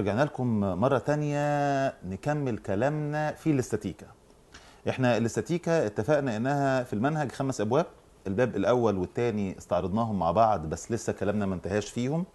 رجعنا لكم مرة تانية نكمل كلامنا في الاستاتيكا. احنا الاستاتيكا اتفقنا انها في المنهج 5 ابواب، الباب الاول والثاني استعرضناهم مع بعض بس لسه كلامنا ما انتهاش فيهم.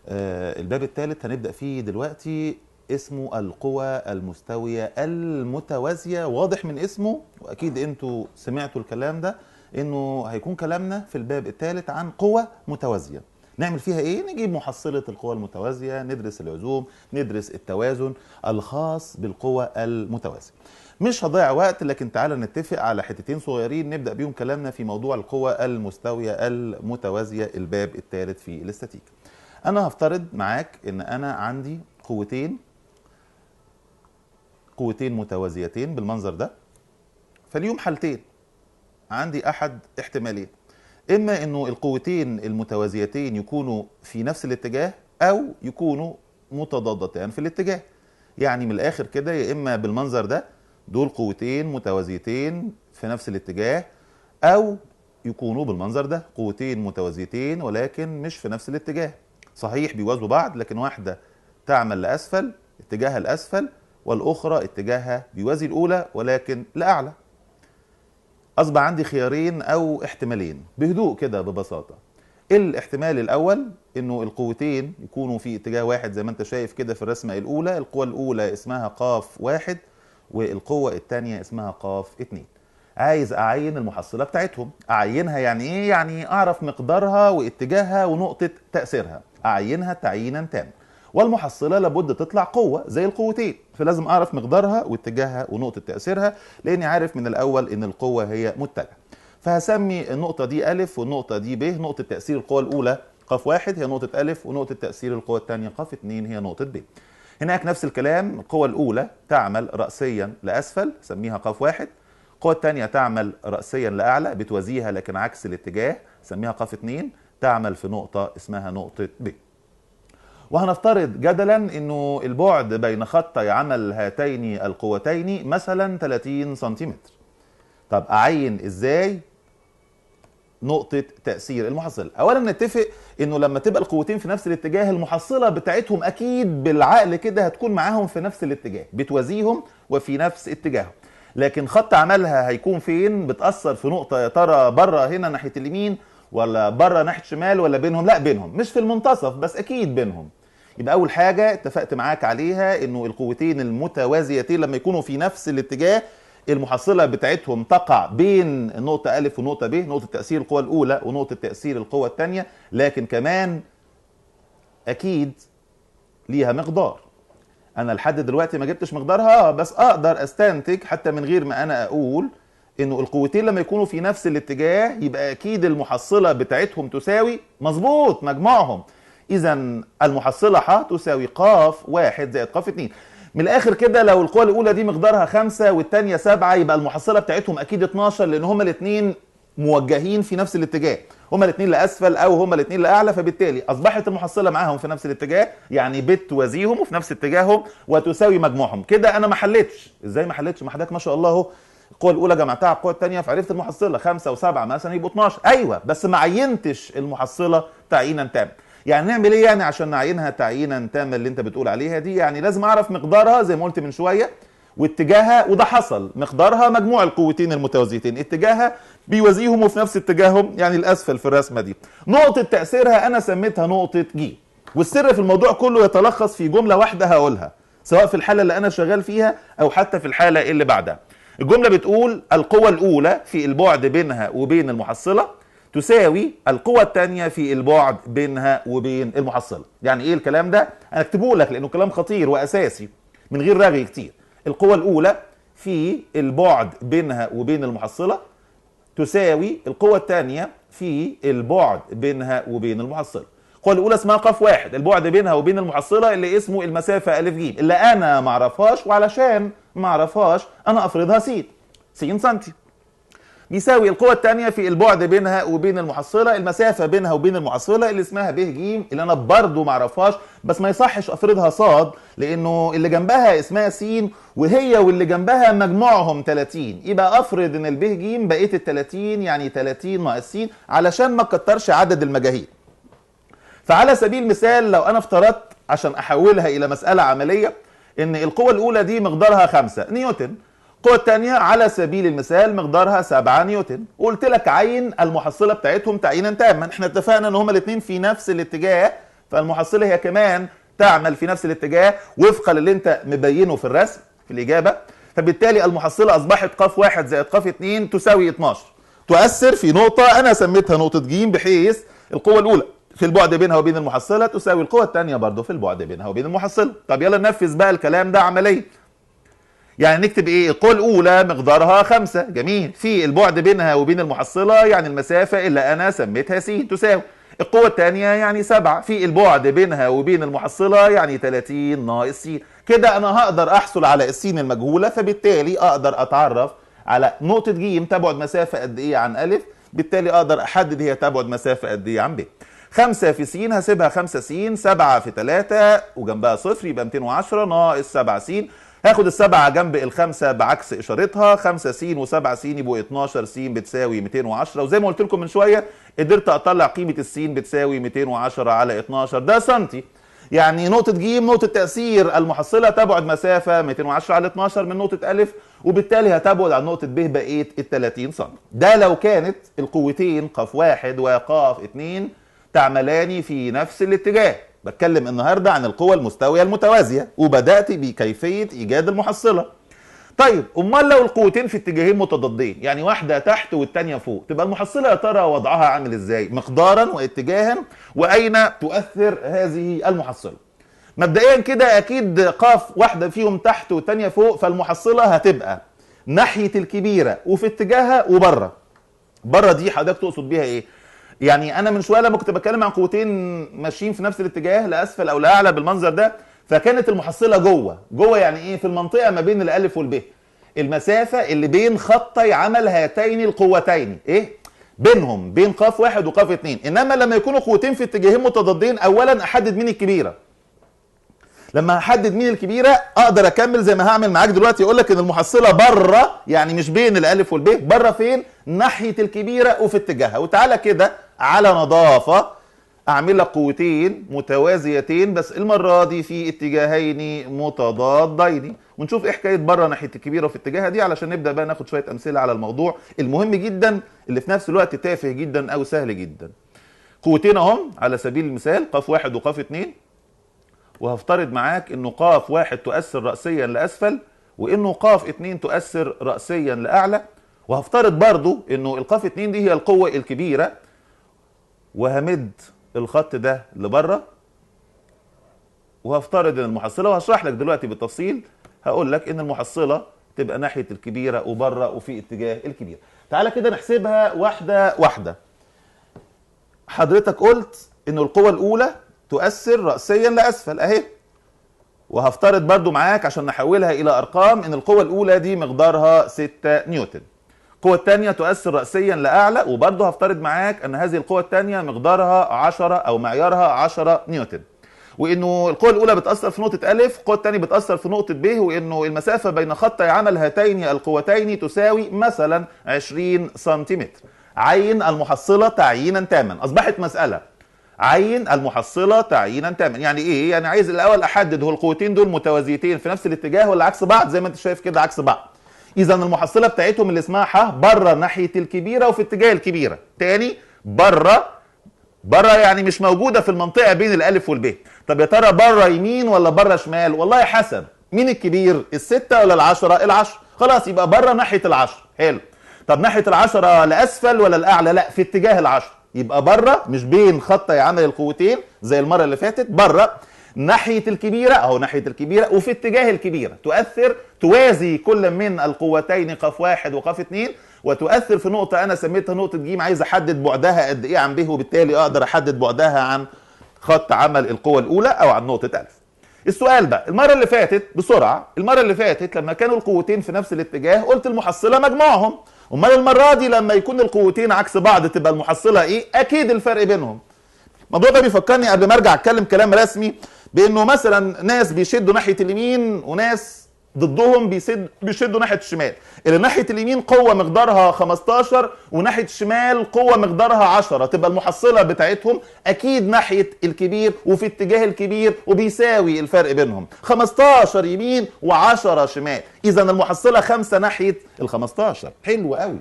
الباب الثالث هنبدأ فيه دلوقتي، اسمه القوى المستوية المتوازية. واضح من اسمه واكيد انتوا سمعتوا الكلام ده انه هيكون كلامنا في الباب الثالث عن قوى متوازية. نعمل فيها ايه؟ نجيب محصلة القوى المتوازية، ندرس العزوم، ندرس التوازن الخاص بالقوى المتوازية. مش هضيع وقت، لكن تعالى نتفق على حتتين صغيرين نبدأ بيهم كلامنا في موضوع القوى المستوية المتوازية، الباب الثالث في الاستاتيكا. انا هفترض معاك ان انا عندي قوتين متوازيتين بالمنظر ده، فاليوم حالتين، عندي احد احتمالين: اما انه القوتين المتوازيتين يكونوا في نفس الاتجاه او يكونوا متضادتان في الاتجاه. يعني من الاخر كده، يا اما بالمنظر ده دول قوتين متوازيتين في نفس الاتجاه، او يكونوا بالمنظر ده قوتين متوازيتين ولكن مش في نفس الاتجاه. صحيح بيوازوا بعض، لكن واحدة تعمل لاسفل اتجاهها الاسفل، والاخرى اتجاهها بيوازي الاولى ولكن لاعلى. أصبح عندي خيارين أو احتمالين بهدوء كده ببساطة. الاحتمال الأول إنه القوتين يكونوا في اتجاه واحد زي ما أنت شايف كده في الرسمة الأولى، القوة الأولى اسمها قاف 1 والقوة الثانية اسمها قاف 2. عايز أعين المحصلة بتاعتهم. أعينها يعني إيه؟ يعني أعرف مقدارها واتجاهها ونقطة تأثيرها، أعينها تعيينا تاما. والمحصلة لابد تطلع قوة زي القوتين، فلازم أعرف مقدارها واتجاهها ونقطة تأثيرها، لأني عارف من الأول إن القوة هي متجهة. فهسمي النقطة دي ألف والنقطة دي ب. نقطة تأثير القوة الأولى قاف 1 هي نقطة ألف، ونقطة تأثير القوة الثانية قاف 2 هي نقطة ب. هناك نفس الكلام، القوة الأولى تعمل رأسيا لأسفل سميها قاف 1، القوة الثانية تعمل رأسيا لأعلى بتوازيها لكن عكس الاتجاه سميها قاف 2، تعمل في نقطة اسمها نقطة ب. وهنفترض جدلا انه البعد بين خطي عمل هاتين القوتين مثلا 30 سنتيمتر. طب اعين ازاي نقطة تأثير المحصلة؟ اولا نتفق انه لما تبقى القوتين في نفس الاتجاه المحصلة بتاعتهم اكيد بالعقل كده هتكون معاهم في نفس الاتجاه، بتوازيهم وفي نفس اتجاههم. لكن خط عملها هيكون فين؟ بتأثر في نقطة يا ترى بره هنا ناحية اليمين ولا بره ناحية الشمال ولا بينهم؟ لا بينهم، مش في المنتصف بس اكيد بينهم. يبقى أول حاجة اتفقت معاك عليها إنه القوتين المتوازيتين لما يكونوا في نفس الاتجاه المحصلة بتاعتهم تقع بين النقطة ألف ونقطة ب، نقطة تأثير القوة الأولى ونقطة تأثير القوة الثانية، لكن كمان أكيد ليها مقدار. أنا لحد دلوقتي ما جبتش مقدارها، بس أقدر أستنتج حتى من غير ما أنا أقول إنه القوتين لما يكونوا في نفس الاتجاه يبقى أكيد المحصلة بتاعتهم تساوي مظبوط مجموعهم. إذا المحصلة ح تساوي قاف 1 زائد قاف 2. من الآخر كده لو القوة الأولى دي مقدارها 5 والثانية 7 يبقى المحصلة بتاعتهم أكيد 12، لأن هما الاثنين موجهين في نفس الاتجاه، هما الاثنين لأسفل أو هما الاثنين لأعلى، فبالتالي أصبحت المحصلة معاهم في نفس الاتجاه، يعني بتوازيهم وفي نفس اتجاههم وتساوي مجموعهم. كده أنا ما حلتش. إزاي ما حلتش؟ ما حضرتك ما شاء الله أهو القوة الأولى جمعتها على القوة الثانية فعرفت المحصلة 5 و7 مثلا يبقوا 12. أيوه بس ما عينتش المحصلة تعيينا تاما. يعني نعمل ايه يعني عشان نعينها تعيينا تاما اللي انت بتقول عليها دي؟ يعني لازم اعرف مقدارها زي ما قلت من شوية واتجاهها، وده حصل، مقدارها مجموع القوتين المتوازيتين، اتجاهها بيوازيهم وفي نفس اتجاههم يعني الاسفل في الرسمة دي. نقطة تاثيرها انا سميتها نقطة ج. والسر في الموضوع كله يتلخص في جملة واحدة هقولها، سواء في الحالة اللي انا شغال فيها او حتى في الحالة اللي بعدها. الجملة بتقول القوة الاولى في البعد بينها وبين المحصلة تساوي القوة الثانية في البعد بينها وبين المحصلة. يعني ايه الكلام ده؟ انا اكتبه لك لانه كلام خطير واساسي من غير رغي كتير. القوة الاولى في البعد بينها وبين المحصلة تساوي القوة الثانية في البعد بينها وبين المحصلة. القوة الاولى اسمها قاف 1، البعد بينها وبين المحصلة اللي اسمه المسافة ألف ج، اللي انا ما اعرفهاش، وعلشان ما اعرفهاش انا افرضها س، س سنتي. بيساوي القوة الثانية في البعد بينها وبين المحصلة، المسافة بينها وبين المحصلة اللي اسمها ب ج، اللي أنا برضو معرفهاش، بس ما يصحش أفرضها صاد لأنه اللي جنبها اسمها س وهي واللي جنبها مجموعهم 30، يبقى أفرض إن الب ج بقيت ال 30 يعني 30 ناقص س علشان ما تكترش عدد المجاهيل. فعلى سبيل المثال لو أنا افترضت عشان احولها الى مسالة عملية ان القوة الاولى دي مقدارها 5 نيوتن، القوة الثانية على سبيل المثال مقدارها 7 نيوتن، وقلت لك عين المحصلة بتاعتهم تعيينا تاما. احنا اتفقنا ان هما الاثنين في نفس الاتجاه، فالمحصله هي كمان تعمل في نفس الاتجاه وفقا للي انت مبينة في الرسم في الاجابة، فبالتالي المحصلة اصبحت ق 1 زائد ق 2 تساوي 12، تؤثر في نقطة انا سميتها نقطة ج، بحيث القوة الاولى في البعد بينها وبين المحصلة تساوي القوة الثانية برضه في البعد بينها وبين المحصلة. طب يلا ننفذ بقى الكلام ده عمليا. يعني نكتب ايه؟ القوة الاولى مقدارها 5، جميل، في البعد بينها وبين المحصلة يعني المسافة اللي انا سميتها س تساوي القوة الثانية يعني 7 في البعد بينها وبين المحصلة يعني 30 ناقص س. كده انا هقدر احصل على السين المجهولة، فبالتالي اقدر اتعرف على نقطة ج تبعد مسافة قد ايه عن أ، بالتالي اقدر احدد هي تبعد مسافة قد ايه عن ب. 5 في س هسيبها 5 س، 7 في 3 وجنبها صفر يبقى 210 ناقص 7 س، هاخد السبعة جنب الخمسة بعكس اشارتها، 5 س و7 س يبقوا 12 س بتساوي 210، وزي ما قلت لكم من شوية قدرت اطلع قيمة السين بتساوي 210 على 12، ده سنتي. يعني نقطة ج نقطة تأثير المحصلة تبعد مسافة 210 على 12 من نقطة أ، وبالتالي هتبعد عن نقطة ب بقية ال 30 سم. ده لو كانت القوتين ق 1 وق 2 تعملان في نفس الاتجاه. بتكلم النهارده عن القوى المستوية المتوازية، وبدأت بكيفية إيجاد المحصلة. طيب امال لو القوتين في اتجاهين متضادين، يعني واحدة تحت والتانية فوق، تبقى المحصلة يا ترى وضعها عامل ازاي؟ مقدارا واتجاها، واين تؤثر هذه المحصلة؟ مبدئيا كده اكيد قاف واحدة فيهم تحت والتانية فوق، فالمحصلة هتبقى ناحية الكبيرة وفي اتجاهها وبره. بره دي حضرتك تقصد بيها ايه؟ يعني انا من شوية لما كنت بتكلم عن قوتين ماشيين في نفس الاتجاه لاسفل او لاعلى بالمنظر ده، فكانت المحصلة جوه. جوه يعني ايه؟ في المنطقة ما بين الالف والب، المسافة اللي بين خطي عمل هاتين القوتين، ايه؟ بينهم، بين قاف واحد وقاف اتنين. انما لما يكونوا قوتين في اتجاهين متضادين، اولا احدد مين الكبيرة. لما احدد مين الكبيرة اقدر اكمل زي ما هعمل معاك دلوقتي. يقول لك ان المحصلة بره، يعني مش بين الالف والب، بره فين؟ ناحية الكبيرة وفي اتجاهها. وتعالى كده على نظافة اعمل لك قوتين متوازيتين، بس المرة دي في اتجاهين متضادين، ونشوف ايه حكاية بره ناحية الكبيرة وفي اتجاهها دي، علشان نبدا بقى ناخد شوية امثلة على الموضوع المهم جدا اللي في نفس الوقت تافه جدا او سهل جدا. قوتين اهم على سبيل المثال، قاف واحد وقاف اتنين، وهفترض معاك انه قاف واحد تؤثر رأسيا لاسفل، وانه قاف اتنين تؤثر رأسيا لاعلى، وهفترض برضو انه القاف اتنين دي هي القوة الكبيرة، وهمد الخط ده لبره، وهفترض ان المحصلة، وهشرح لك دلوقتي بالتفصيل، هقول لك ان المحصلة تبقى ناحية الكبيرة وبره وفي اتجاه الكبير. تعالى كده نحسبها واحدة واحدة. حضرتك قلت ان القوة الأولى تؤثر رأسيا لأسفل اهي، وهفترض برضو معاك عشان نحولها إلى أرقام ان القوة الأولى دي مقدارها 6 نيوتن. القوة الثانية تؤثر رأسيا لأعلى، وبرضه هفترض معاك أن هذه القوة الثانية مقدارها 10 أو معيارها 10 نيوتن، وإنه القوة الأولى بتأثر في نقطة أ، القوة الثانية بتأثر في نقطة ب، وإنه المسافة بين خطي عمل هاتين القوتين تساوي مثلا 20 سنتيمتر. عين المحصلة تعيينا تاما. أصبحت مسألة عين المحصلة تعيينا تاما. يعني إيه؟ يعني عايز الأول أحدد هو القوتين دول متوازيتين في نفس الاتجاه ولا عكس بعض؟ زي ما أنت شايف كده عكس بعض. إذا المحصلة بتاعتهم اللي اسمها ح بره ناحية الكبيرة وفي اتجاه الكبيرة. تاني بره، بره يعني مش موجودة في المنطقة بين الألف والب. طب يا ترى بره يمين ولا بره شمال؟ والله حسب، مين الكبير؟ الستة ولا العشرة؟ العشرة. خلاص يبقى بره ناحية العشرة. حلو. طب ناحية العشرة لأسفل ولا الأعلى؟ لا، في اتجاه العشرة. يبقى بره مش بين خطي عمل القوتين زي المرة اللي فاتت، بره ناحية الكبيرة أهو، ناحية الكبيرة وفي اتجاه الكبيرة، تؤثر توازي كل من القوتين قاف واحد وقاف اتنين، وتؤثر في نقطة أنا سميتها نقطة ج، عايز أحدد بعدها قد إيه عن ب، وبالتالي أقدر أحدد بعدها عن خط عمل القوة الأولى أو عن نقطة ألف. السؤال بقى المرة اللي فاتت بسرعة، المرة اللي فاتت لما كانوا القوتين في نفس الاتجاه قلت المحصلة مجموعهم، أمال المرة دي لما يكون القوتين عكس بعض تبقى المحصلة إيه؟ أكيد الفرق بينهم. الموضوع ده بيفكرني قبل ما ارجع اتكلم كلام رسمي بانه مثلا ناس بيشدوا ناحية اليمين وناس ضدهم بيشدوا ناحية الشمال. اللي ناحية اليمين قوة مقدارها 15 وناحية الشمال قوة مقدارها 10، تبقى المحصلة بتاعتهم اكيد ناحية الكبير وفي اتجاه الكبير وبيساوي الفرق بينهم 15 يمين و10 شمال. اذا المحصلة 5 ناحية ال 15. حلو قوي،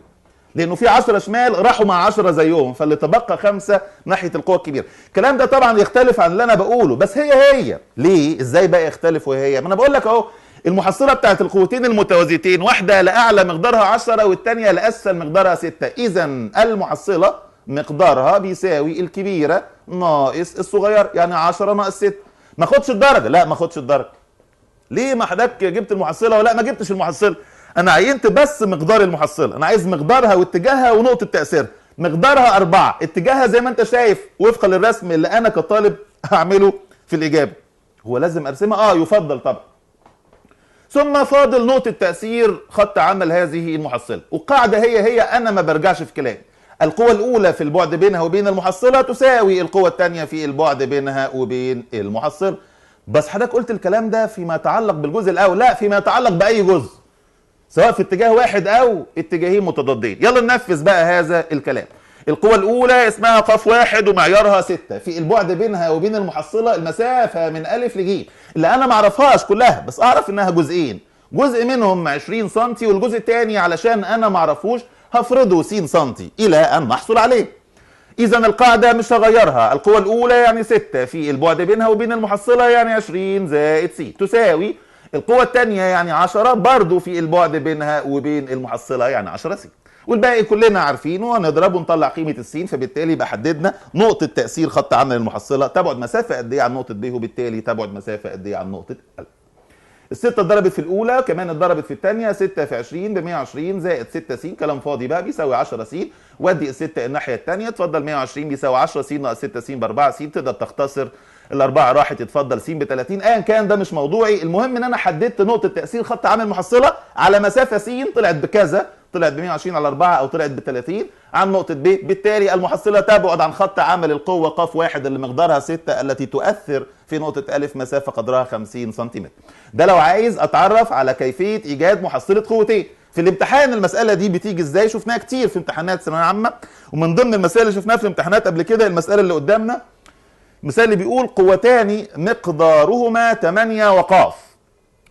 لانه في 10 شمال راحوا مع 10 زيهم، فاللي تبقى 5 ناحية القوة الكبيرة. الكلام ده طبعا يختلف عن اللي انا بقوله، بس هي هي. ليه؟ ازاي بقى يختلف وهي؟ ما انا بقول لك اهو، المحصلة بتاعت القوتين المتوازيتين واحدة لاعلى مقدارها 10 والثانية لاسفل مقدارها 6، اذا المحصلة مقدارها بيساوي الكبيرة ناقص الصغير، يعني 10 ناقص 6. ما اخدش الدرجة؟ لا ما اخدش الدرجة. ليه؟ ما حضرتك جبت المحصلة ولا ما جبتش المحصلة؟ انا عينت بس مقدار المحصلة، انا عايز مقدارها واتجاهها ونقطة تاثيرها. مقدارها 4، اتجاهها زي ما انت شايف وفقا للرسم اللي انا كطالب هعمله في الاجابة. هو لازم ارسمها؟ يفضل طبعا. ثم فاضل نقطة تاثير خط عمل هذه المحصلة، والقاعدة هي هي، انا ما برجعش في كلامي. القوة الاولى في البعد بينها وبين المحصلة تساوي القوة الثانية في البعد بينها وبين المحصلة. بس حضرتك قلت الكلام ده فيما يتعلق بالجزء الاول، لا فيما يتعلق باي جزء، سواء في اتجاه واحد او اتجاهين متضادين. يلا ننفذ بقى هذا الكلام. القوة الأولى اسمها قاف واحد ومعيارها 6، في البعد بينها وبين المحصلة المسافة من ألف لجيم اللي أنا معرفهاش كلها، بس أعرف إنها جزئين، جزء منهم 20 سم والجزء الثاني علشان أنا معرفوش هفرضه س سم إلى أن نحصل عليه. إذا القاعدة مش هغيرها، القوة الأولى يعني 6 في البعد بينها وبين المحصلة يعني 20 زائد س تساوي القوة الثانية يعني 10 برضو في البعد بينها وبين المحصلة يعني 10 س، والباقي كلنا عارفينه، هنضربه ونطلع قيمة السين، فبالتالي يبقى حددنا نقطة تأثير خط عمل المحصلة تبعد مسافة قد إيه عن نقطة ب، وبالتالي تبعد مسافة قد إيه عن نقطة أ. الستة اتضربت في الأولى كمان اتضربت في الثانية، 6 في 20 ب 120 زائد 6 س، كلام فاضي بقى، بيساوي 10 س، ودي الستة الناحية الثانية، اتفضل 120 بيساوي 10 س ناقص 6 س ب 4 س، تقدر تختصر الأربعة راحت، اتفضل س ب 30. أيا كان ده مش موضوعي، المهم إن أنا حددت نقطة تأثير خط عمل المحصلة على مسافة س طلعت بكذا، طلعت ب 120 على 4 أو طلعت ب 30 عن نقطة ب، بالتالي المحصلة تبعد عن خط عمل القوة ق واحد اللي مقدارها 6 التي تؤثر في نقطة أ مسافة قدرها 50 سم. ده لو عايز أتعرف على كيفية إيجاد محصلة قوتين. في الامتحان المسألة دي بتيجي إزاي؟ شفناها كتير في امتحانات ثانوية عامة، ومن ضمن المسائل اللي شفناها في الامتحانات قبل كده المسألة اللي قدامنا، المثال اللي بيقول قوتان مقدارهما 8 وقاف،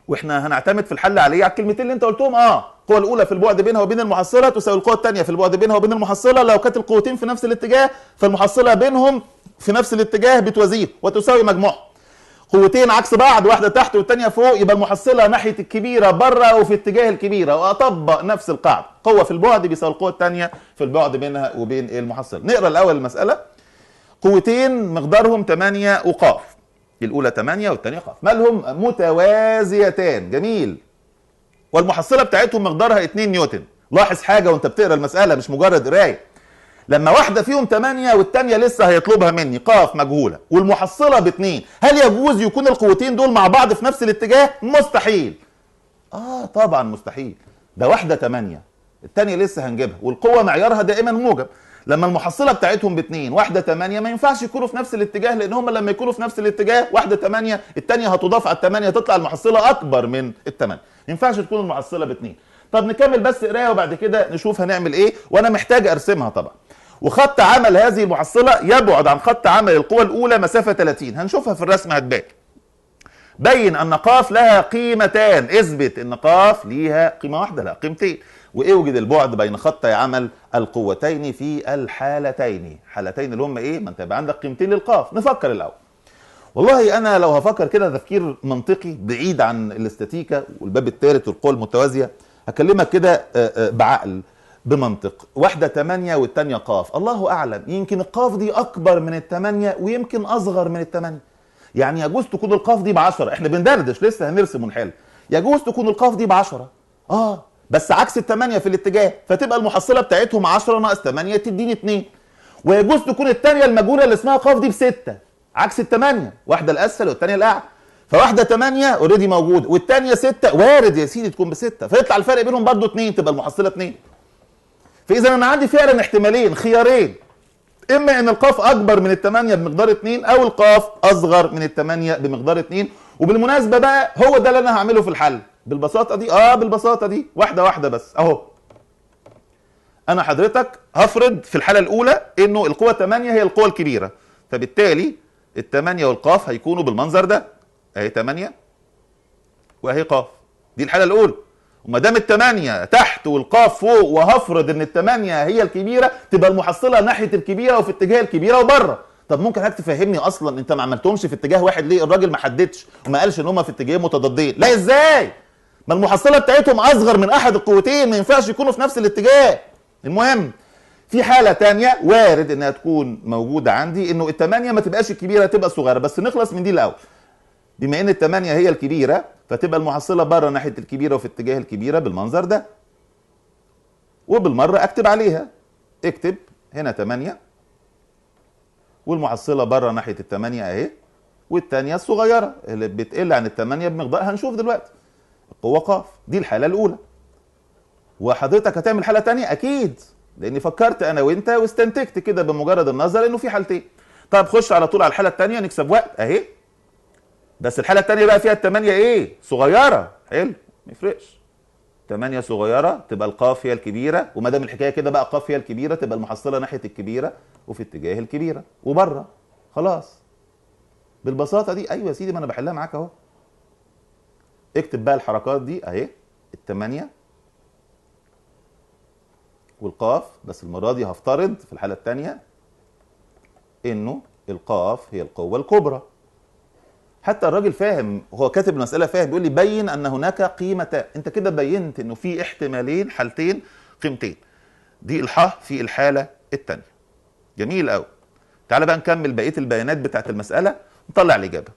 واحنا هنعتمد في الحل عليه على الكلمتين اللي انت قلتهم. القوة الأولى في البعد بينها وبين المحصلة تساوي القوة الثانية في البعد بينها وبين المحصلة، لو كانت القوتين في نفس الاتجاه فالمحصلة بينهم في نفس الاتجاه بتوازيه وتساوي مجموعهم. قوتين عكس بعض، واحدة تحت والثانية فوق، يبقى المحصلة ناحية الكبيرة بره وفي اتجاه الكبيرة، وأطبق نفس القاعدة، قوة في البعد بيساوي القوة الثانية في البعد بينها وبين المحصلة. نقرأ الأول المسألة. قوتين مقدارهم 8 وقاف، الأولى 8 والثانية قاف، مالهم؟ متوازيتان. جميل. والمحصلة بتاعتهم مقدارها 2 نيوتن. لاحظ حاجة وانت بتقرا المسألة، مش مجرد قراية. لما واحدة فيهم 8 والثانية لسه هيطلبها مني قاف مجهولة والمحصلة ب2، هل يجوز يكون القوتين دول مع بعض في نفس الاتجاه؟ مستحيل. طبعا مستحيل. ده واحدة 8 الثانية لسه هنجيبها، والقوة معيارها دائما موجب. لما المحصلة بتاعتهم ب2 واحدة 8 ما ينفعش يكونوا في نفس الاتجاه، لان هم لما يكونوا في نفس الاتجاه واحدة 8 الثانية هتضاف على ال8 تطلع المحصلة اكبر من ال8، ما ينفعش تكون المحصلة ب2. طب نكمل بس قرايه وبعد كده نشوف هنعمل ايه، وانا محتاج ارسمها طبعا. وخط عمل هذه المحصلة يبعد عن خط عمل القوة الاولى مسافة 30، هنشوفها في الرسم هتبان. بين ان قاف لها قيمتان، اثبت ان قاف ليها قيمة واحدة لا قيمتين، واوجد البعد بين خطي عمل القوتين في الحالتين. حالتين اللي هم ايه؟ ما انت يبقى عندك قيمتين للقاف. نفكر الاول. والله انا لو هفكر كده تفكير منطقي بعيد عن الاستاتيكا والباب الثالث والقوى المتوازيه، هكلمك كده بعقل بمنطق. واحدة 8 والثانية قاف، الله اعلم، يمكن القاف دي اكبر من ال8 ويمكن اصغر من ال8، يعني يجوز تكون القاف دي ب10، احنا بندردش لسه هنرسم ونحل. يجوز تكون القاف دي ب10 بس عكس ال8 في الاتجاه، فتبقى المحصلة بتاعتهم 10 ناقص 8 تديني 2. ويجوز تكون الثانية المجهولة اللي اسمها قاف دي ب6 عكس ال8، واحدة الاسفل والثانية الاعلى، فواحدة 8 already موجودة والثانية 6، وارد يا سيدي تكون ب6، فيطلع الفرق بينهم برضه 2، تبقى المحصلة 2. فاذا انا عندي فعلا احتمالين خيارين، اما ان القاف اكبر من ال8 بمقدار 2 او القاف اصغر من ال8 بمقدار 2. وبالمناسبة بقى هو ده اللي انا هعمله في الحل. بالبساطة دي؟ بالبساطة دي، واحدة واحدة بس اهو. انا حضرتك هفرض في الحالة الاولى انه القوة 8 هي القوة الكبيرة، فبالتالي ال8 والقاف هيكونوا بالمنظر ده، اهي 8 واهي قاف. دي الحالة الاولى. وما دام ال8 تحت والقاف فوق، وهفرض ان ال8 هي الكبيرة، تبقى المحصلة ناحية الكبيرة وفي اتجاه الكبيرة وبره. طب ممكن حضرتك تفهمني اصلا انت ما عملتهمش في اتجاه واحد ليه؟ الراجل ما حددش وما قالش ان هما في اتجاهين متضادين. لا ازاي؟ ما المحصلة بتاعتهم اصغر من احد القوتين، ما ينفعش يكونوا في نفس الاتجاه. المهم في حاله ثانية وارد انها تكون موجودة عندي، انه ال8 ما تبقاش الكبيرة تبقى الصغيرة، بس نخلص من دي الاول. بما ان ال8 هي الكبيرة، فتبقى المحصلة بره ناحية الكبيرة وفي اتجاه الكبيرة بالمنظر ده. وبالمره اكتب عليها، اكتب هنا 8 والمحصله بره ناحية ال8 اهي، والثانية الصغيرة اللي بتقل عن ال8 بمقدار هنشوف دلوقتي، القوة قاف. دي الحالة الاولى. وحضرتك هتعمل حاله ثانية اكيد، لاني فكرت انا وانت واستنتجت كده بمجرد النظر انه في حالتين. طب خش على طول على الحالة الثانية نكسب وقت اهي. بس الحالة الثانية بقى فيها ال8 ايه؟ صغيرة. حلو، ما يفرقش. 8 صغيرة تبقى القاف هي الكبيرة، وما دام الحكاية كده بقى قاف هي الكبيرة تبقى المحصلة ناحية الكبيرة وفي اتجاه الكبيرة وبره. خلاص بالبساطة دي. ايوه يا سيدي، ما انا بحلها معاك اهو. اكتب بقى الحركات دي اهي، ال8 والقاف، بس المرة دي هفترض في الحالة الثانية انه القاف هي القوة الكبرى. حتى الراجل فاهم، هو كاتب المسألة فاهم، بيقول لي بين أن هناك قيمتان. أنت كده بينت إنه في احتمالين، حالتين، قيمتين. دي الحاء في الحالة الثانية. جميل قوي. تعالى بقى نكمل بقية البيانات بتاعت المسألة نطلع الإجابة.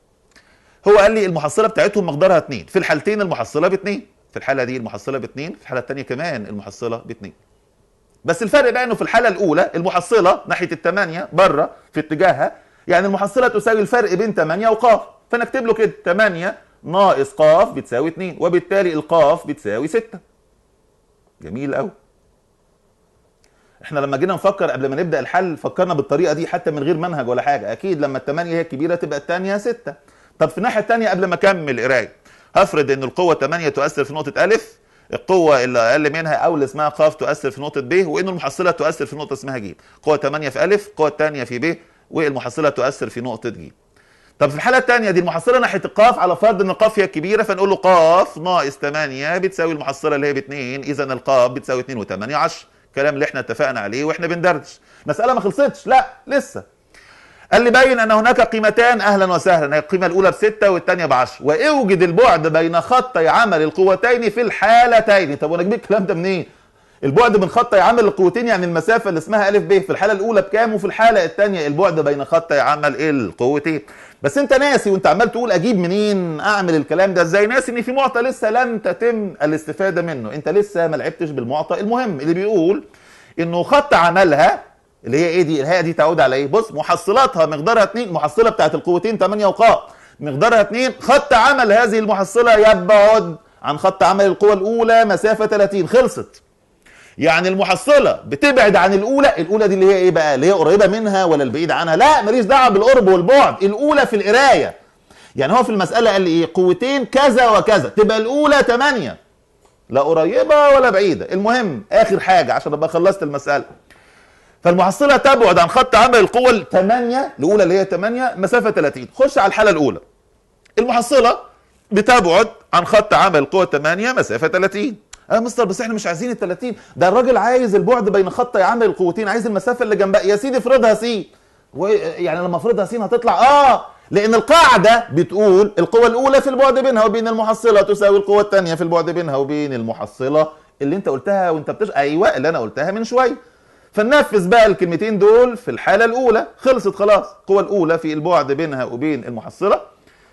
هو قال لي المحصلة بتاعتهم مقدارها 2، في الحالتين المحصلة ب2، في الحالة دي المحصلة ب2، في الحالة الثانية كمان المحصلة ب2. بس الفرق بقى إنه في الحالة الأولى المحصلة ناحية ال8 بره في اتجاهها، يعني المحصلة تساوي الفرق بين 8 وقاف، فانا اكتب له كده 8 ناقص قاف بتساوي 2، وبالتالي القاف بتساوي 6. جميل قوي. احنا لما جينا نفكر قبل ما نبدا الحل فكرنا بالطريقة دي حتى من غير منهج ولا حاجة، اكيد لما ال8 هي الكبيرة تبقى الثانية 6. طب في الناحية الثانية قبل ما اكمل قرايه، هفرض ان القوة 8 تؤثر في نقطة الف، القوة اللي اقل منها او اللي اسمها قاف تؤثر في نقطة ب، وان المحصلة تؤثر في نقطة اسمها ج. قوة 8 في الف، قوة الثانية في ب، والمحصله تؤثر في نقطة ج. طب في الحالة الثانية دي المحصلة ناحية القاف، على فرض ان القاف هي الكبيرة، فنقول له قاف ناقص 8 بتساوي المحصلة اللي هي ب2، اذا القاف بتساوي 2.8، الكلام اللي احنا اتفقنا عليه واحنا بندردش. مسألة ما خلصتش، لا لسه. قال لي بين ان هناك قيمتان، اهلا وسهلا، هي القيمة الاولى ب6 والثانية ب10، واوجد البعد بين خطي عمل القوتين في الحالتين. طب وانا اجيب الكلام ده منين؟ البعد بين خطي عمل القوتين يعني المسافة اللي اسمها أ ب في الحالة الاولى بكام، وفي الحالة الثانية البعد بين خطي عمل القوتين. بس انت ناسي وانت عمال تقول اجيب منين، اعمل الكلام ده ازاي، ناسي ان في معطى لسه لم تتم الاستفادة منه، انت لسه ما لعبتش بالمعطى المهم اللي بيقول انه خط عملها اللي هي ايه دي، الهاء دي تعود على ايه؟ بص، محصلاتها مقدارها 2، محصله بتاعت القوتين 8 وقاف مقدارها 2، خط عمل هذه المحصلة يبعد عن خط عمل القوة الاولى مسافة 30. خلصت. يعني المحصلة بتبعد عن الاولى، الاولى دي اللي هي ايه بقى؟ اللي هي قريبه منها ولا البعيد عنها؟ لا، ماليش دعوه بالقرب والبعد، الاولى في القراية. يعني هو في المسالة قال لي ايه؟ قوتين كذا وكذا، تبقى الاولى 8، لا قريبه ولا بعيدة. المهم اخر حاجة عشان ابقى خلصت المسالة، فالمحصله تبعد عن خط عمل القوة 8 الاولى اللي هي 8 مسافة 30. خش على الحالة الاولى، المحصلة بتبعد عن خط عمل القوة 8 مسافة 30. يا مستر بس احنا مش عايزين ال 30، ده الراجل عايز البعد بين خطي عمل القوتين، عايز المسافة اللي جنبها. يا سيدي افرضها س، يعني لما افرضها س هتطلع لان القاعدة بتقول القوة الاولى في البعد بينها وبين المحصلة تساوي القوة الثانية في البعد بينها وبين المحصلة اللي انت قلتها وانت ايوه اللي انا قلتها من شوية. فننفذ بقى الكلمتين دول في الحالة الاولى. خلصت خلاص، القوة الاولى في البعد بينها وبين المحصلة،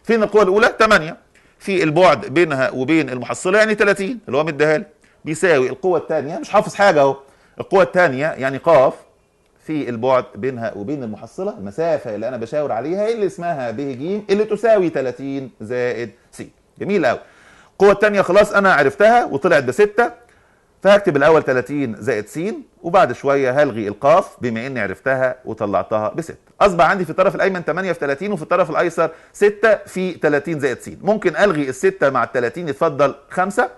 فين القوة الاولى؟ 8 في البعد بينها وبين المحصلة يعني 30 اللي هو مديها لي، بيساوي القوة الثانية، مش حافظ حاجة اهو، القوة الثانية يعني قاف في البعد بينها وبين المحصلة، المسافة اللي انا بشاور عليها اللي اسمها ب ج اللي تساوي 30 زائد س. جميل قوي. القوة الثانية خلاص انا عرفتها وطلعت ب6. فهكتب الاول 30 زائد س، وبعد شوية هلغي القاف بما اني عرفتها وطلعتها ب6. اصبح عندي في الطرف الايمن 8 في 30، وفي الطرف الايسر 6 في 30 زائد س. ممكن الغي ال6 مع ال30 يتفضل 5.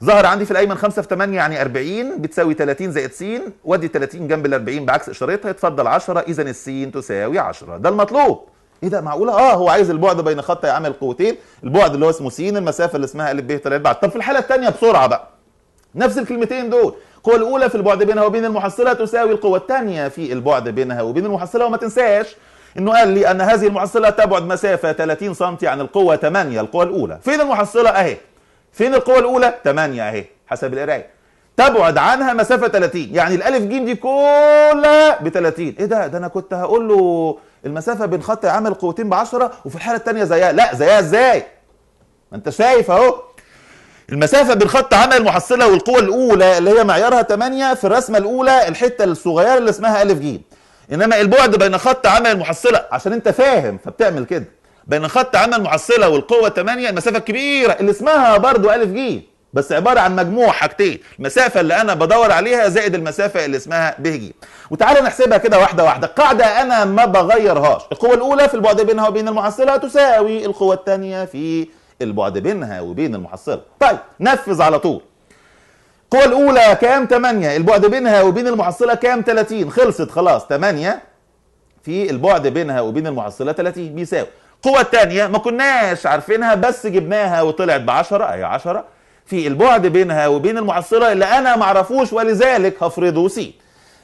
ظهر عندي في الايمن 5 في 8 يعني 40 بتساوي 30 زائد س، ودي 30 جنب ال 40 بعكس اشارتها يتفضل 10، اذا السين تساوي 10. ده المطلوب. ايه ده، معقولة؟ هو عايز البعد بين خطي عمل قوتين، البعد اللي هو اسمه س، المسافة اللي اسمها ا ب طلعت بعد. طب في الحالة الثانية بسرعة بقى، نفس الكلمتين دول، القوة الاولى في البعد بينها وبين المحصلة تساوي القوة الثانية في البعد بينها وبين المحصلة. وما تنساش انه قال لي ان هذه المحصلة تبعد مسافة 30 سم عن القوة 8، القوة الاولى. فين المحصلة؟ اهي. فين القوة الأولى؟ 8 أهي حسب القراية. تبعد عنها مسافة 30، يعني الألف ج دي كلها ب 30. إيه ده؟ ده أنا كنت هقول له المسافة بين خط عمل قوتين ب 10، وفي الحالة الثانية زيها. لا، زيها إزاي؟ ما أنت شايف أهو. المسافة بين خط عمل المحصلة والقوة الأولى اللي هي معيارها 8 في الرسمة الأولى الحتة الصغيرة اللي اسمها ألف ج. إنما البعد بين خط عمل المحصلة، عشان أنت فاهم فبتعمل كده، بين خط عمل المحصلة والقوه 8 المسافة الكبيرة اللي اسمها برضو ا ج، بس عبارة عن مجموع حاجتين، المسافة اللي انا بدور عليها زائد المسافة اللي اسمها ب ج. وتعالى نحسبها كده واحدة واحدة. قاعدة انا ما بغيرهاش، القوة الاولى في البعد بينها وبين المحصلة تساوي القوة الثانية في البعد بينها وبين المحصلة. طيب نفذ على طول. القوة الاولى كام؟ 8، البعد بينها وبين المحصلة كام؟ 30. خلصت خلاص، 8 في البعد بينها وبين المحصلة 30 بيساوي القوة الثانية ما كناش عارفينها بس جبناها وطلعت ب 10، اهي 10 في البعد بينها وبين المحصلة اللي أنا ما اعرفوش ولذلك هفرضه س.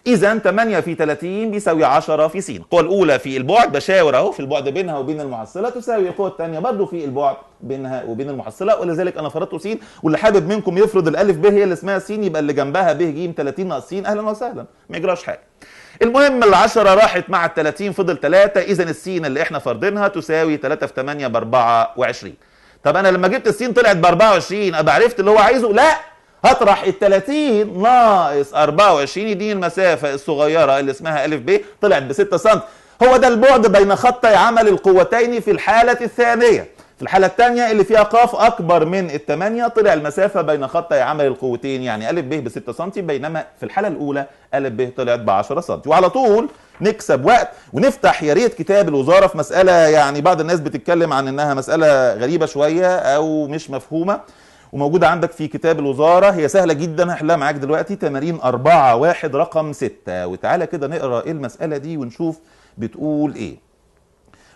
إذا 8 في 30 بيساوي 10 في س. القوة الأولى في البعد بشاور أهو في البعد بينها وبين المحصلة تساوي القوة الثانية برضه في البعد بينها وبين المحصلة، ولذلك أنا فرضته س. واللي حابب منكم يفرض الألف ب هي اللي اسمها س، يبقى اللي جنبها ب ج 30 ناقص س، أهلا وسهلا، ما يجراش حاجة. المهم ال10 راحت مع ال30 فضل 3، اذا السين اللي احنا فرضينها تساوي 3 في 8 ب 24. طب انا لما جبت السين طلعت ب 24، ابقى عرفت اللي هو عايزه؟ لا، هطرح ال 30 ناقص 24 يديني المسافة الصغيرة اللي اسمها ا ب، طلعت ب 6 سم. هو ده البعد بين خطي عمل القوتين في الحالة الثانية. في الحالة الثانية اللي فيها قاف أكبر من ال8 طلع المسافة بين خطي عمل القوتين يعني أ ب ب 6 سم، بينما في الحالة الأولى أ ب طلعت ب 10 سم. وعلى طول نكسب وقت ونفتح يا ريت كتاب الوزارة في مسألة يعني بعض الناس بتتكلم عن إنها مسألة غريبة شوية أو مش مفهومة، وموجودة عندك في كتاب الوزارة، هي سهلة جدا هحلها معاك دلوقتي. تمارين 4 1 رقم 6، وتعالى كده نقرأ إيه المسألة دي ونشوف بتقول إيه.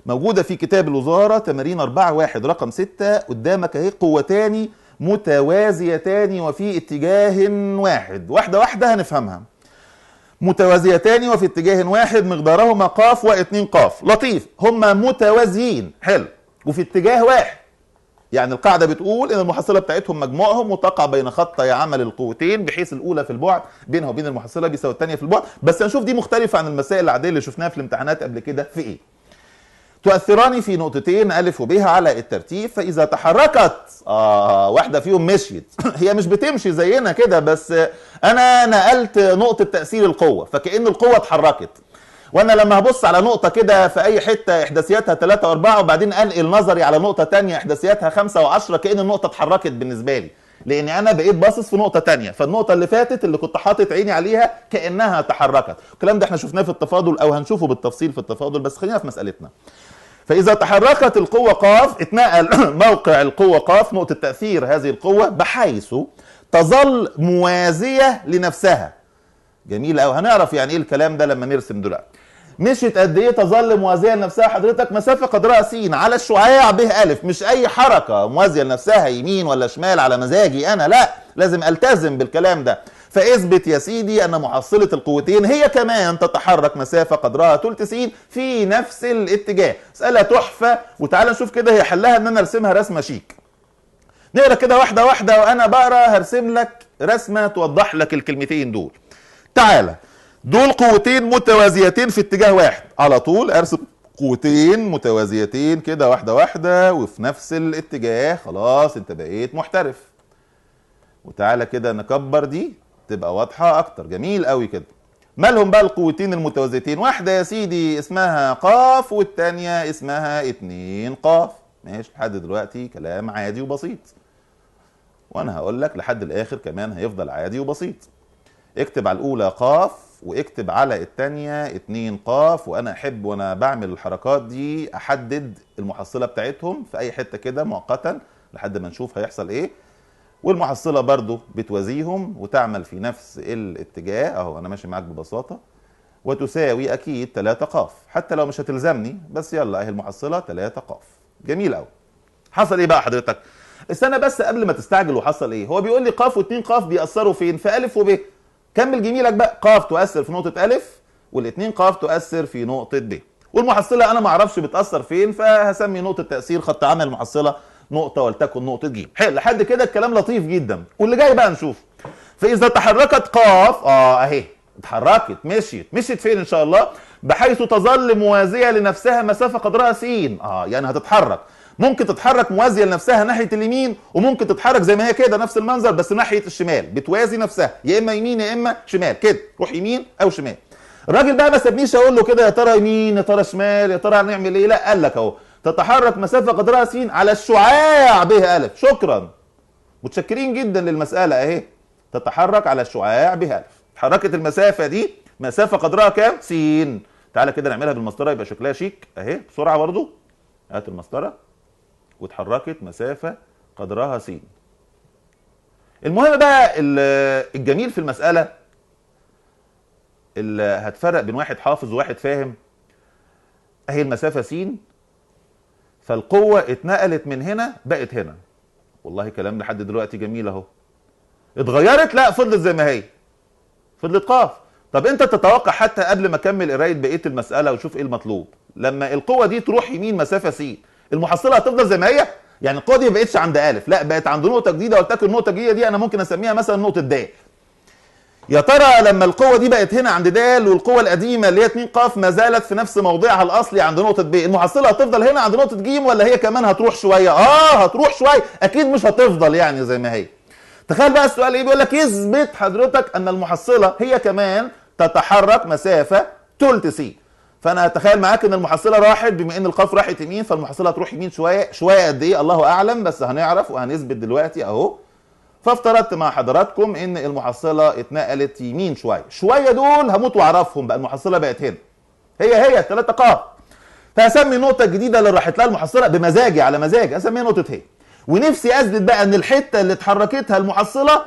موجودة في كتاب الوزارة تمارين 4 1 رقم 6، قدامك اهي قوتان متوازيتان وفي اتجاه واحد. واحدة واحدة هنفهمها. متوازيتان وفي اتجاه واحد مقدارهما قاف و2 قاف. لطيف، هما متوازيين، حلو، وفي اتجاه واحد، يعني القاعدة بتقول ان المحصلة بتاعتهم مجموعهم وتقع بين خطي عمل القوتين، بحيث الاولى في البعد بينها وبين المحصلة بيساوي الثانية في البعد. بس هنشوف دي مختلفة عن المسائل العادية اللي شفناها في الامتحانات قبل كده في ايه. تؤثران في نقطتين أ وب على الترتيب، فإذا تحركت واحدة فيهم مشيت هي مش بتمشي زينا كده، بس أنا نقلت نقطة تأثير القوة فكأن القوة اتحركت، وأنا لما هبص على نقطة كده في أي حتة إحداثياتها 3 و4 وبعدين أنقل نظري على نقطة تانية إحداثياتها 5 و10 كأن النقطة اتحركت بالنسبة لي، لأن أنا بقيت باصص في نقطة تانية، فالنقطة اللي فاتت اللي كنت حاطط عيني عليها كأنها تحركت. الكلام ده احنا شفناه في التفاضل أو هنشوفه بالتفصيل في التفاضل، بس خلينا في مسألتنا. فإذا تحركت القوة قاف اتنقل موقع القوة قاف نقطة تأثير هذه القوة بحيث تظل موازية لنفسها. جميل أوي، هنعرف يعني إيه الكلام ده لما نرسم دلوقتي. مشيت قد إيه تظل موازية لنفسها حضرتك؟ مسافة قدرها س على الشعاع ب أ، مش أي حركة موازية لنفسها يمين ولا شمال على مزاجي أنا، لا، لازم ألتزم بالكلام ده. فاثبت يا سيدي أن محصلة القوتين هي كمان تتحرك مسافة قدرها ثلث س في نفس الاتجاه. مسألة تحفة، وتعالى نشوف كده هي حلها إن أنا أرسمها رسمة شيك. نقرا كده واحدة واحدة وأنا بقرا هرسم لك رسمة توضح لك الكلمتين دول. تعالى، دول قوتين متوازيتين في اتجاه واحد، على طول ارسم قوتين متوازيتين كده واحدة واحدة وفي نفس الاتجاه، خلاص انت بقيت محترف. وتعالى كده نكبر دي تبقى واضحة اكتر. جميل قوي كده. مالهم بقى القوتين المتوازيتين؟ واحدة يا سيدي اسمها قاف والتانية اسمها 2 قاف. ماشي لحد دلوقتي كلام عادي وبسيط. وانا هقول لك لحد الاخر كمان هيفضل عادي وبسيط. اكتب على الاولى قاف واكتب على الثانية 2 قاف، وانا احب وانا بعمل الحركات دي احدد المحصلة بتاعتهم في اي حتة كده مؤقتا لحد ما نشوف هيحصل ايه. والمحصله برضو بتوازيهم وتعمل في نفس الاتجاه اهو، انا ماشي معاك ببساطة، وتساوي اكيد 3 قاف حتى لو مش هتلزمني، بس يلا اهي المحصلة 3 قاف. جميل قوي. حصل ايه بقى حضرتك؟ استنى بس قبل ما تستعجل، وحصل ايه؟ هو بيقول لي قاف و2 قاف بيأثروا فين؟ في الف وب. كمل جميلك بقى، قاف تؤثر في نقطة الف والاثنين قاف تؤثر في نقطة ب، والمحصله انا ما اعرفش بتأثر فين، فهسمي نقطة تأثير خط عمل المحصلة نقطة ولتكن نقطة ج. حلو، لحد كده الكلام لطيف جدا. واللي جاي بقى نشوف. فاذا تحركت قاف، اهي اتحركت، مشيت فين ان شاء الله؟ بحيث تظل موازية لنفسها مسافة قدرها س. يعني هتتحرك، ممكن تتحرك موازية لنفسها ناحية اليمين، وممكن تتحرك زي ما هي كده نفس المنظر بس ناحية الشمال، بتوازي نفسها يا اما يمين يا اما شمال كده، روح يمين او شمال. الراجل بقى ما سابنيش اقول له كده يا ترى يمين يا ترى شمال يا ترى هنعمل ايه، لا قال لك اهو تتحرك مسافة قدرها س على الشعاع ب أ. شكرا، متشكرين جدا للمسالة اهي، تتحرك على الشعاع ب أ. اتحركت المسافة دي مسافة قدرها كام؟ س. تعالى كده نعملها بالمسطره يبقى شكلها شيك اهي بسرعة برضو. هات المسطره، واتحركت مسافة قدرها س. المهم بقى الجميل في المسالة اللي هتفرق بين واحد حافظ وواحد فاهم، اهي المسافة س، فالقوه اتنقلت من هنا بقت هنا. والله كلام لحد دلوقتي جميل اهو. اتغيرت؟ لا، فضلت زي ما هي، فضلت قاف. طب انت تتوقع حتى قبل ما اكمل قرايه بقية المسالة وشوف ايه المطلوب، لما القوة دي تروح يمين مسافة س، المحصلة هتفضل زي ما هي؟ يعني القوة دي ما بقتش عند الف، لا بقت عند نقطة جديدة، ولتكن النقطة الجديدة دي انا ممكن اسميها مثلا نقطة د. يا ترى لما القوة دي بقت هنا عند د والقوه القديمة اللي هي 2 قاف ما زالت في نفس موضعها الاصلي عند نقطة ب، المحصلة هتفضل هنا عند نقطة ج ولا هي كمان هتروح شوية؟ هتروح شوية، اكيد مش هتفضل يعني زي ما هي. تخيل بقى السؤال ايه، بيقول لك اثبت حضرتك ان المحصلة هي كمان تتحرك مسافة ثلث س. فانا هتخيل معاك ان المحصلة راحت، بما ان القاف راحت يمين فالمحصله هتروح يمين شوية، شوية قد ايه الله اعلم، بس هنعرف وهنثبت دلوقتي اهو. فافترضت مع حضراتكم ان المحصلة اتنقلت يمين شوية، شوية دول هموت واعرفهم بقى، المحصلة بقت هنا هي 3 قاف. فهسمي النقطة الجديدة اللي راحت لها المحصلة بمزاجي، على مزاجي اسميها نقطة ه. ونفسي اثبت بقى ان الحتة اللي اتحركتها المحصلة،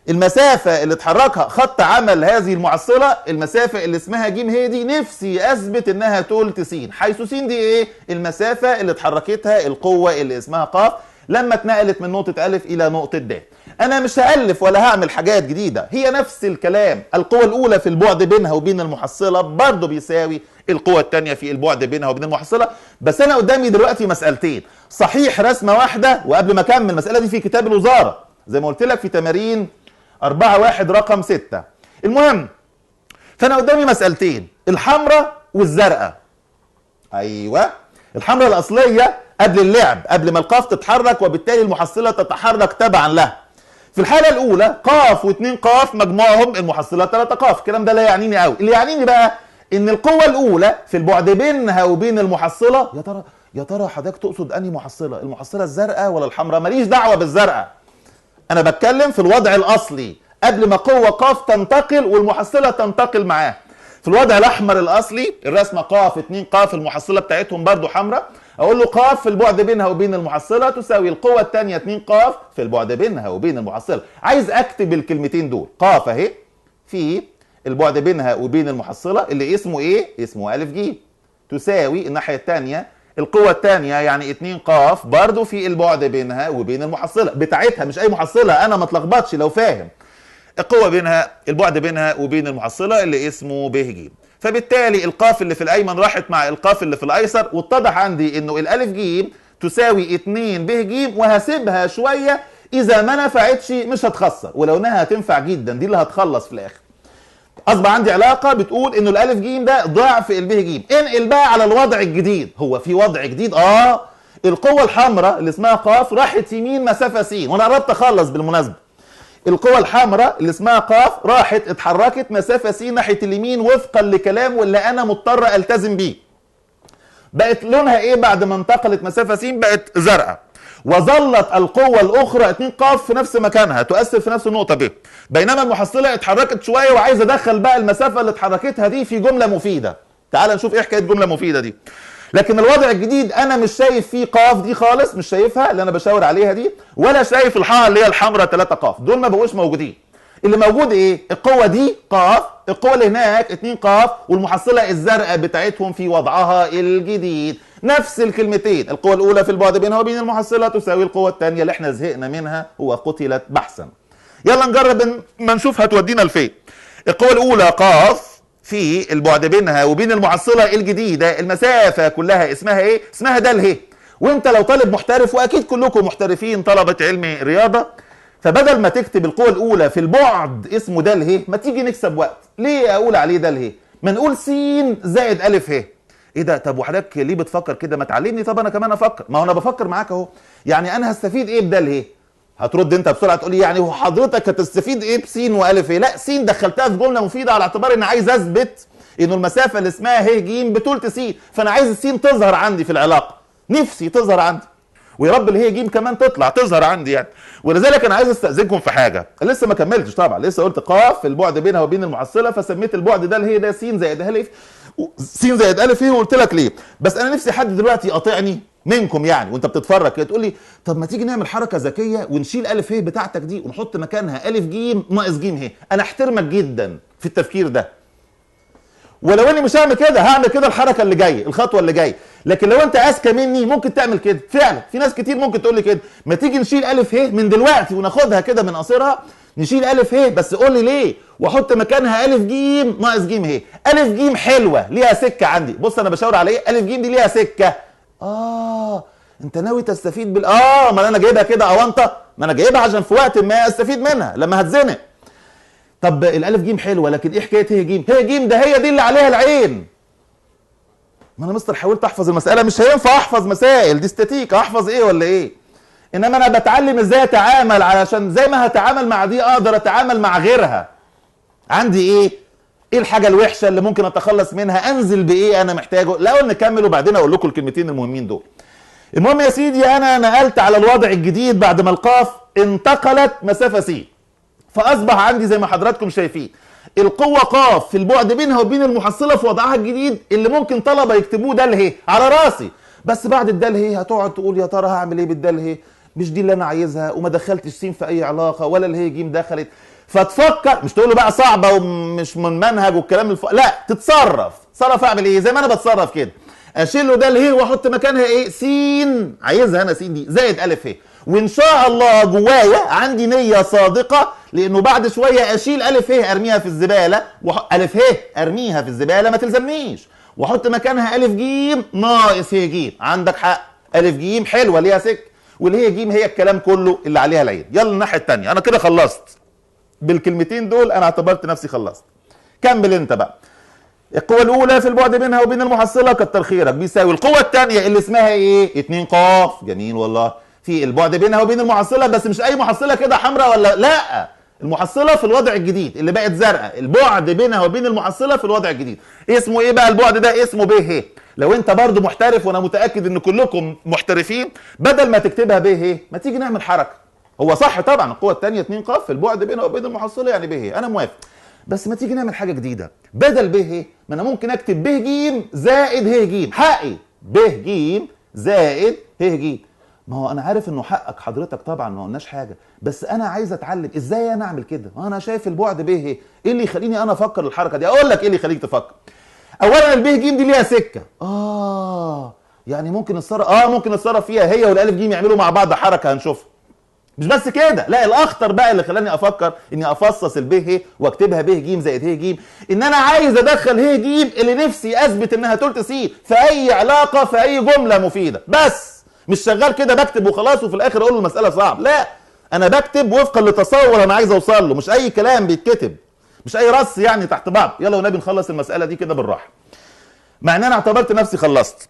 المسافة اللي اتحركها خط عمل هذه المحصلة، المسافة اللي اسمها ج هي دي، نفسي اثبت انها ثلث س، حيث س دي ايه؟ المسافة اللي اتحركتها القوة اللي اسمها قاف لما اتنقلت من نقطة الف الى نقطة د. انا مش هالف ولا هعمل حاجات جديدة، هي نفس الكلام. القوة الاولى في البعد بينها وبين المحصلة برضه بيساوي القوة الثانية في البعد بينها وبين المحصلة، بس انا قدامي دلوقتي مسالتين، صحيح رسمه واحدة، وقبل ما اكمل المسالة دي في كتاب الوزارة زي ما قلت لك في تمارين 4-1 رقم 6. المهم فانا قدامي مسالتين، الحمراء والزرقاء. ايوه، الحمراء الاصلية قبل اللعب، قبل ما القاف تتحرك وبالتالي المحصلة تتحرك تبعا لها. في الحالة الاولى قاف و2 قاف مجموعهم المحصلة 3 قاف، الكلام ده لا يعنيني قوي. اللي يعنيني بقى ان القوة الاولى في البعد بينها وبين المحصلة، يا ترى حضرتك تقصد انهي محصله؟ المحصلة الزرقاء ولا الحمراء؟ ماليش دعوه بالزرقاء، انا بتكلم في الوضع الاصلي قبل ما قوة قاف تنتقل والمحصله تنتقل معاه. في الوضع الاحمر الاصلي الرسمة قاف 2 قاف المحصلة بتاعتهم برضو حمراء، اقول له قاف في البعد بينها وبين المحصلة تساوي القوة الثانية 2 قاف في البعد بينها وبين المحصلة. عايز اكتب الكلمتين دول، قاف اهي في البعد بينها وبين المحصلة اللي اسمه ايه؟ اسمه الف ج، تساوي الناحية الثانية القوة الثانية يعني 2 قاف برضو في البعد بينها وبين المحصلة بتاعتها، مش اي محصله، انا ما اتلخبطش لو فاهم. القوة بينها، البعد بينها وبين المحصلة اللي اسمه ب ج. فبالتالي القاف اللي في الايمن راحت مع القاف اللي في الايسر، واتضح عندي انه الالف ج تساوي 2 ب ج، وهسيبها شوية اذا ما نفعتش مش هتخسر، ولو انها هتنفع جدا دي اللي هتخلص في الاخر. اصبح عندي علاقة بتقول انه الالف ج ده ضعف الب ج. انقل بقى على الوضع الجديد، هو في وضع جديد؟ القوة الحمراء اللي اسمها قاف راحت يمين مسافة س، وانا قربت اخلص بالمناسبة. القوة الحمراء اللي اسمها قاف راحت اتحركت مسافة س ناحية اليمين وفقا لكلامه اللي أنا مضطر ألتزم بيه. بقت لونها إيه بعد ما انتقلت مسافة س؟ بقت زرقاء. وظلت القوة الاخرى 2 ق في نفس مكانها تؤثر في نفس النقطة ب، بينما المحصلة اتحركت شوية، وعايز ادخل بقى المسافة اللي اتحركتها دي في جملة مفيدة. تعال نشوف ايه حكاية جملة مفيدة دي. لكن الوضع الجديد انا مش شايف فيه ق دي خالص، مش شايفها اللي انا بشاور عليها دي، ولا شايف الحاء اللي هي الحمراء 3 ق، دول ما بقوش موجودين. اللي موجود ايه؟ القوة دي ق، القوة اللي هناك 2 ق، والمحصله الزرقاء بتاعتهم في وضعها الجديد. نفس الكلمتين، القوة الاولى في البعد بينها وبين المحصلة تساوي القوة الثانية اللي احنا زهقنا منها وقتلت بحثا. يلا نجرب ما نشوف هتودينا لفين. القوة الاولى ق في البعد بينها وبين المحصلة الجديدة المسافة كلها اسمها ايه؟ اسمها د ه. وانت لو طالب محترف، واكيد كلكم محترفين طلبه علم رياضة، فبدل ما تكتب القوة الأولى في البعد اسمه د ه، ما تيجي نكسب وقت. ليه أقول عليه د ه؟ ما نقول س زائد أ ه. إيه ده؟ طب وحضرتك ليه بتفكر كده؟ ما تعلمني، طب أنا كمان أفكر. ما هو أنا بفكر معاك أهو. يعني أنا هستفيد إيه بدال ه؟ هترد أنت بسرعة تقول لي يعني هو حضرتك هتستفيد إيه بس وأ ه؟ لا، س دخلتها في جملة مفيدة على اعتبار إن عايز أثبت إنه المسافة اللي اسمها ه ج بتلت س، فأنا عايز السين تظهر عندي في العلاقة، نفسي تظهر عندي. ويا رب اللي هي جيم كمان تطلع تظهر عندي يعني. ولذلك انا عايز استاذنكم في حاجة لسه ما كملتش طبعا، لسه قلت ق في البعد بينها وبين المحصلة، فسميت البعد ده اللي هي ده س زائد الف، س زائد الف ايه، وقلت لك ليه. بس انا نفسي حد دلوقتي يقاطعني منكم يعني وانت بتتفرج كده تقول لي طب ما تيجي نعمل حركة ذكية ونشيل الف ه بتاعتك دي ونحط مكانها الف ج ناقص ج ه. انا احترمك جدا في التفكير ده، ولو اني مش هعمل كده، هعمل كده الحركة اللي جاية، الخطوة اللي جاية. لكن لو انت اذكى مني ممكن تعمل كده فعلا. في ناس كتير ممكن تقول لي كده، ما تيجي نشيل الف ه من دلوقتي وناخدها كده من قصيرها، نشيل الف ه بس قول لي ليه، واحط مكانها الف ج ناقص ج ه. الف ج حلوة ليها سكة عندي، بص انا بشاور على ايه، الف ج دي ليها سكة. انت ناوي تستفيد بال ما انا جايبها كده اونطه، ما انا جايبها عشان في وقت ما استفيد منها لما هتزنق. طب الالف جيم حلوة، لكن ايه حكاية ه جيم؟ ه جيم ده هي دي اللي عليها العين. ما انا مستر حاولت احفظ المسالة، مش هينفع احفظ مسائل دي استاتيكا، احفظ ايه ولا ايه؟ انما انا بتعلم ازاي اتعامل، علشان زي ما هتعامل مع دي اقدر اتعامل مع غيرها. عندي ايه؟ ايه الحاجة الوحشة اللي ممكن اتخلص منها؟ انزل بايه انا محتاجه؟ الاول نكمل وبعدين اقول لكم الكلمتين المهمين دول. المهم يا سيدي انا نقلت على الوضع الجديد بعد ما القاف انتقلت مسافة س، فاصبح عندي زي ما حضراتكم شايفين القوة ق في البعد بينها وبين المحصلة في وضعها الجديد اللي ممكن طلبه يكتبوه د ه على راسي. بس بعد الدال ه هتقعد تقول يا ترى هعمل ايه بالدال ه؟ مش دي اللي انا عايزها، وما دخلتش س في اي علاقة ولا اله ج دخلت. فتفكر، مش تقول له بقى صعبة ومش من منهج والكلام لا، تتصرف. تصرف اعمل ايه؟ زي ما انا بتصرف كده، اشيل له دال ه واحط مكانها ايه؟ س، عايزها انا س دي زائد الف ه. وان شاء الله جوايا عندي نيه صادقة، لانه بعد شوية اشيل الف ه ارميها في الزبالة، الف ه ارميها في الزبالة ما تلزمنيش، واحط مكانها الف ج ناقص ه ج. عندك حق، الف ج حلوة ليها سك، واللي هي ج هي الكلام كله اللي عليها العين. يلا الناحية الثانية، انا كده خلصت بالكلمتين دول، انا اعتبرت نفسي خلصت. كمل انت بقى. القوة الأولى في البعد بينها وبين المحصلة كتر خيرك بيساوي القوة الثانية اللي اسمها إيه؟ 2 ق. جميل والله، في البعد بينها وبين المحصلة، بس مش أي محصلة كده حمراء ولا لا، المحصلة في الوضع الجديد اللي بقت زرقاء، البعد بينها وبين المحصلة في الوضع الجديد اسمه إيه بقى البعد ده؟ اسمه ب ه. لو أنت برضو محترف، وأنا متأكد إن كلكم محترفين، بدل ما تكتبها ب ه ما تيجي نعمل حركة. هو صح طبعا القوة الثانية 2 ق في البعد بينها وبين المحصلة يعني ب ه، أنا موافق، بس ما تيجي نعمل حاجة جديدة. بدل ب ه ما انا ممكن اكتب ب ج زائد ه ج، حقي ب ج زائد ه ج. ما هو انا عارف انه حقك حضرتك طبعا، ما قلناش حاجة، بس انا عايز اتعلم ازاي انا اعمل كده. انا شايف البعد ب ه، ايه اللي يخليني انا افكر الحركة دي؟ اقول لك ايه اللي يخليك تفكر. اولا الب ج دي ليها سكة، يعني ممكن نتصرف، ممكن نتصرف فيها هي والالف ج يعملوا مع بعض حركة هنشوفها. مش بس كده، لا الاخطر بقى اللي خلاني افكر اني افصص الب ه واكتبها ب ج زائد ه ج، ان انا عايز ادخل ه ج اللي نفسي اثبت انها تلت س في اي علاقة في اي جملة مفيدة. بس مش شغال كده بكتب وخلاص وفي الاخر اقول له المسالة صعب، لا انا بكتب وفقا لتصور انا عايز اوصل له، مش اي كلام بيتكتب، مش اي رص يعني تحت بعض. يلا ونبي نخلص المسالة دي كده بالراحة. مع ان انا اعتبرت نفسي خلصت.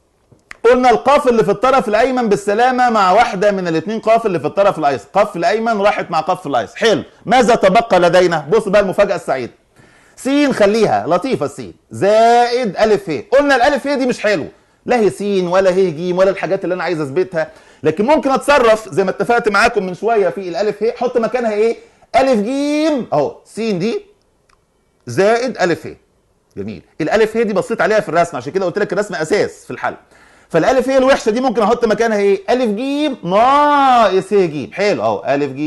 قلنا القاف اللي في الطرف الايمن بالسلامة مع واحدة من الاثنين قاف اللي في الطرف الايسر، قاف الايمن راحت مع قاف الايسر، حلو. ماذا تبقى لدينا؟ بص بقى المفاجاة السعيدة. س خليها لطيفة، س زائد الف ه. قلنا الالف ه دي مش حلو، لا هي س ولا هي ج ولا الحاجات اللي انا عايز اثبتها، لكن ممكن اتصرف زي ما اتفقت معاكم من شوية في الالف ه، حط مكانها ايه؟ الف ج اهو، س دي زائد الف ه. جميل. الالف ه دي بصيت عليها في الرسم، عشان كده قلت لك الرسم اساس في الحل. فالالف ه الوحشة دي ممكن احط مكانها ايه؟ الف ج ناقص ه ج. حلو اهو، الف ج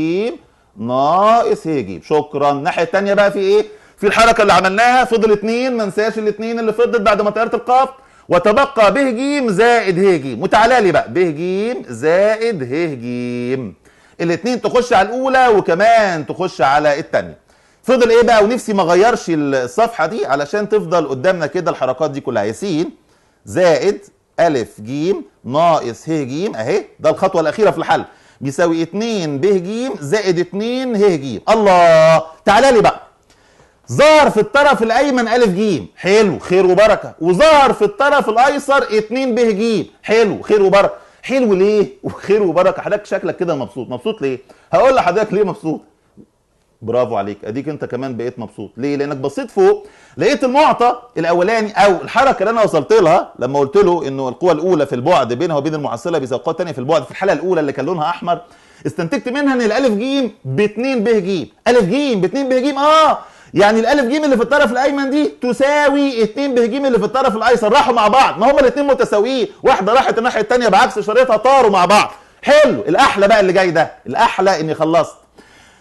ناقص ه ج. شكرا. الناحية الثانية بقى في ايه؟ في الحركة اللي عملناها فضل 2، ما انساش الاثنين اللي فضلت بعد ما طيرت القاف، وتبقى ب ج زائد ه ج. وتعالى لي بقى ب ج زائد ه ج، الاثنين تخش على الاولى وكمان تخش على الثانية. فضل ايه بقى؟ ونفسي ما اغيرش الصفحة دي علشان تفضل قدامنا كده الحركات دي كلها. س زائد الف ج ناقص ه ج اهي، ده الخطوة الاخيرة في الحل، بيساوي 2 ب ج زائد 2 ه ج. الله، تعالى لي بقى، ظهر في الطرف الايمن الف ج، حلو خير وبركة، وظهر في الطرف الايسر 2 ب ج، حلو خير وبركة. حلو ليه وخير وبركة؟ حضرتك شكلك كده مبسوط. مبسوط ليه؟ هقول لحضرتك ليه مبسوط. برافو عليك، اديك انت كمان بقيت مبسوط. ليه؟ لانك بصيت فوق لقيت المعطى الاولاني او الحركة اللي انا وصلت لها لما قلت له انه القوة الاولى في البعد بينها وبين المحصلة بيساوي القوة الثانية في البعد في الحالة الاولى اللي كان لونها احمر، استنتجت منها ان الالف ج ب 2 ب ج، الف ج ب 2 ب ج، يعني الالف ج اللي في الطرف الايمن دي تساوي 2 ب ج اللي في الطرف الايسر، راحوا مع بعض، ما هما الاثنين متساويين، واحدة راحت الناحية الثانية بعكس اشارتها، طاروا مع بعض. حلو. الاحلى بقى اللي جاي ده، الاحلى اني خلصت.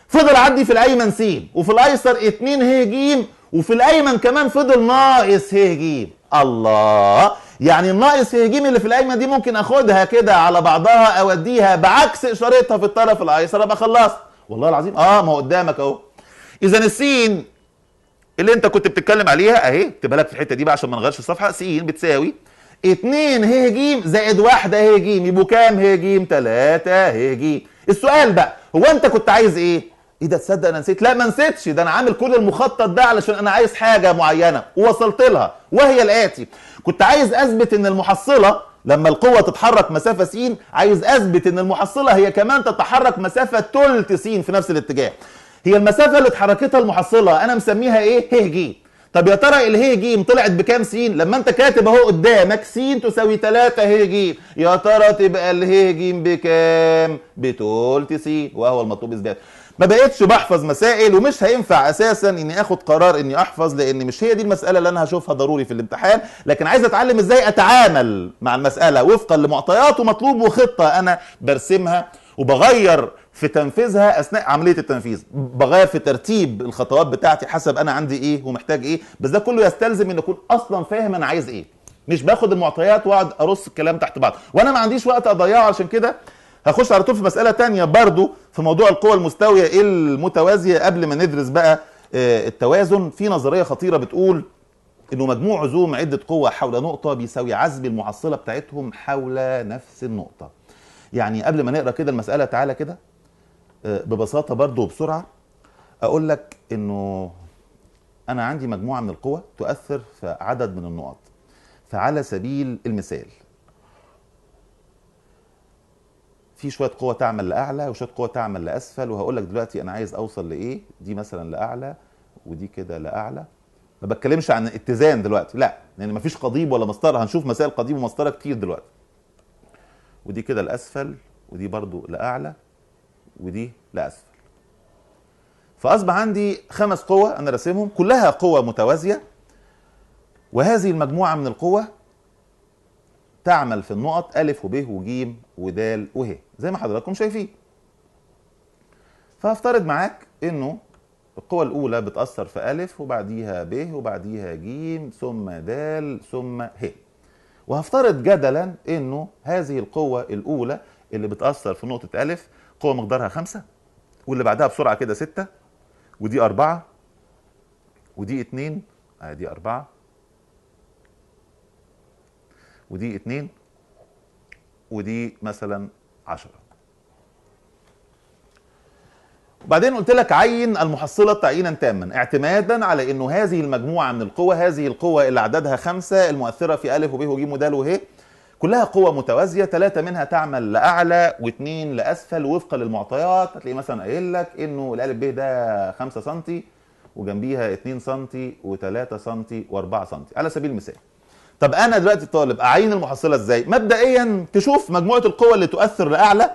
فضل عندي في الايمن س وفي الايسر 2 ه ج، وفي الايمن كمان فضل ناقص ه ج. الله، يعني الناقص ه ج اللي في الايمن دي ممكن اخدها كده على بعضها اوديها بعكس اشارتها في الطرف الايسر، ابقى خلصت. والله العظيم ما هو قدامك اهو. اذا السين اللي انت كنت بتتكلم عليها اهي، اكتبها لك في الحتة دي بقى عشان ما نغيرش الصفحة. س بتساوي 2 ه ج زائد 1 ه ج، يبقوا كام ه ج؟ 3 ه ج. السؤال بقى، هو انت كنت عايز ايه؟ ايه ده، تصدق انا نسيت؟ لا ما نسيتش، ده انا عامل كل المخطط ده علشان انا عايز حاجة معينة ووصلت لها، وهي الاتي. كنت عايز اثبت ان المحصلة لما القوة تتحرك مسافة س، عايز اثبت ان المحصلة هي كمان تتحرك مسافة ثلث س في نفس الاتجاه. هي المسافة اللي اتحركتها المحصلة انا مسميها ايه؟ ه ج. طب يا ترى اله ج طلعت بكام س؟ لما انت كاتب اهو قدامك س تساوي 3 ه ج، يا ترى تبقى اله ج بكام؟ بتلت س، وهو المطلوب اثباته. ما بقتش بحفظ مسائل، ومش هينفع اساسا اني اخد قرار اني احفظ، لان مش هي دي المسالة اللي انا هشوفها ضروري في الامتحان، لكن عايز اتعلم ازاي اتعامل مع المسالة وفقا لمعطيات ومطلوب وخطه انا برسمها وبغير في تنفيذها اثناء عملية التنفيذ، بغير في ترتيب الخطوات بتاعتي حسب انا عندي ايه ومحتاج ايه، بس ده كله يستلزم ان اكون اصلا فاهم انا عايز ايه، مش باخد المعطيات واقعد ارص الكلام تحت بعض، وانا ما عنديش وقت اضيعه. عشان كده هخش على طول في مسألة تانية برضو في موضوع القوى المستوية المتوازية. قبل ما ندرس بقى التوازن، في نظرية خطيرة بتقول انه مجموع عزوم عدة قوى حول نقطة بيساوي عزم المحصلة بتاعتهم حول نفس النقطة. يعني قبل ما نقرأ كده المسألة، تعالى كده ببساطة برضو وبسرعة اقول لك انه انا عندي مجموعة من القوى تؤثر في عدد من النقط. فعلى سبيل المثال في شوية قوة تعمل لاعلى وشوية قوة تعمل لاسفل، وهقول لك دلوقتي انا عايز اوصل لايه. دي مثلا لاعلى ودي كده لاعلى. ما بتكلمش عن اتزان دلوقتي، لا، لان مفيش قضيب ولا مسطرة، هنشوف مسائل قضيب ومسطره كتير دلوقتي. ودي كده لاسفل ودي برضو لاعلى ودي لاسفل. فاصبح عندي 5 قوى انا راسمهم كلها قوى متوازية، وهذه المجموعة من القوى تعمل في النقط أ وب وج ودال وه زي ما حضراتكم شايفين. فهفترض معاك إنه القوة الأولى بتأثر في أ وبعديها ب وبعديها ج ثم د ثم ه. وهفترض جدلا إنه هذه القوة الأولى اللي بتأثر في نقطة أ قوة مقدارها 5، واللي بعدها بسرعة كده 6، ودي 4 ودي 2، دي 4 ودي 2 ودي مثلا 10. وبعدين قلت لك عين المحصلة تعيينا تاما، اعتمادا على انه هذه المجموعة من القوى، هذه القوى اللي عددها 5 المؤثرة في أ وب وج ودال وه، كلها قوى متوازية، 3 منها تعمل لأعلى و2 لأسفل وفقا للمعطيات. هتلاقي مثلا قايل لك انه الألف ب ده 5 سم وجنبيها 2 سم و3 سم و4 سم على سبيل المثال. طب انا دلوقتي طالب اعين المحصلة ازاي؟ مبدئيا تشوف مجموعة القوى اللي تؤثر لاعلى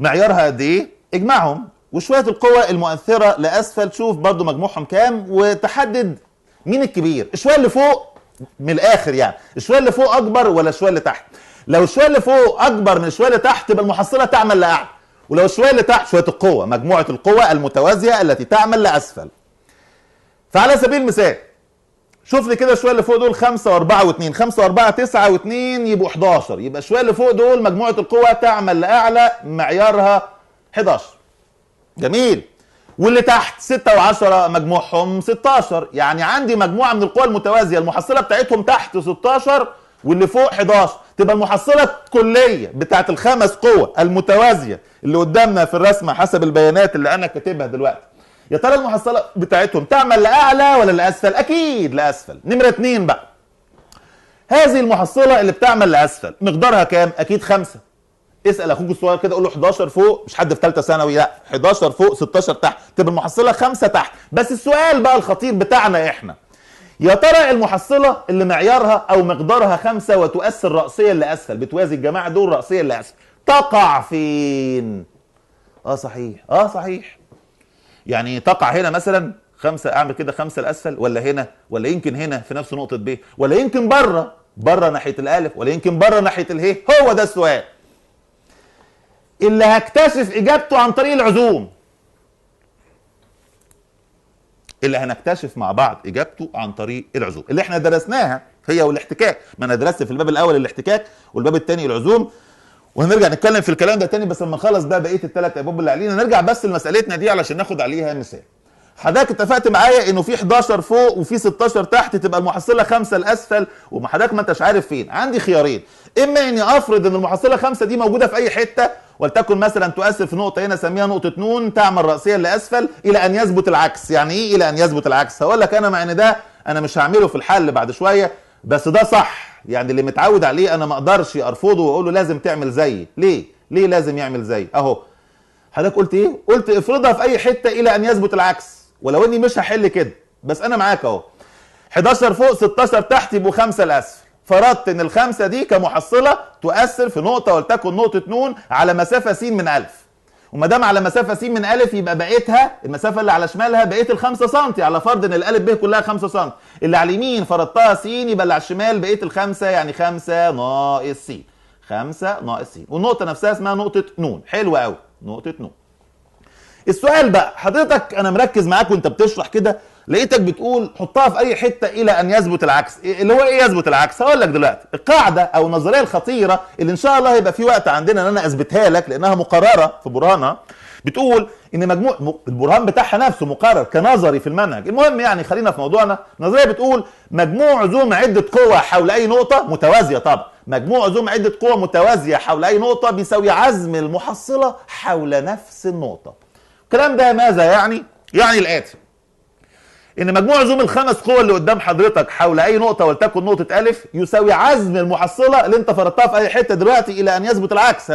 معيارها قد ايه، اجمعهم، وشوية القوى المؤثرة لاسفل تشوف برضو مجموعهم كام، وتحدد مين الكبير، الشويه اللي فوق من الاخر يعني، الشويه اللي فوق اكبر ولا الشويه اللي تحت؟ لو الشويه اللي فوق اكبر من الشويه اللي تحت يبقى المحصلة تعمل لاعلى، ولو الشويه اللي تحت شوية القوة، مجموعة القوى المتوازيه التي تعمل لاسفل. فعلى سبيل المثال شوف لي كده شوية اللي فوق دول 5 و4 و2، 5 و4 9 و2 يبقوا 11، يبقى شوية اللي فوق دول مجموعة القوى تعمل لاعلى معيارها 11. جميل. واللي تحت 6 و10 مجموعهم 16، يعني عندي مجموعة من القوى المتوازيه المحصلة بتاعتهم تحت 16 واللي فوق 11، تبقى المحصلة الكلية بتاعت الخمس قوى المتوازيه اللي قدامنا في الرسمة حسب البيانات اللي انا كاتبها دلوقتي، يا ترى المحصلة بتاعتهم تعمل لاعلى ولا لاسفل؟ اكيد لاسفل. نمره 2 بقى، هذه المحصلة اللي بتعمل لاسفل مقدارها كام؟ اكيد 5. اسال اخوك الصغير كده قول له 11 فوق، مش حد في ثالثة ثانوي، لا 11 فوق 16 تحت، تبقى المحصلة 5 تحت. بس السؤال بقى الخطير بتاعنا احنا، يا ترى المحصلة اللي معيارها او مقدارها 5 وتؤثر راسيا لاسفل، بتوازي الجماعة دول راسيا لاسفل، تقع فين؟ صحيح، صحيح. يعني تقع هنا مثلا 5، اعمل كده 5 لاسفل، ولا هنا، ولا يمكن هنا في نفس نقطة ب، ولا يمكن بره ناحية الالف، ولا يمكن بره ناحية اله. هو ده السؤال اللي هكتشف اجابته عن طريق العزوم، اللي هنكتشف مع بعض اجابته عن طريق العزوم اللي احنا درسناها هي والاحتكاك. ما انا درست في الباب الاول الاحتكاك والباب الثاني العزوم، وهنرجع نتكلم في الكلام ده تاني بس لما نخلص بقى بقية الثلاث ابواب اللي علينا. نرجع بس لمسالتنا دي علشان ناخد عليها مثال. حضرتك اتفقت معايا انه في 11 فوق وفي 16 تحت، تبقى المحصلة 5 لاسفل، وما حضرتك ما انتش عارف فين. عندي خيارين، اما اني افرض ان المحصلة 5 دي موجودة في اي حتة، ولتكن مثلا تؤثر في نقطة هنا سميها نقطة نون، تعمل راسيا لاسفل الى ان يثبت العكس. يعني ايه الى ان يثبت العكس؟ هقول لك انا، مع ان ده انا مش هعمله في الحل بعد شوية، بس ده صح، يعني اللي متعود عليه انا ما اقدرش ارفضه واقول له لازم تعمل زيي. ليه؟ ليه لازم يعمل زيي؟ اهو حضرتك قلت ايه؟ قلت افرضها في اي حتة الى ان يثبت العكس، ولو اني مش هحل كده بس انا معاك اهو. 11 فوق 16 تحت يبقوا 5 لاسفل، فرضت ان الخمسة دي كمحصله تؤثر في نقطة ولتكن نقطة نون على مسافة س من الف، وما دام على مسافة س من الف يبقى بقيتها المسافة اللي على شمالها بقيت ال5 سم، على فرض ان الالف ب كلها 5 سم، اللي على اليمين فرضتها س يبقى اللي على الشمال بقيت الخمسة، يعني 5 ناقص س، 5 ناقص س، والنقطة نفسها اسمها نقطة نون. حلوة قوي نقطة نون. السؤال بقى حضرتك انا مركز معاك وانت بتشرح كده، لقيتك بتقول حطها في اي حتة الى ان يثبت العكس. اللي هو ايه يثبت العكس؟ هقول لك دلوقتي القاعدة او النظرية الخطيرة اللي ان شاء الله هيبقى في وقت عندنا ان انا اثبتها لك لانها مقررة في برهانها، بتقول ان مجموع البرهان بتاعها نفسه مقرر كنظري في المنهج. المهم يعني خلينا في موضوعنا. النظرية بتقول مجموع عزوم عده قوى حول اي نقطة متوازية، طبعا مجموع عزوم عده قوى متوازية حول اي نقطة بيساوي عزم المحصلة حول نفس النقطة. الكلام ده ماذا يعني؟ يعني الاتي، ان مجموع عزوم الخمس قوى اللي قدام حضرتك حول اي نقطة ولتكن نقطة الف يساوي عزم المحصلة اللي انت فرضتها في اي حتة دلوقتي الى ان يثبت العكس.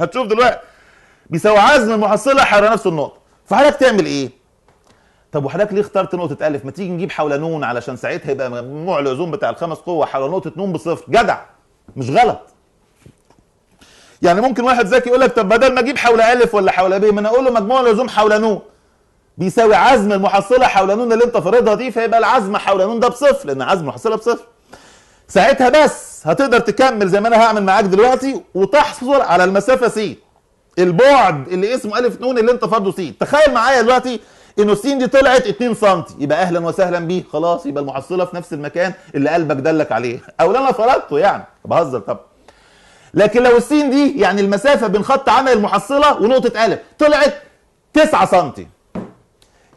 هتشوف دلوقتي بيساوي عزم المحصلة حول نفس النقطة. فحضرتك تعمل ايه؟ طب وحضرتك ليه اخترت نقطة الف؟ ما تيجي نجيب حول نون علشان ساعتها يبقى مجموع العزوم بتاع الخمس قوى حول نقطة نون بصفر. جدع، مش غلط. يعني ممكن واحد ذكي يقول لك طب بدل ما اجيب حول الف ولا حول ب، ما انا اقول له مجموع العزوم حول نون بيساوي عزم المحصلة حول نون اللي انت فارضها دي، فيبقى العزم حول نون ده بصفر لان عزم المحصلة بصفر. ساعتها بس هتقدر تكمل زي ما انا هعمل معاك دلوقتي وتحصل على المسافة س، البعد اللي اسمه الف نون اللي انت فارضه س. تخيل معايا دلوقتي انه س دي طلعت 2 سم، يبقى اهلا وسهلا بيه، خلاص يبقى المحصلة في نفس المكان اللي قلبك دلك عليه او اللي انا فرضته، يعني بهزر طبعا. لكن لو السين دي يعني المسافة بين خط عمل المحصلة ونقطة الف طلعت 9 سم،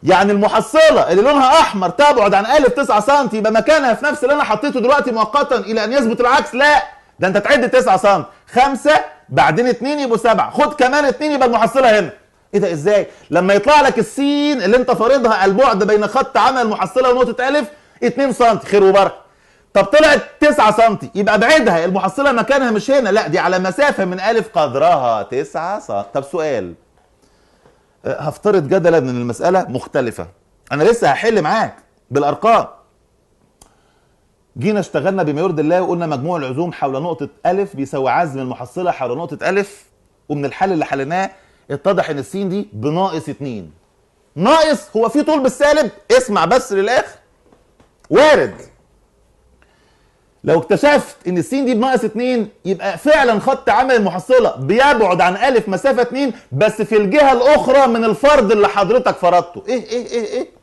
يعني المحصلة اللي لونها احمر تبعد عن الف 9 سم، يبقى مكانها في نفس اللي انا حطيته دلوقتي مؤقتا الى ان يثبت العكس. لا، ده انت تعد 9 سم، 5 بعدين 2 يبقوا 7، خد كمان 2 يبقى المحصلة هنا. ايه ده ازاي؟ لما يطلع لك السين اللي انت فارضها البعد بين خط عمل المحصلة ونقطة الف 2 سم، خير وبركة. طب طلعت 9 سم يبقى ابعدها، المحصلة مكانها مش هنا، لا دي على مسافة من الف قدرها 9 سم. طب سؤال، هفترض جدلا ان المسالة مختلفة، انا لسه هحل معاك بالارقام. جينا اشتغلنا بما يرضي الله وقلنا مجموع العزوم حول نقطة ألف بيساوي عزم المحصلة حول نقطة ألف، ومن الحل اللي حليناه اتضح ان السين دي بناقص 2. ناقص، هو في طول بالسالب؟ اسمع بس للآخر. وارد لو اكتشفت ان السين دي بناقص 2 يبقى فعلا خط عمل المحصلة بيبعد عن ألف مسافة 2 بس في الجهة الأخرى من الفرض اللي حضرتك فرضته. ايه ايه ايه ايه؟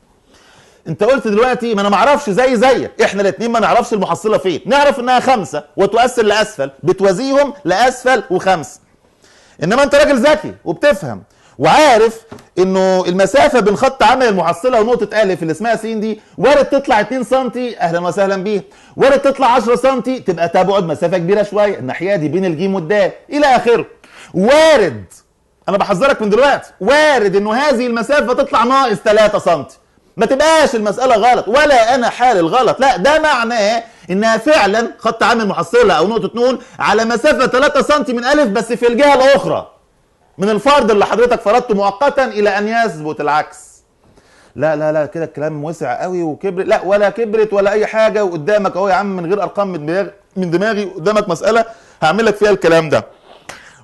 انت قلت دلوقتي ما انا ما اعرفش زي زيك، احنا الاثنين ما نعرفش المحصلة فين، نعرف انها 5 وتؤثر لاسفل، بتوازيهم لاسفل و5. انما انت راجل ذكي وبتفهم وعارف انه المسافة بين خط عمل المحصلة ونقطة الف اللي اسمها س دي وارد تطلع 2 سم، اهلا وسهلا بيها، وارد تطلع 10 سم تبقى تبعد مسافة كبيرة شوية الناحية دي بين الجيم والدال الى اخره. وارد، انا بحذرك من دلوقتي، وارد انه هذه المسافة تطلع ناقص 3 سم. ما تبقاش المسألة غلط ولا أنا حال الغلط، لا ده معناه إنها فعلا خط عامل محصلة أو نقطة نون على مسافة 3 سم من ألف بس في الجهة الأخرى من الفرض اللي حضرتك فرضته مؤقتا إلى أن يثبت العكس. لا لا لا كده الكلام وسع قوي وكبر، لا ولا كبرت ولا أي حاجة، وقدامك أهو يا عم من غير أرقام من دماغي قدامك مسألة هعمل لك فيها الكلام ده.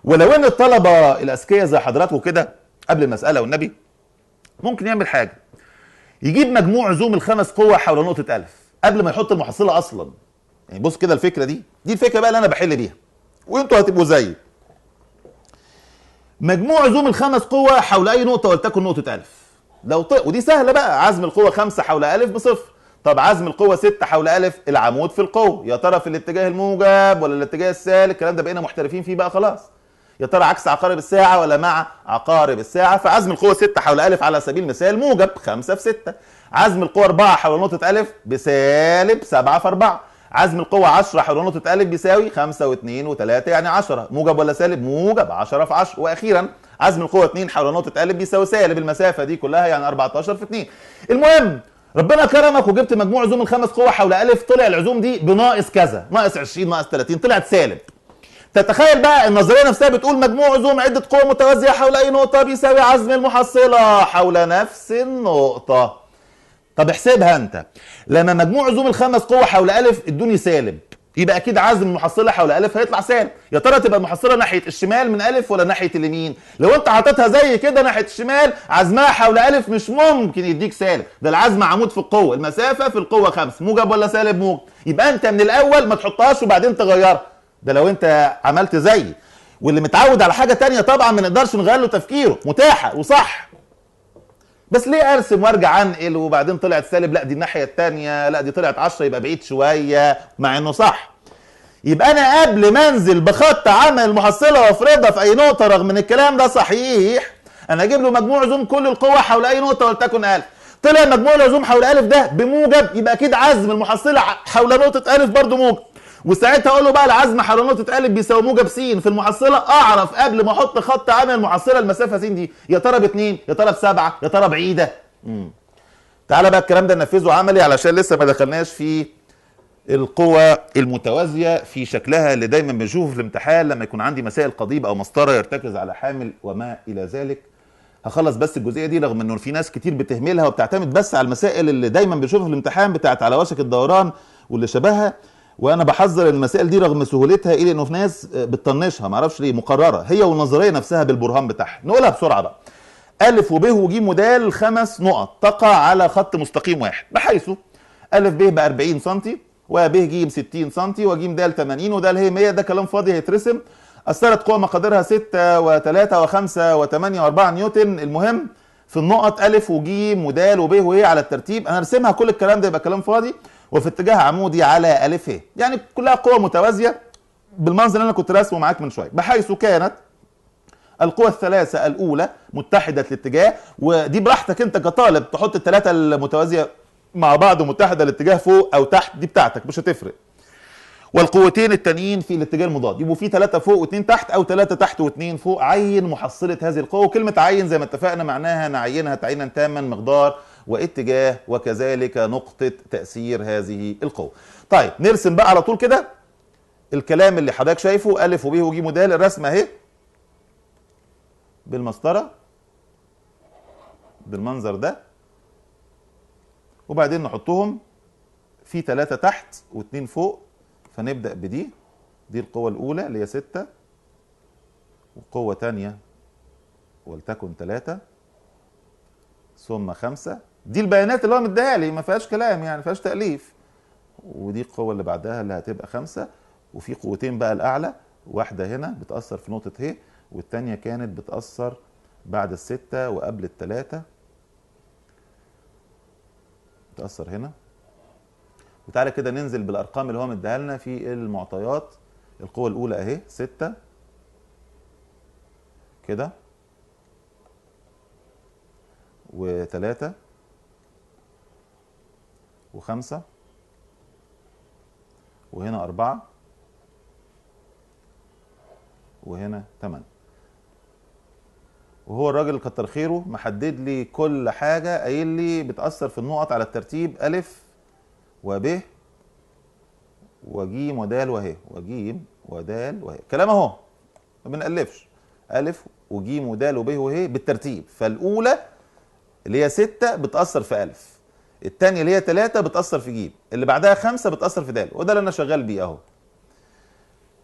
ولو إن الطلبة الأذكياء زي حضراتكم كده قبل المسألة والنبي ممكن يعمل حاجة، يجيب مجموع عزوم الخمس قوى حول نقطة ألف قبل ما يحط المحصلة أصلا. يعني بص كده الفكرة دي الفكرة بقى اللي أنا بحل بيها وأنتوا هتبقوا زيي. مجموع عزوم الخمس قوى حول أي نقطة ولتكن نقطة ألف. لو ودي سهلة بقى، عزم القوة 5 حول ألف بصفر. طب عزم القوة 6 حول ألف، العمود في القوة، يا ترى في الاتجاه الموجب ولا الاتجاه السالب؟ الكلام ده بقينا محترفين فيه بقى خلاص. يا ترى عكس عقارب الساعة ولا مع عقارب الساعة؟ فعزم القوة 6 حول ألف على سبيل المثال موجب 5 في 6، عزم القوة 4 حول نقطة ألف بسالب 7 في 4، عزم القوة 10 حول نقطة ألف بيساوي 5 و2 و3 يعني 10، موجب ولا سالب؟ موجب 10 في 10. وأخيرا عزم القوة 2 حول نقطة ألف بيساوي سالب المسافة دي كلها يعني 14 في 2. المهم ربنا كرمك وجبت مجموع عزوم الخمس قوى حول ألف، طلع العزوم دي بناقص كذا، ناقص 20 ناقص 30، طلعت سالب. تتخيل بقى النظرية نفسها بتقول مجموع عزوم عده قوى متوازية حول اي نقطة بيساوي عزم المحصلة حول نفس النقطة. طب احسبها انت، لما مجموع عزوم الخمس قوى حول الف ادوني سالب، يبقى اكيد عزم المحصلة حول الف هيطلع سالب. يا ترى تبقى المحصلة ناحية الشمال من الف ولا ناحية اليمين؟ لو انت حاططها زي كده ناحية الشمال عزمها حول الف مش ممكن يديك سالب، ده العزم عمود في القوة، المسافة في القوة 5، موجب ولا سالب؟ موجب. يبقى انت من الاول ما تحطهاش وبعدين تغيرها، ده لو انت عملت زيي. واللي متعود على حاجة تانية طبعا ما نقدرش نغير له تفكيره، متاحة وصح، بس ليه ارسم وارجع انقل وبعدين طلعت سالب، لا دي الناحية التانية، لا دي طلعت 10 يبقى بعيد شوية مع انه صح. يبقى انا قبل ما انزل بخط عمل المحصلة وافرضها في اي نقطة رغم ان الكلام ده صحيح، انا اجيب له مجموع عزوم كل القوى حول اي نقطة ولتكن الف. طلع مجموع العزوم حول الف ده بموجب، يبقى اكيد عزم المحصلة حول نقطة الف برضه موجب. وساعتها اقول له بقى العزم حول نقطة أ بيساوي موجب س في المحصلة، اعرف قبل ما احط خط عامل المحصلة المسافة س دي يا ترى ب2 يا ترى ب7 يا ترى بعيدة. تعالى بقى الكلام ده ننفذه عملي علشان لسه ما دخلناش في القوى المتوازية في شكلها اللي دايما بنشوفه في الامتحان لما يكون عندي مسائل قضيب او مسطرة يرتكز على حامل وما الى ذلك. هخلص بس الجزئية دي رغم انه في ناس كتير بتهملها وبتعتمد بس على المسائل اللي دايما بنشوفها في الامتحان بتاعت على وشك الدوران واللي شبهها، وانا بحذر المسائل دي رغم سهولتها الى انه في ناس بتطنشها معرفش ليه، مقررة هي والنظريه نفسها بالبرهان بتاعها. نقولها بسرعة بقى. أ وب وج ود 5 نقط تقع على خط مستقيم واحد، بحيث أ ب ب 40 سم وب ج 60 سم وج د 80 ود ه 100. ده كلام فاضي هيترسم. أثرت قوى مقاديرها 6 و3 و5 و8 و4 نيوتن. المهم في النقط أ وج ود وب وه على الترتيب، انا ارسمها كل الكلام ده يبقى كلام فاضي، وفي اتجاه عمودي على أ ه، يعني كلها قوى متوازية بالمنظر اللي انا كنت راسمه معاك من شوية، بحيث كانت القوى الثلاثة الاولى متحدة الاتجاه، ودي براحتك انت كطالب تحط الثلاثة المتوازيه مع بعض ومتحده الاتجاه فوق او تحت، دي بتاعتك مش هتفرق. والقوتين التانيين في الاتجاه المضاد، يبقوا في 3 فوق و2 تحت او 3 تحت و2 فوق. عين محصله هذه القوة، وكلمه عين زي ما اتفقنا معناها نعينها تعيينا تاما مقدار واتجاه وكذلك نقطة تاثير هذه القوة. طيب نرسم بقى على طول كده الكلام اللي حضرتك شايفه أ وب وج ود. الرسمة اهي بالمسطره بالمنظر ده، وبعدين نحطهم في 3 تحت و2 فوق، فنبدأ بدي، دي القوة الأولى اللي هي 6، وقوة تانية ولتكن 3 ثم 5. دي البيانات اللي هو مديها لي، ما فيهاش كلام يعني، ما فيهاش تأليف. ودي القوة اللي بعدها اللي هتبقى 5، وفي قوتين بقى الأعلى، واحدة هنا بتأثر في نقطة ه، والتانية كانت بتأثر بعد 6 وقبل 3، بتأثر هنا. وتعالى كده ننزل بالأرقام اللي هو مديها لنا في المعطيات. القوة الأولى أهي 6 كده، و3 و5، وهنا 4، وهنا 8. وهو الراجل كتر خيره محدد لي كل حاجة، قايل لي بتأثر في النقط على الترتيب ألف وب وجيم ودال وه، وجيم ودال وه، كلام اهو ما بنألفش، ألف وجيم ودال وب وه بالترتيب. فالأولى اللي هي 6 بتأثر في ألف، الثانية اللي هي 3 بتأثر في جيم، اللي بعدها 5 بتأثر في دال، وده اللي أنا شغال بيه أهو.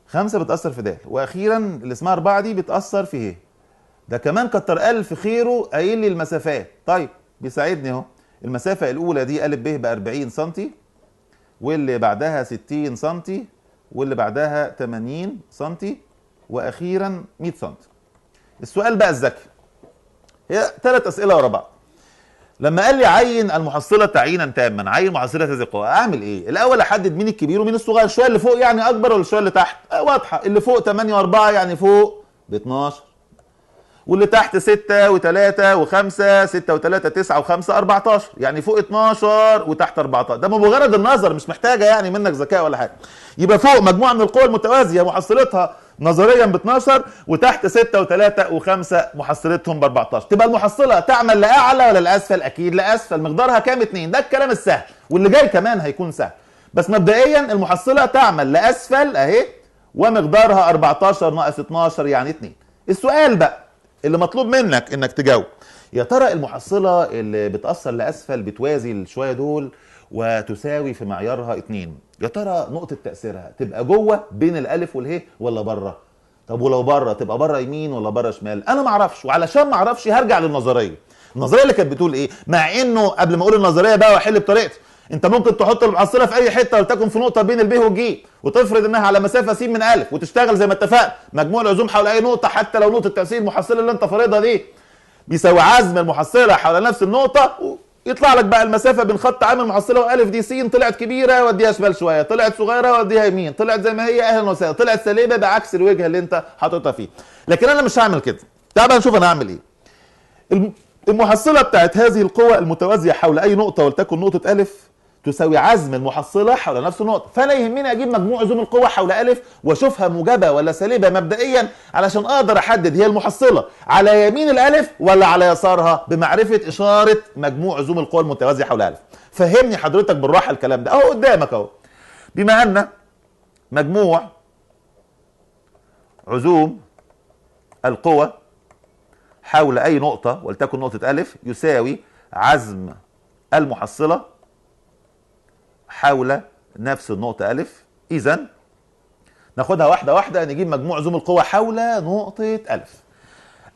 5 بتأثر في دال، وأخيرا اللي اسمها 4 دي بتأثر في ه. ده كمان كتر ألف خيره قايل لي المسافات. طيب بيساعدني أهو. المسافة الأولى دي أ ب 40 سم، واللي بعدها 60 سم، واللي بعدها 80 سم، وأخيرا 100 سم. السؤال بقى الذكي، هي 3 أسئلة ورا بعض. لما قال لي عين المحصلة تعيينا تاما، عين محصله هذه القوى، اعمل ايه؟ الاول احدد مين الكبير ومين الصغير، شوية اللي فوق يعني اكبر ولا شوية اللي تحت؟ واضحة، اللي فوق 8 و4 يعني فوق ب 12، واللي تحت 6 و3 و5، 6 و3 9 و5 14، يعني فوق 12 وتحت 14. ده بمجرد النظر، مش محتاجه يعني منك ذكاء ولا حاجة. يبقى فوق مجموعة من القوى المتوازيه محصلتها نظريا ب 12، وتحت 6 و3 و5 محصلتهم ب 14. تبقى المحصلة تعمل لاعلى ولا لاسفل؟ اكيد لاسفل. مقدارها كام؟ 2. ده الكلام السهل، واللي جاي كمان هيكون سهل. بس مبدئيا المحصلة تعمل لاسفل اهي، ومقدارها 14 ناقص 12 يعني 2. السؤال بقى اللي مطلوب منك انك تجاوب، يا ترى المحصلة اللي بتاثر لاسفل بتوازي الشويه دول وتساوي في معيارها 2، يا ترى نقطة تاثيرها تبقى جوه بين الالف والهي ولا بره؟ طب ولو بره تبقى بره يمين ولا بره شمال؟ انا ما اعرفش، وعلشان ما اعرفش هرجع للنظريه. النظرية اللي كانت بتقول ايه؟ مع انه قبل ما اقول النظرية بقى واحل بطريقتي، انت ممكن تحط المحصلة في اي حتة ولتكن في نقطة بين الب والجي، وتفرض انها على مسافة س من الف، وتشتغل زي ما اتفقنا مجموع العزوم حول اي نقطة، حتى لو نقطة تاثير المحصلة اللي انت فارضها دي بيساوي عزم المحصلة حول نفس النقطة، يطلع لك بقى المسافة بين خط عام المحصلة والف دي س، طلعت كبيرة وديها شمال شوية، طلعت صغيرة وديها يمين، طلعت زي ما هي اهلا وسهلا، طلعت سالبه بعكس الوجهة اللي انت حاططها فيه. لكن انا مش هعمل كده. تعال بقى نشوف انا هعمل ايه. المحصلة بتاعت هذه القوى المتوازيه حول اي نقطة ولتكن نقطة الف تساوي عزم المحصلة حول نفس النقطة، فانا يهمني اجيب مجموع عزوم القوى حول الف واشوفها موجبه ولا سالبه مبدئيا، علشان اقدر احدد هي المحصلة على يمين الالف ولا على يسارها بمعرفة اشارة مجموع عزوم القوى المتوازيه حول الف. فهمني حضرتك بالراحة الكلام ده اهو قدامك اهو. بما ان مجموع عزوم القوى حول اي نقطة ولتكن نقطة الف يساوي عزم المحصلة حول نفس النقطة ألف، إذا ناخدها واحدة واحدة، نجيب مجموع عزوم القوى حول نقطة ألف.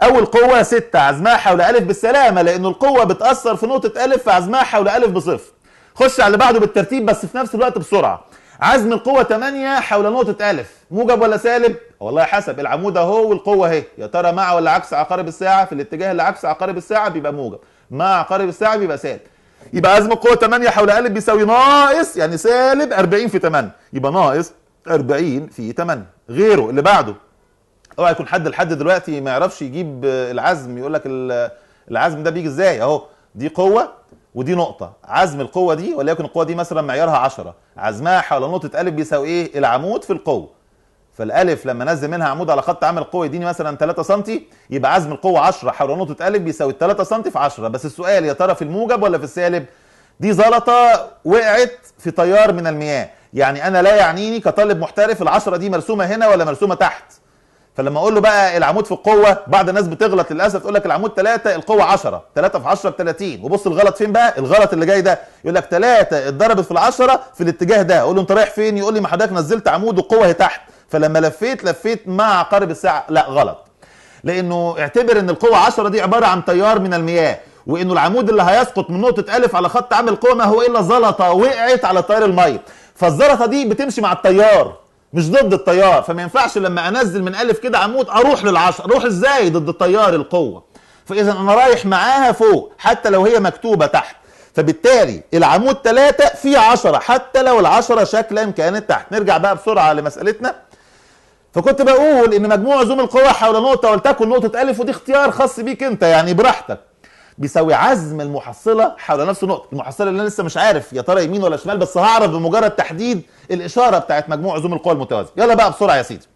أول قوة 6 عزمها حول ألف بالسلامة، لأن القوة بتأثر في نقطة ألف فعزمها حول ألف بصفر. خش على اللي بعده بالترتيب بس في نفس الوقت بسرعة. عزم القوة 8 حول نقطة ألف، موجب ولا سالب؟ والله حسب، العمود أهو والقوة أهي، يا ترى مع ولا عكس عقارب الساعة؟ في الاتجاه اللي عكس عقارب الساعة بيبقى موجب، مع عقارب الساعة بيبقى سالب. يبقى عزم القوة 8 حول ألف بيساوي ناقص يعني سالب 40 في 8، يبقى ناقص 40 في 8. غيره اللي بعده، اوعى يكون حد لحد دلوقتي ما يعرفش يجيب العزم، يقول لك العزم ده بيجي ازاي؟ اهو دي قوة ودي نقطة، عزم القوة دي وليكن القوة دي مثلا معيارها 10، عزمها حول نقطة ألف بيساوي ايه؟ العمود في القوة. فالالف لما انزل منها عمود على خط عامل القوة يديني مثلا 3 سم، يبقى عزم القوة 10 حول نقطة الف بيساوي 3 سم في 10. بس السؤال يا ترى في الموجب ولا في السالب؟ دي زلطه وقعت في تيار من المياه، يعني انا لا يعنيني كطالب محترف ال10 دي مرسومه هنا ولا مرسومه تحت. فلما اقول له بقى العمود في القوة، بعض الناس بتغلط للاسف، تقول لك العمود 3 القوة 10، 3 في 10 ب 30. وبص الغلط فين بقى؟ الغلط اللي جاي ده يقول لك 3 اتضربت في ال10 في الاتجاه ده. اقول له انت رايح فين؟ يقول لي ما حضرتك نزلت عمود والقوه هي تحت، فلما لفيت مع عقارب الساعة. لا غلط، لانه اعتبر ان القوة 10 دي عبارة عن تيار من المياه، وانه العمود اللي هيسقط من نقطة الف على خط عامل القوة ما هو الا زلطه وقعت على تيار المية، فالزلطه دي بتمشي مع التيار مش ضد التيار، فما ينفعش لما انزل من الف كده عمود اروح للعشرة، اروح ازاي ضد التيار القوة؟ فاذا انا رايح معاها فوق حتى لو هي مكتوبة تحت، فبالتالي العمود 3 في 10 حتى لو ال10 شكلا كانت تحت. نرجع بقى بسرعة لمسالتنا. فكنت بقول ان مجموع عزوم القوى حول نقطة ولتكن نقطة الف، ودي اختيار خاص بيك انت يعني براحتك، بيساوي عزم المحصلة حول نفس النقطة، المحصلة اللي انا لسه مش عارف يا ترى يمين ولا شمال، بس هعرف بمجرد تحديد الاشارة بتاعت مجموع عزوم القوى المتوازيه. يلا بقى بسرعة يا سيدي.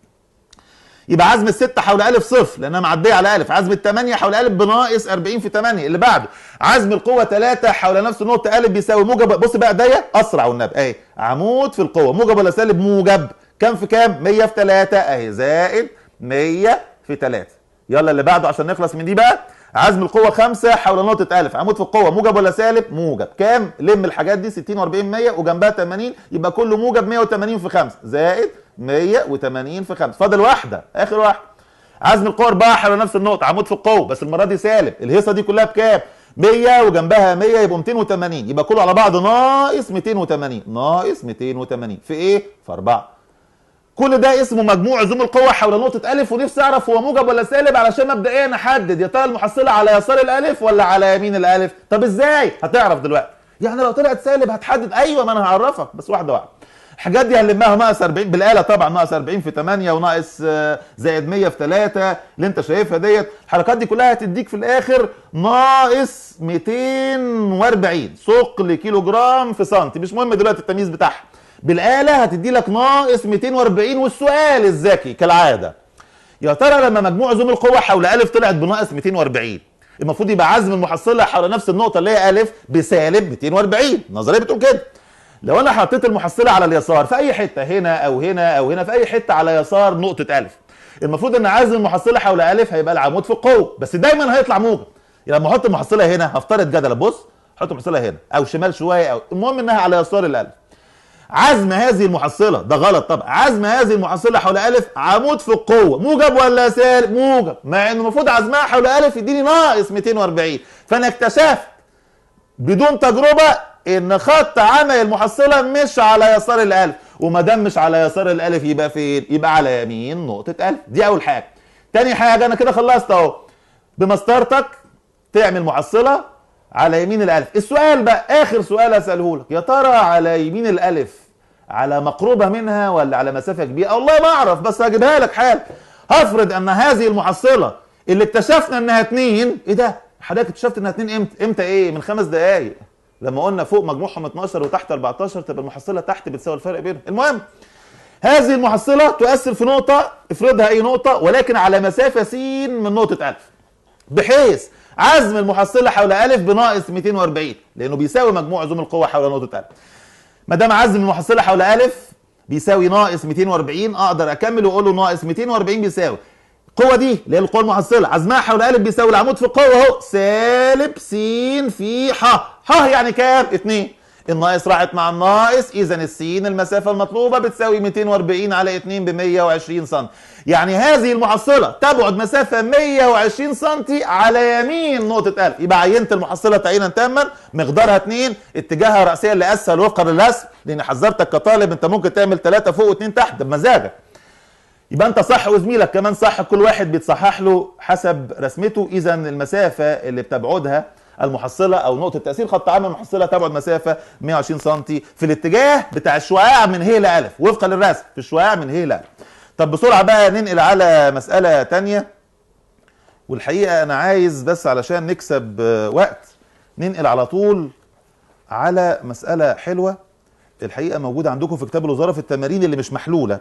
يبقى عزم الستة حول الف صفر لانها معدية على الف، عزم الثمانية حول الف بناقص 40 في 8 اللي بعده، عزم القوة 3 حول نفس النقطة الف بيساوي موجب. بص بقى ايديا اسرع والنبي اهي، عمود في القوة موجب ولا سالب؟ موجب. كام في كام؟ 100 في 3 اهي، زائد 100 في 3. يلا اللي بعده عشان نخلص من دي بقى. عزم القوة 5 حول نقطة ألف، عمود في القوة موجب ولا سالب؟ موجب. كام؟ لم الحاجات دي 60 و40 100 وجنبها 80، يبقى كله موجب 180 في 5 زائد 180 في 5. فاضل واحدة، آخر واحدة. عزم القوة 4 حول نفس النقطة، عمود في القوة بس المرة دي سالب، الهيصة دي كلها بكام؟ 100 وجنبها 100 يبقوا 280، يبقى كله على بعضه ناقص 280، ناقص 280 في إيه؟ في 4. كل ده اسمه مجموع عزوم القوة حول نقطة ألف، ونفسي أعرف هو موجب ولا سالب علشان مبدئيا نحدد يا ترى المحصلة على يسار الألف ولا على يمين الألف. طب إزاي؟ هتعرف دلوقتي. يعني لو طلعت سالب هتحدد، أيوه ما أنا هعرفك بس واحدة واحدة. الحاجات دي هنلمها ناقص 40 بالآلة طبعا، ناقص 40 في 8 وناقص زائد 100 في 3 اللي أنت شايفها ديت، الحركات دي كلها هتديك في الآخر ناقص 240 ثقل كيلو جرام في سنتي، مش مهم دلوقتي التمييز بتاعها. بالآلة هتدي لك ناقص 240. والسؤال الذكي كالعادة، يا ترى لما مجموع عزوم القوة حول ألف طلعت بناقص 240، المفروض يبقى عزم المحصلة حول نفس النقطة اللي هي ألف بسالب 240، النظرية بتقول كده. لو أنا حطيت المحصلة على اليسار في أي حتة، هنا أو هنا أو هنا، في أي حتة على يسار نقطة ألف، المفروض إن عزم المحصلة حول ألف هيبقى العمود في القوة، بس دايما هيطلع موجب. يعني لما أحط المحصلة هنا، هفترض جدلا، بص حط المحصلة هنا أو شمال شوية، أو المهم إنها على يسار الألف. عزم هذه المحصلة، ده غلط طبعا، عزم هذه المحصلة حول ألف عمود في القوة موجب ولا سالب؟ موجب، مع انه المفروض عزمها حول ألف يديني ناقص 240. فأنا اكتشفت بدون تجربة ان خط عمل المحصلة مش على يسار الألف، وما دام مش على يسار الألف يبقى فين؟ يبقى على يمين نقطة ألف. دي أول حاجة. تاني حاجة، أنا كده خلصت أهو، بمسطرتك تعمل محصلة على يمين الألف. السؤال بقى، آخر سؤال أسأله لك، يا ترى على يمين الألف على مقربة منها ولا على مسافة كبيرة؟ والله ما أعرف، بس هجيبها لك حال. هفرض أن هذه المحصلة اللي اكتشفنا إنها 2، إيه ده؟ حضرتك اكتشفت إنها 2 إمتى؟ إمتى إيه؟ من 5 دقايق لما قلنا فوق مجموعهم 12 وتحت 14، تبقى المحصلة تحت بتساوي الفرق بينهم. المهم هذه المحصلة تؤثر في نقطة، افرضها أي نقطة، ولكن على مسافة س من نقطة ألف، بحيث عزم المحصلة حول ألف بناقص 240، لأنه بيساوي مجموع عزوم القوة حول نقطة ألف. ما دام عزم المحصلة حول ألف بيساوي ناقص 240، أقدر أكمل وأقول له ناقص 240 بيساوي القوة دي اللي هي القوة المحصلة عزمها حول ألف بيساوي العمود في القوة أهو سالب س في ح، ح يعني كام؟ 2. الناقص راحت مع الناقص، إذا السين المسافة المطلوبة بتساوي 240 على 2 ب 120 سم. يعني هذه المحصلة تبعد مسافة 120 سم على يمين نقطة ألف. يبقى عينت المحصلة تعيينا تاما، مقدارها 2، اتجاهها رأسيا لأسهل وفقا للرسم، لأن حذرتك كطالب أنت ممكن تعمل 3 فوق و2 تحت بمزاجك. يبقى أنت صح وزميلك كمان صح، كل واحد بيتصحح له حسب رسمته. إذا المسافة اللي بتبعدها المحصلة أو نقطة تأثير خط عام المحصلة تبعد مسافة 120 سم في الاتجاه بتاع الشعاع من ه لألف وفقا للرسم، في الشعاع من ه لألف. طب بسرعة بقى ننقل على مسألة تانية، والحقيقة أنا عايز بس علشان نكسب وقت ننقل على طول على مسألة حلوة الحقيقة موجودة عندكم في كتاب الوزارة في التمارين اللي مش محلولة.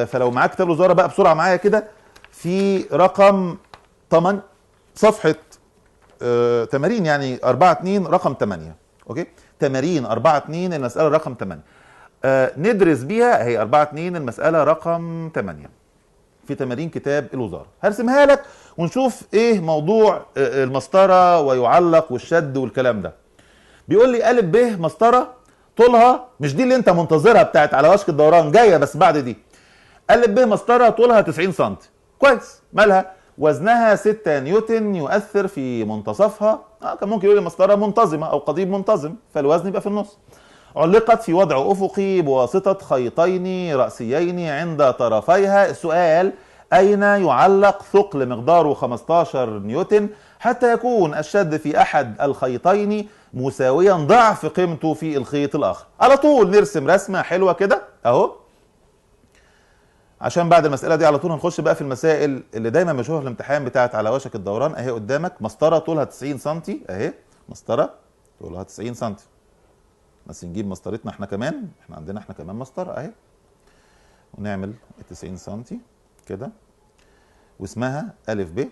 فلو معاك كتاب الوزارة بقى بسرعة معايا كده في رقم 8 صفحة تمارين يعني 4-2 رقم 8. okay، تمارين 4-2 المسألة رقم 8. ندرس بيها، هي 4-2 المسألة رقم 8. في تمارين كتاب الوزارة. هرسمها لك ونشوف ايه موضوع المسطرة ويعلق والشد والكلام ده. بيقول لي أ ب مسطرة طولها، مش دي اللي انت منتظرها بتاعت على وشك الدوران، جاية بس بعد دي. أ ب مسطرة طولها 90 سم، كويس، مالها؟ وزنها 6 نيوتن يؤثر في منتصفها. كان ممكن يقول لي مسطرة منتظمة او قضيب منتظم، فالوزن يبقى في النص. علقت في وضع افقي بواسطة خيطين رأسيين عند طرفيها. السؤال: أين يعلق ثقل مقداره 15 نيوتن حتى يكون الشد في أحد الخيطين مساويا ضعف قيمته في الخيط الآخر؟ على طول نرسم رسمة حلوة كده أهو، عشان بعد المسألة دي على طول هنخش بقى في المسائل اللي دايما بنشوفها في الامتحان بتاعت على وشك الدوران. أهي قدامك مسطرة طولها 90 سم، أهي مسطرة طولها 90 سم، بس نجيب مسطرتنا احنا كمان، احنا عندنا احنا كمان مسطرة أهي، ونعمل 90 سم كده، واسمها أ ب،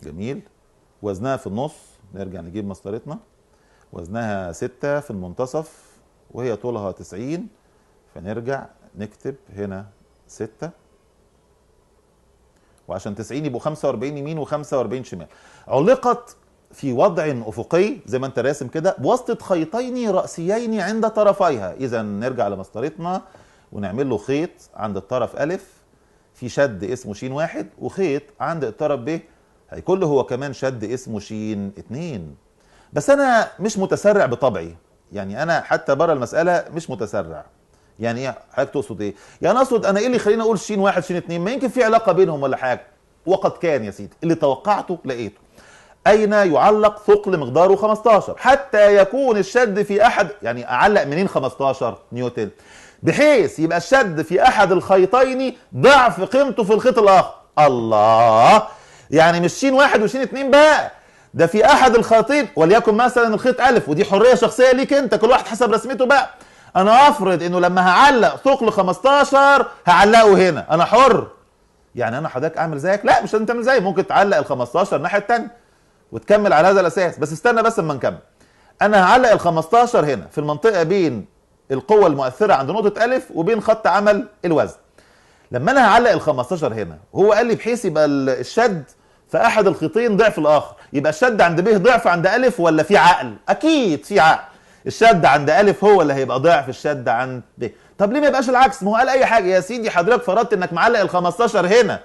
جميل، وزنها في النص، نرجع نجيب مسطرتنا، وزنها 6 في المنتصف وهي طولها 90، فنرجع نكتب هنا 6، وعشان 90 يبقوا 45 يمين و45 شمال. علقت في وضع أفقي زي ما انت راسم كده بواسطة خيطين رأسيين عند طرفيها. إذا نرجع لمسطرتنا ونعمل له خيط عند الطرف أ في شد اسمه ش 1، وخيط عند الطرف ب هيكون له هو كمان شد اسمه ش 2. بس انا مش متسرع بطبعي، يعني انا حتى بره المسألة مش متسرع. يعني ايه حضرتك تقصد ايه؟ يعني اقصد انا ايه اللي يخليني اقول ش 1 ش 2؟ ما يمكن في علاقة بينهم ولا حاجة. وقد كان يا سيدي، اللي توقعته لقيته. اين يعلق ثقل مقداره 15 حتى يكون الشد في احد، يعني اعلق منين 15 نيوتن بحيث يبقى الشد في احد الخيطين ضعف قيمته في الخيط الاخر. الله، يعني مش ش 1 وش 2 بقى، ده في احد الخيطين، وليكن مثلا الخيط أ، ودي حرية شخصية ليك انت، كل واحد حسب رسمته بقى. انا افرض انه لما هعلق ثقل 15 هعلقه هنا، انا حر. يعني انا حضرتك اعمل زيك؟ لا، مش لازم تعمل زيي، ممكن تعلق ال 15 الناحية الثانية وتكمل على هذا الاساس، بس استنى بس اما نكمل. انا هعلق ال 15 هنا في المنطقة بين القوة المؤثرة عند نقطة أ وبين خط عمل الوزن. لما أنا هعلق ال 15 هنا، هو قال لي بحيث يبقى الشد في أحد الخيطين ضعف الآخر، يبقى الشد عند ب ضعف عند أ ولا في عقل؟ أكيد في عقل. الشد عند أ هو اللي هيبقى ضعف الشد عند ب. طب ليه ما يبقاش العكس؟ ما هو قال أي حاجة يا سيدي، حضرتك فرضت إنك معلق ال 15 هنا،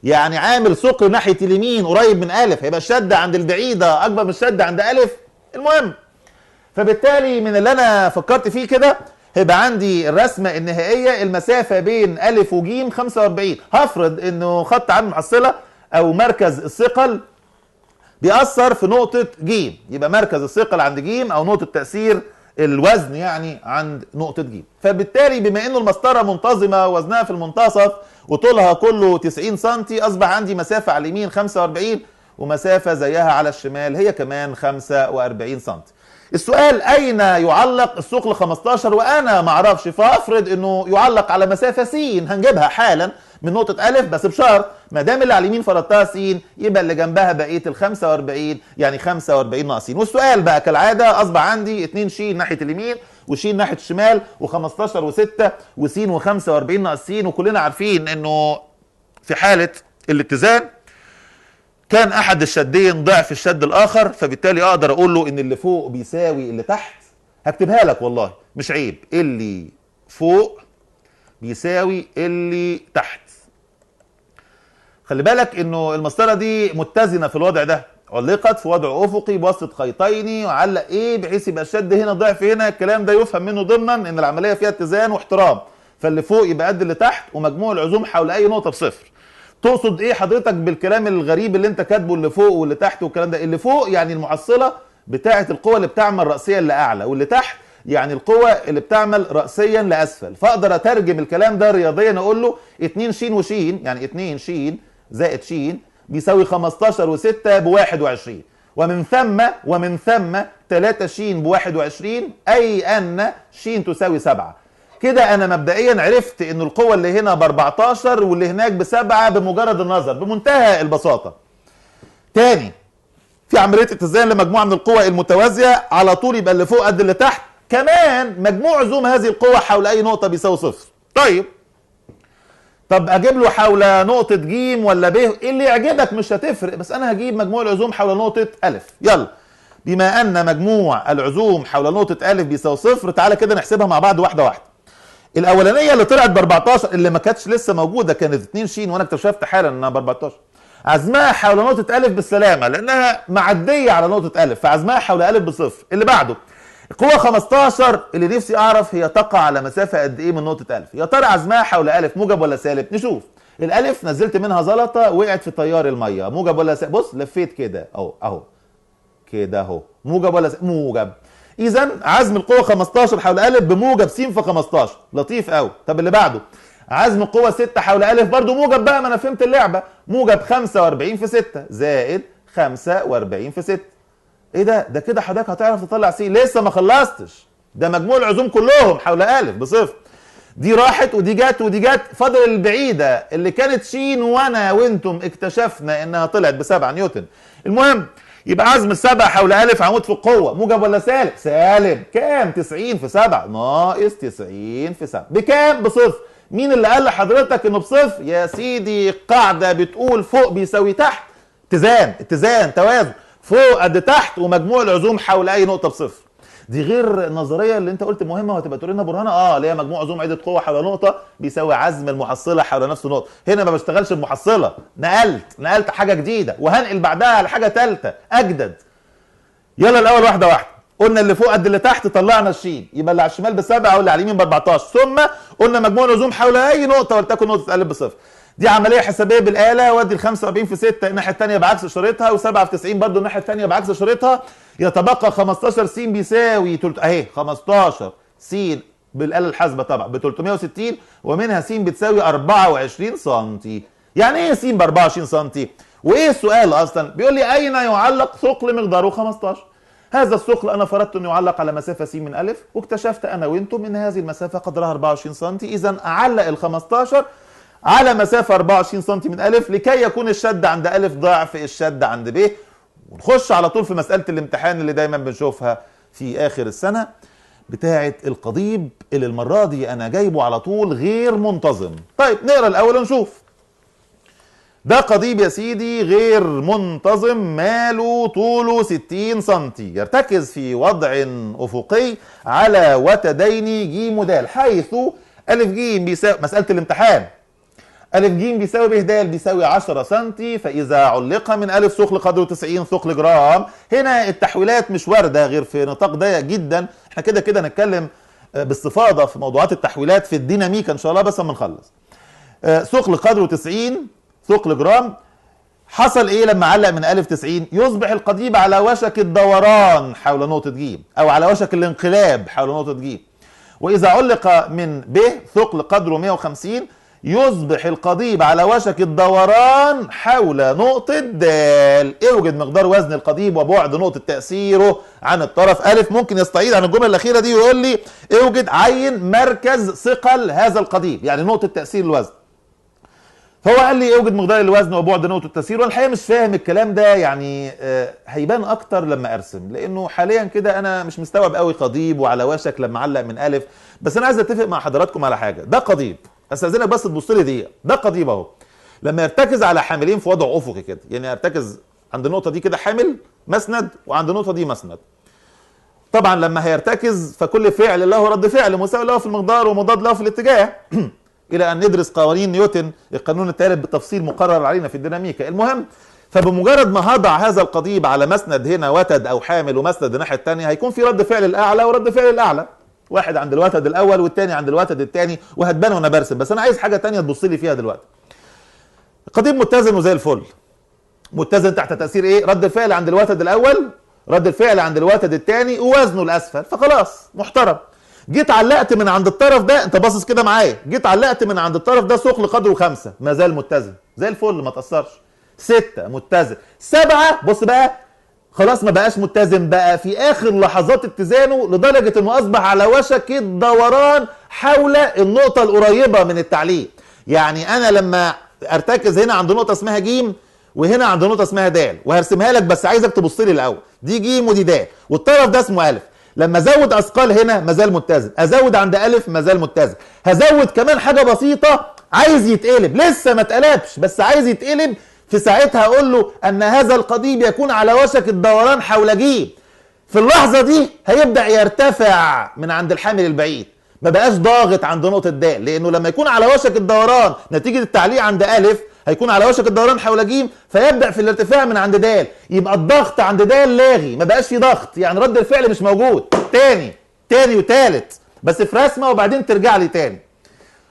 يعني عامل ثقل ناحية اليمين قريب من أ، هيبقى الشد عند البعيدة أكبر من الشد عند أ. المهم، فبالتالي من اللي انا فكرت فيه كده هيبقى عندي الرسمة النهائية المسافة بين أ وج 45. هفرض انه خط عام محصله او مركز الثقل بيأثر في نقطة ج، يبقى مركز الثقل عند ج او نقطة تأثير الوزن يعني عند نقطة ج. فبالتالي بما انه المسطره منتظمة وزنها في المنتصف وطولها كله 90 سم، اصبح عندي مسافة على اليمين 45 ومسافه زيها على الشمال هي كمان 45 سم. السؤال: أين يعلق الثقل 15 وأنا ما اعرفش، فأفرض إنه يعلق على مسافة س، هنجيبها حالا من نقطة أ، بس بشرط ما دام اللي على اليمين فرضتها س يبقى اللي جنبها بقية ال 45، يعني 45 ناقص س. والسؤال بقى كالعادة أصبح عندي 2 ش ناحية اليمين وش ناحية الشمال و15 و6 وس و45 ناقص س، وكلنا عارفين إنه في حالة الاتزان كان احد الشدين ضعف الشد الاخر، فبالتالي اقدر اقول له ان اللي فوق بيساوي اللي تحت. هكتبها لك والله مش عيب، اللي فوق بيساوي اللي تحت. خلي بالك انه المسطره دي متزنة في الوضع ده، علقت في وضع افقي بواسطة خيطين وعلق ايه بحيث يبقى الشد هنا ضعف هنا. الكلام ده يفهم منه ضمنا ان العملية فيها اتزان واحترام، فاللي فوق يبقى قد اللي تحت ومجموع العزوم حول اي نقطة بصفر. تقصد ايه حضرتك بالكلام الغريب اللي انت كاتبه اللي فوق واللي تحت والكلام ده؟ اللي فوق يعني المحصلة بتاعه القوة اللي بتعمل راسيا لاعلى، واللي تحت يعني القوة اللي بتعمل راسيا لاسفل. فاقدر اترجم الكلام ده رياضيا، اقول له 2 ش وش، يعني 2 ش زائد ش بيساوي 15 و6 ب 21، ومن ثم 3 ش ب 21، اي ان ش تساوي 7. كده انا مبدئيا عرفت ان القوة اللي هنا ب 14 واللي هناك ب7 بمجرد النظر، بمنتهى البساطة. تاني، في عملية اتزان لمجموعة من القوى المتوازيه، على طول يبقى اللي فوق قد اللي تحت، كمان مجموع عزوم هذه القوى حول اي نقطة بيساوي صفر. طيب طب اجيب له حول نقطة ج ولا ب؟ ايه اللي يعجبك مش هتفرق، بس انا هجيب مجموع العزوم حول نقطة أ. يلا، بما ان مجموع العزوم حول نقطة أ بيساوي صفر، تعالى كده نحسبها مع بعض واحدة واحدة. الاولانية اللي طلعت ب 14 اللي ما كانتش لسه موجودة كانت 2 ش، وانا اكتشفت حالا انها ب 14. عزمها حول نقطة أ بالسلامة لأنها معدية على نقطة أ، فعزمها حول أ بصفر. اللي بعده القوة 15 اللي نفسي أعرف هي تقع على مسافة قد إيه من نقطة أ، يا ترى عزمها حول أ موجب ولا سالب؟ نشوف. الألف نزلت منها زلطة وقعت في تيار المية، موجب ولا سالب؟ بص لفيت كده أهو أهو كده أهو، موجب ولا سالب؟ موجب. إذا عزم القوة 15 حول أ بموجب س في 15، لطيف أوي. طب اللي بعده عزم القوة 6 حول أ برضه موجب بقى، ما أنا فهمت اللعبة، موجب 45 في 6 زائد 45 في 6. إيه ده؟ ده كده حضرتك هتعرف تطلع س. لسه ما خلصتش، ده مجموع العزوم كلهم حول أ بصفر. دي راحت ودي جت ودي جت، فاضل البعيدة اللي كانت ش، وأنا وأنتم اكتشفنا إنها طلعت ب7 نيوتن. المهم يبقى عزم السبعة حول أ عمود في القوة موجب ولا سالب؟ سالب. كام؟ 90 في 7 ناقص 90 في 7 بكام؟ بصفر. مين اللي قال لحضرتك انه بصفر؟ يا سيدي قاعدة بتقول فوق بيساوي تحت، اتزان اتزان توازن، فوق قد تحت ومجموع العزوم حول اي نقطة بصفر. دي غير النظرية اللي انت قلت مهمة وهتبقى تقول لنا برهانة، اللي هي مجموع عزوم عدة قوة حول نقطة بيساوي عزم المحصلة حول نفس النقطة. هنا ما بشتغلش بمحصلة، نقلت حاجة جديدة وهنقل بعدها على حاجة ثالثة اجدد. يلا الاول واحدة واحدة. قلنا اللي فوق قد اللي تحت، طلعنا الشين، يبقى اللي على الشمال ب7 واللي على اليمين ب14، ثم قلنا مجموع العزوم حول اي نقطة ولتكن نقطة أ بصفر. دي عملية حسابيه بالاله، وادي ال 45 في 6 الناحية الثانية بعكس اشارتها، و7 في 90 برضه الناحية الثانية بعكس اشارتها، يتبقى 15 س بيساوي اهي 15 س بالاله الحاسبة طبعا ب 360، ومنها س بتساوي 24 سم. يعني ايه س ب 24 سم؟ وايه السؤال اصلا؟ بيقول لي اين يعلق ثقل مقداره 15؟ هذا الثقل انا فرضت انه يعلق على مسافة س من أ، واكتشفت انا وانتم ان هذه المسافة قدرها 24 سم، اذا اعلق ال 15 على مسافة 24 سم من أ لكي يكون الشد عند أ ضعف الشد عند ب. ونخش على طول في مسالة الامتحان اللي دايما بنشوفها في اخر السنة بتاعه القضيب، اللي المرة دي انا جايبه على طول غير منتظم. طيب نقرا الاول ونشوف. ده قضيب يا سيدي غير منتظم، ماله طوله 60 سم، يرتكز في وضع افقي على وتدين ج ودال، حيث أ ج بيساوي، مسألة الامتحان، أ ج بيساوي ب د بيساوي 10 سم، فإذا علق من أ ثقل قدره 90 ثقل جرام. هنا التحويلات مش واردة غير في نطاق ضيق جدا، احنا كده كده نتكلم باستفاضة في موضوعات التحويلات في الديناميكا إن شاء الله بس اما نخلص. ثقل قدره 90 ثقل جرام، حصل ايه لما علق من أ 90؟ يصبح القضيب على وشك الدوران حول نقطة ج، او على وشك الانقلاب حول نقطة ج. وإذا علق من ب ثقل قدره 150 يصبح القضيب على وشك الدوران حول نقطة د. اوجد مقدار وزن القضيب وبعد نقطة تأثيره عن الطرف أ. ممكن يستعيد عن الجملة الأخيرة دي ويقول لي اوجد عين مركز ثقل هذا القضيب، يعني نقطة تأثير الوزن. فهو قال لي اوجد مقدار الوزن وبعد نقطة التأثير، وانا الحقيقة مش فاهم الكلام ده، يعني هيبان اكتر لما ارسم، لانه حاليا كده انا مش مستوعب قوي قضيب وعلى وشك لما علق من ألف. بس انا عايز اتفق مع حضراتكم على حاجة. ده قضيب، استاذنك بس تبص لي دقيقة. ده قضيب اهو، لما يرتكز على حاملين في وضع افقي كده، يعني يرتكز عند النقطة دي كده حامل مسند، وعند النقطة دي مسند. طبعا لما هيرتكز فكل فعل له رد فعل مساوي له في المقدار ومضاد له في الاتجاه، الى ان ندرس قوانين نيوتن القانون الثالث بالتفصيل مقرر علينا في الديناميكا. المهم فبمجرد ما هضع هذا القضيب على مسند هنا وتد او حامل ومسند الناحية الثانية، هيكون في رد فعل الاعلى ورد فعل الاعلى، واحد عند الوتد الاول والثاني عند الوتد الثاني، وهتبان وانا برسم. بس انا عايز حاجة ثانية تبص لي فيها دلوقتي. القضيب متزن وزي الفل، متزن تحت تاثير ايه؟ رد الفعل عند الوتد الاول، رد الفعل عند الوتد الثاني، ووزنه الاسفل، فخلاص محترم. جيت علقت من عند الطرف ده، انت باصص كده معايا، جيت علقت من عند الطرف ده ثقل قدره 5، ما زال متزن زي الفل ما تاثرش. 6 متزن، 7 بص بقى خلاص ما بقاش متزن، بقى في اخر لحظات اتزانه لدرجة انه اصبح على وشك الدوران حول النقطة القريبة من التعليق. يعني انا لما ارتكز هنا عند نقطة اسمها ج وهنا عند نقطة اسمها د، وهرسمها لك بس عايزك تبص لي الاول، دي ج ودي د والطرف ده اسمه الف. لما ازود اثقال هنا ما زال متزن، ازود عند الف ما زال متزن، هزود كمان حاجة بسيطة عايز يتقلب، لسه ما اتقلبش بس عايز يتقلب. في ساعتها اقول له ان هذا القضيب يكون على وشك الدوران حول ج. في اللحظة دي هيبدا يرتفع من عند الحامل البعيد، ما بقاش ضاغط عند نقطة د، لانه لما يكون على وشك الدوران نتيجة التعليق عند الف هيكون على وشك الدوران حول ج، فيبدا في الارتفاع من عند د، يبقى الضغط عند د لاغي، ما بقاش في ضغط، يعني رد الفعل مش موجود. تاني تاني وتالت، بس في رسمه وبعدين ترجع لي تاني.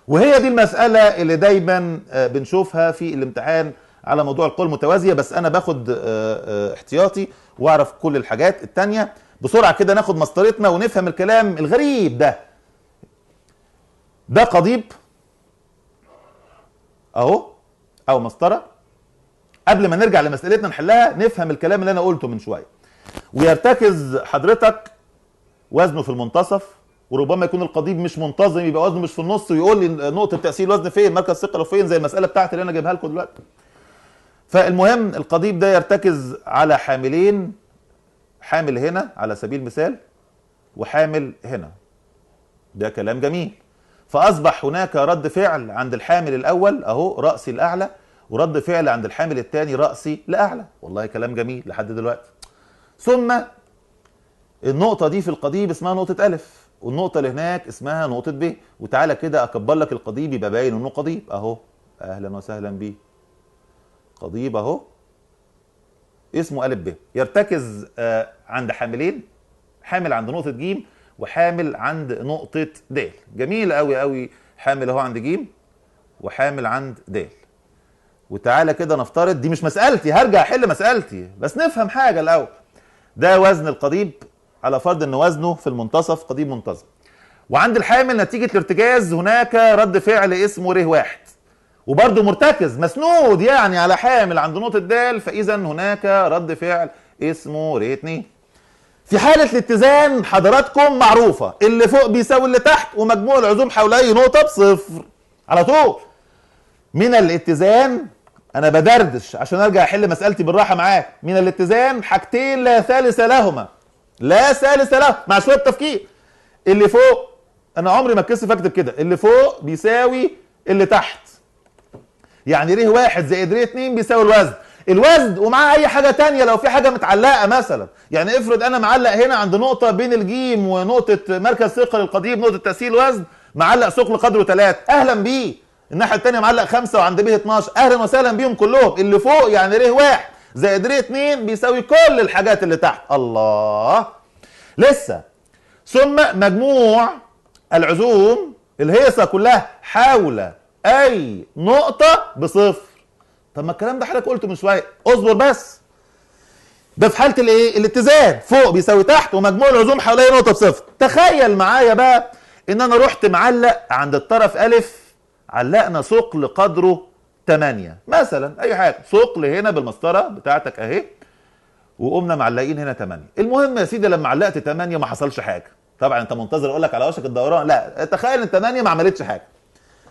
وهي دي المسالة اللي دايما بنشوفها في الامتحان على موضوع القوى المتوازيه، بس انا باخد احتياطي واعرف كل الحاجات التانية بسرعة كده. ناخد مسطرتنا ونفهم الكلام الغريب ده. ده قضيب اهو او مسطرة. قبل ما نرجع لمسألتنا نحلها نفهم الكلام اللي انا قلته من شوية. ويرتكز حضرتك وزنه في المنتصف، وربما يكون القضيب مش منتظم يبقى وزنه مش في النص، ويقول لي نقطة تاثير الوزن فين، مركز ثقله فين، زي المسالة بتاعتي اللي انا جايبها لكم دلوقتي. فالمهم القضيب ده يرتكز على حاملين، حامل هنا على سبيل المثال وحامل هنا. ده كلام جميل. فاصبح هناك رد فعل عند الحامل الاول اهو راسي الاعلى، ورد فعل عند الحامل الثاني راسي لاعلى. والله كلام جميل لحد دلوقتي. ثم النقطة دي في القضيب اسمها نقطة الف، والنقطة اللي هناك اسمها نقطة ب. وتعالى كده اكبر لك القضيب يبقى باين انه قضيب اهو، اهلا وسهلا بيه، قضيب اهو اسمه الف ب. يرتكز عند حاملين، حامل عند نقطة ج وحامل عند نقطة د. جميل قوي قوي، حامل اهو عند ج وحامل عند د. وتعالى كده نفترض دي مش مسألتي، هرجع احل مسألتي بس نفهم حاجة الأول. ده وزن القضيب على فرض ان وزنه في المنتصف قضيب منتظم، وعند الحامل نتيجة الارتكاز هناك رد فعل اسمه ر واحد، وبرده مرتكز مسنود يعني على حامل عند نقطة د، فإذا هناك رد فعل اسمه ر 2. في حالة الاتزان حضراتكم معروفة، اللي فوق بيساوي اللي تحت، ومجموع العزوم حول أي نقطة بصفر على طول. من الاتزان أنا بدردش عشان أرجع أحل مسألتي بالراحة معاك. من الاتزان حاجتين لا ثالث لهما، لا ثالث لهما مع شوية تفكير. اللي فوق، أنا عمري ما اتكسف أكتب كده، اللي فوق بيساوي اللي تحت، يعني ر واحد زائد ر 2 بيساوي الوزن، الوزن ومعاه اي حاجة تانية لو في حاجة متعلقه مثلا. يعني افرض انا معلق هنا عند نقطة بين الجيم ونقطة مركز ثقل القضيب، نقطة تاثير الوزن، معلق ثقل قدره 3، اهلا بيه. الناحية الثانية معلق 5 وعند ب 12، اهلا وسهلا بيهم كلهم. اللي فوق يعني ر واحد زائد ر 2 بيساوي كل الحاجات اللي تحت. الله، لسه. ثم مجموع العزوم الهيصه كلها حول اي نقطة بصفر. طب ما الكلام ده حضرتك قلته من شوية، اصبر بس. ده في حاله الايه؟ الاتزان، فوق بيساوي تحت ومجموع العزوم حوالي نقطة بصفر. تخيل معايا بقى ان انا رحت معلق عند الطرف الف، علقنا ثقل قدره 8 مثلا، اي حاجة، ثقل هنا بالمسطره بتاعتك اهي، وقمنا معلقين هنا 8. المهم يا سيدي لما علقت 8 ما حصلش حاجة. طبعا انت منتظر اقول لك على وشك الدوران، لا، تخيل ان 8 ما عملتش حاجة.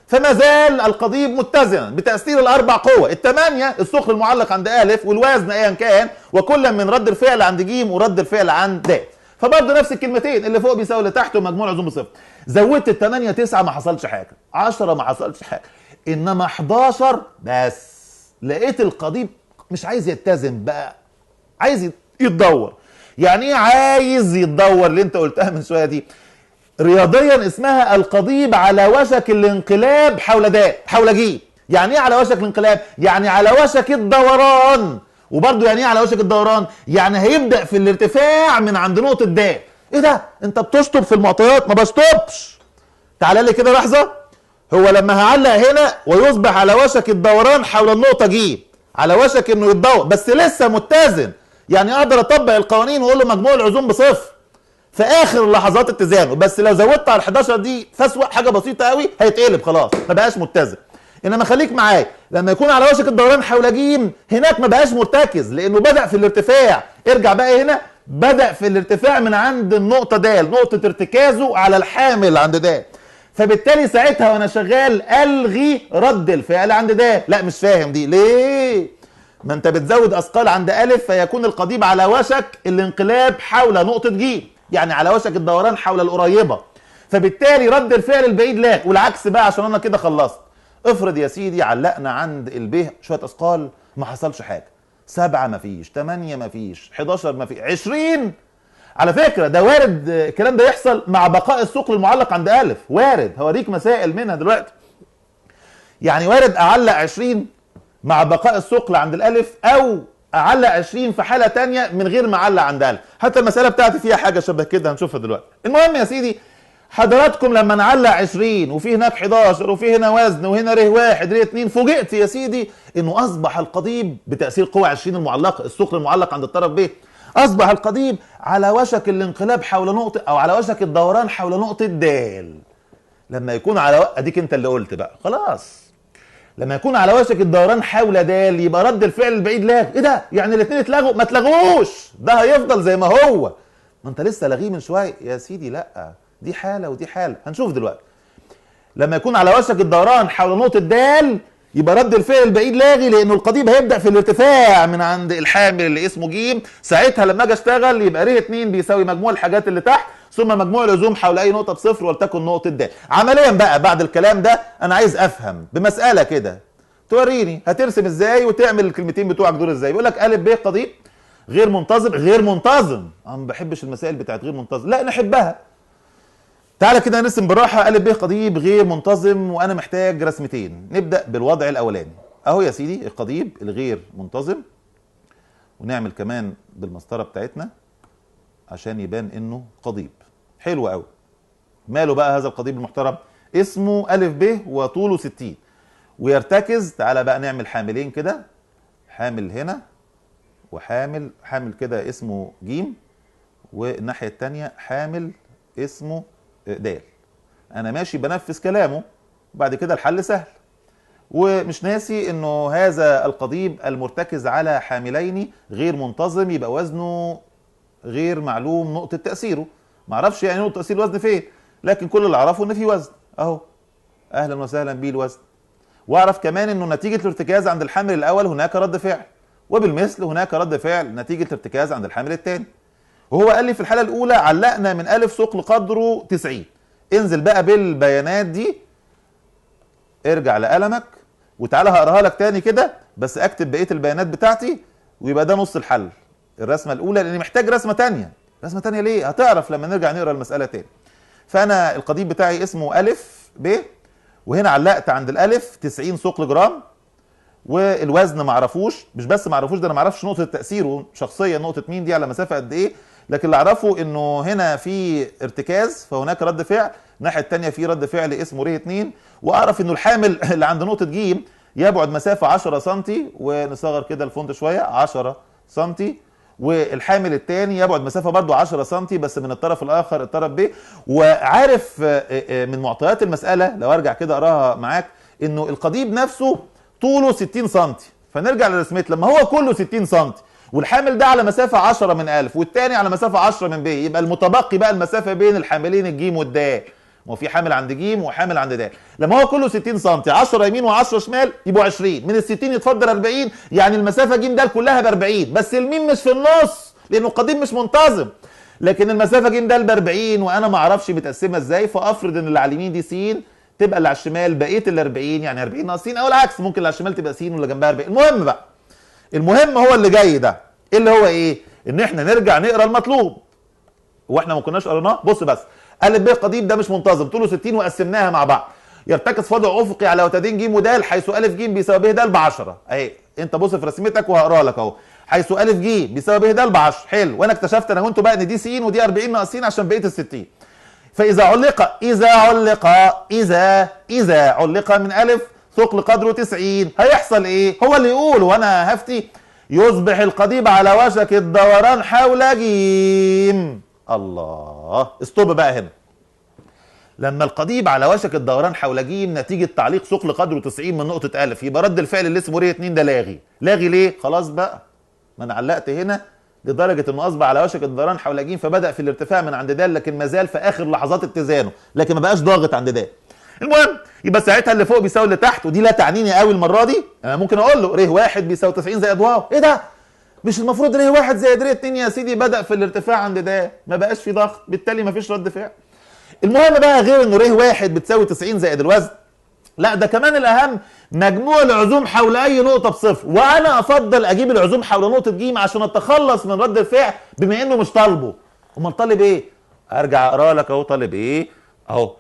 فما زال القضيب متزنا بتأثير الأربع قوى، الثمانية الثقل المعلق عند ألف والوزن أيا كان، وكل من رد الفعل عند ج ورد الفعل عند د. فبرضه نفس الكلمتين، اللي فوق بيساوي اللي تحت ومجموع العزوم بصفر. زودت الثمانية 9 ما حصلش حاجة، 10 ما حصلش حاجة، إنما 11 بس لقيت القضيب مش عايز يتزن بقى، عايز يتدور. يعني إيه عايز يتدور اللي أنت قلتها من شوية دي؟ رياضيا اسمها القضيب على وشك الانقلاب حول د، حول ج. يعني ايه على وشك الانقلاب؟ يعني على وشك الدوران. وبرضه يعني ايه على وشك الدوران؟ يعني هيبدأ في الارتفاع من عند نقطة د. ايه ده؟ انت بتشطب في المعطيات؟ ما بشطبش. تعالى لي كده لحظة. هو لما هعلق هنا ويصبح على وشك الدوران حول النقطة ج، على وشك انه يتدور بس لسه متزن، يعني اقدر اطبق القوانين واقول له مجموع العزوم بصفر في اخر لحظات اتزانه. بس لو زودت على 11 دي فسوق حاجة بسيطة قوي هيتقلب خلاص، ما بقاش متزن. انما خليك معايا، لما يكون على وشك الدوران حول ج هناك ما بقاش مرتكز لانه بدا في الارتفاع. ارجع بقى هنا، بدا في الارتفاع من عند النقطة د، نقطة ارتكازه على الحامل عند د. فبالتالي ساعتها وانا شغال الغي رد الفعل عند د. لا مش فاهم دي ليه؟ ما انت بتزود اثقال عند الف فيكون القضيب على وشك الانقلاب حول نقطة ج، يعني على وشك الدوران حول القريبة، فبالتالي رد الفعل البعيد لا. والعكس بقى، عشان انا كده خلصت، افرض يا سيدي علقنا عند الب شوية اثقال ما حصلش حاجة، 7 مفيش، 8 مفيش، 11 مفيش، 20. على فكرة ده وارد الكلام ده يحصل مع بقاء الثقل المعلق عند الف، وارد، هوريك مسائل منها دلوقتي. يعني وارد اعلق 20 مع بقاء الثقل عند الالف، او اعلق 20 في حاله ثانية من غير ما اعلق عند الف. حتى المسالة بتاعتي فيها حاجة شبه كده هنشوفها دلوقتي. المهم يا سيدي حضراتكم لما نعلق 20 وفي هناك 11 وفي هنا وزن وهنا ره 1 ره 2، فوجئت يا سيدي انه اصبح القضيب بتاثير قوة 20 المعلقة، الثقل المعلق عند الطرف ب، اصبح القضيب على وشك الانقلاب حول نقطة، او على وشك الدوران حول نقطة د. لما يكون على اديك انت اللي قلت بقى خلاص، لما يكون على وشك الدوران حول د يبقى رد الفعل البعيد لاغي. ايه ده؟ يعني الاثنين اتلغوا؟ ما اتلغوش، ده هيفضل زي ما هو، ما انت لسه لاغية من شوية يا سيدي. لا، دي حاله ودي حاله، هنشوف دلوقتي. لما يكون على وشك الدوران حول نقطة د يبقى رد الفعل البعيد لاغي، لانه القضيب هيبدا في الارتفاع من عند الحامل اللي اسمه ج. ساعتها لما اجي اشتغل يبقى ر 2 بيساوي مجموع الحاجات اللي تحت ثم مجموع العزوم حول اي نقطة بصفر ولتكن نقطة د. عمليا بقى بعد الكلام ده انا عايز افهم بمسالة كده توريني هترسم ازاي وتعمل الكلمتين بتوعك دول ازاي. بيقول لك ا ب قضيب غير منتظم، غير منتظم، انا ما بحبش المسائل بتاعت غير منتظم، لا نحبها. تعالى كده نرسم بالراحة. ا ب قضيب غير منتظم وانا محتاج رسمتين. نبدا بالوضع الاولاني اهو يا سيدي، القضيب الغير منتظم، ونعمل كمان بالمسطره بتاعتنا عشان يبان انه قضيب. حلو قوي. ماله بقى هذا القضيب المحترم؟ اسمه ا ب وطوله 60 ويرتكز. تعالى بقى نعمل حاملين كده، حامل هنا وحامل حامل كده اسمه ج، والناحية الثانية حامل اسمه د. انا ماشي بنفذ كلامه، بعد كده الحل سهل. ومش ناسي انه هذا القضيب المرتكز على حاملين غير منتظم يبقى وزنه غير معلوم نقطة تأثيره، معرفش يعني نقطة تأثير الوزن فين، لكن كل اللي اعرفه ان في وزن اهو، اهلا وسهلا بيه الوزن. واعرف كمان انه نتيجة الارتكاز عند الحامل الاول هناك رد فعل، وبالمثل هناك رد فعل نتيجة الارتكاز عند الحامل الثاني. وهو قال لي في الحالة الأولى علقنا من ألف ثقل قدره 90. انزل بقى بالبيانات دي، ارجع لقلمك وتعالى هقراها لك تاني كده، بس اكتب بقية البيانات بتاعتي ويبقى ده نص الحل. الرسمة الأولى لأني محتاج رسمة تانية. رسمة تانية ليه؟ هتعرف لما نرجع نقرا المسألة تاني. فأنا القضيب بتاعي اسمه ألف ب، وهنا علقت عند الألف 90 ثقل جرام، والوزن معرفوش، مش بس معرفوش ده انا معرفش نقطة تأثيره شخصيا، نقطة مين دي على مسافة قد ايه، لكن اللي اعرفه انه هنا في ارتكاز فهناك رد فعل، الناحية الثانية في رد فعل اسمه ر 2، واعرف انه الحامل اللي عند نقطة ج يبعد مسافة 10 سم، ونصغر كده ال font شوية 10 سم، والحامل الثاني يبعد مسافة برضو 10 سم بس من الطرف الاخر الطرف ب. وعارف من معطيات المسالة لو ارجع كده اقراها معاك انه القضيب نفسه طوله 60 سم، فنرجع لرسمتنا لما هو كله 60 سم والحامل ده على مسافة 10 من ألف والتاني على مسافة 10 من ب، يبقى المتبقي بقى المسافة بين الحاملين الجيم والدال، ما هو في حامل عند جيم وحامل عند دال. لما هو كله 60 سم 10 يمين و10 شمال يبقوا 20، من ال 60 يتفضل 40، يعني المسافة جيم دال كلها ب 40، بس الميم مش في النص لانه القضيب مش منتظم، لكن المسافة جيم دال ب 40 وانا ما اعرفش متقسمه ازاي، فافرض ان اللي على اليمين دي س تبقى اللي على الشمال بقية ال 40، يعني 40 ناقص س، او العكس ممكن اللي على الشمال تبقى س واللي جنبها 40. المهم بقى، المهم هو اللي جاي ده اللي هو ايه؟ ان احنا نرجع نقرا المطلوب واحنا ما كناش قريناه. بص بس، ا ب قضيب ده مش منتظم طوله 60 وقسمناها مع بعض، يرتكز في وضع افقي على وتدين ج ود حيث ا ج بيساوي ب د ب 10 اهي، انت بص في رسمتك وهقرا لك اهو، حيث ا ج بيساوي ب د ب 10. حلو، وانا اكتشفت انا وانتوا بقى ان دي س ودي 40 ناقص س عشان بقية ال 60. فاذا علق اذا علق اذا اذا علق من الف ثقل قدره 90 هيحصل ايه؟ هو اللي يقول وانا هفتي، يصبح القضيب على وشك الدوران حول جيم. الله، stop بقى هنا. لما القضيب على وشك الدوران حول جيم نتيجة تعليق ثقل قدره 90 من نقطة ألف، يبقى رد الفعل اللي اسمه ر 2 ده لاغي. لاغي ليه؟ خلاص بقى، ما انا علقت هنا لدرجة انه اصبح على وشك الدوران حول جيم، فبدأ في الارتفاع من عند د، لكن ما زال في اخر لحظات اتزانه، لكن ما بقاش ضاغط عند د. المهم يبقى ساعتها اللي فوق بيساوي اللي تحت، ودي لا تعنيني قوي المرة دي، انا ممكن اقول له ر 1 بيساوي 90 زائد واو. ايه ده؟ مش المفروض ر 1 زائد ر 2 يا سيدي بدأ في الارتفاع عند د، ما بقاش في ضغط، بالتالي ما فيش رد فعل. المهم بقى غير انه ر 1 بتساوي 90 زائد الوزن، لا ده كمان الاهم مجموع العزوم حول اي نقطة بصفر، وانا افضل اجيب العزوم حول نقطة ج عشان اتخلص من رد الفعل بما انه مش طالبه. امال طالب ايه؟ ارجع اقرا لك اهو طالب ايه اهو.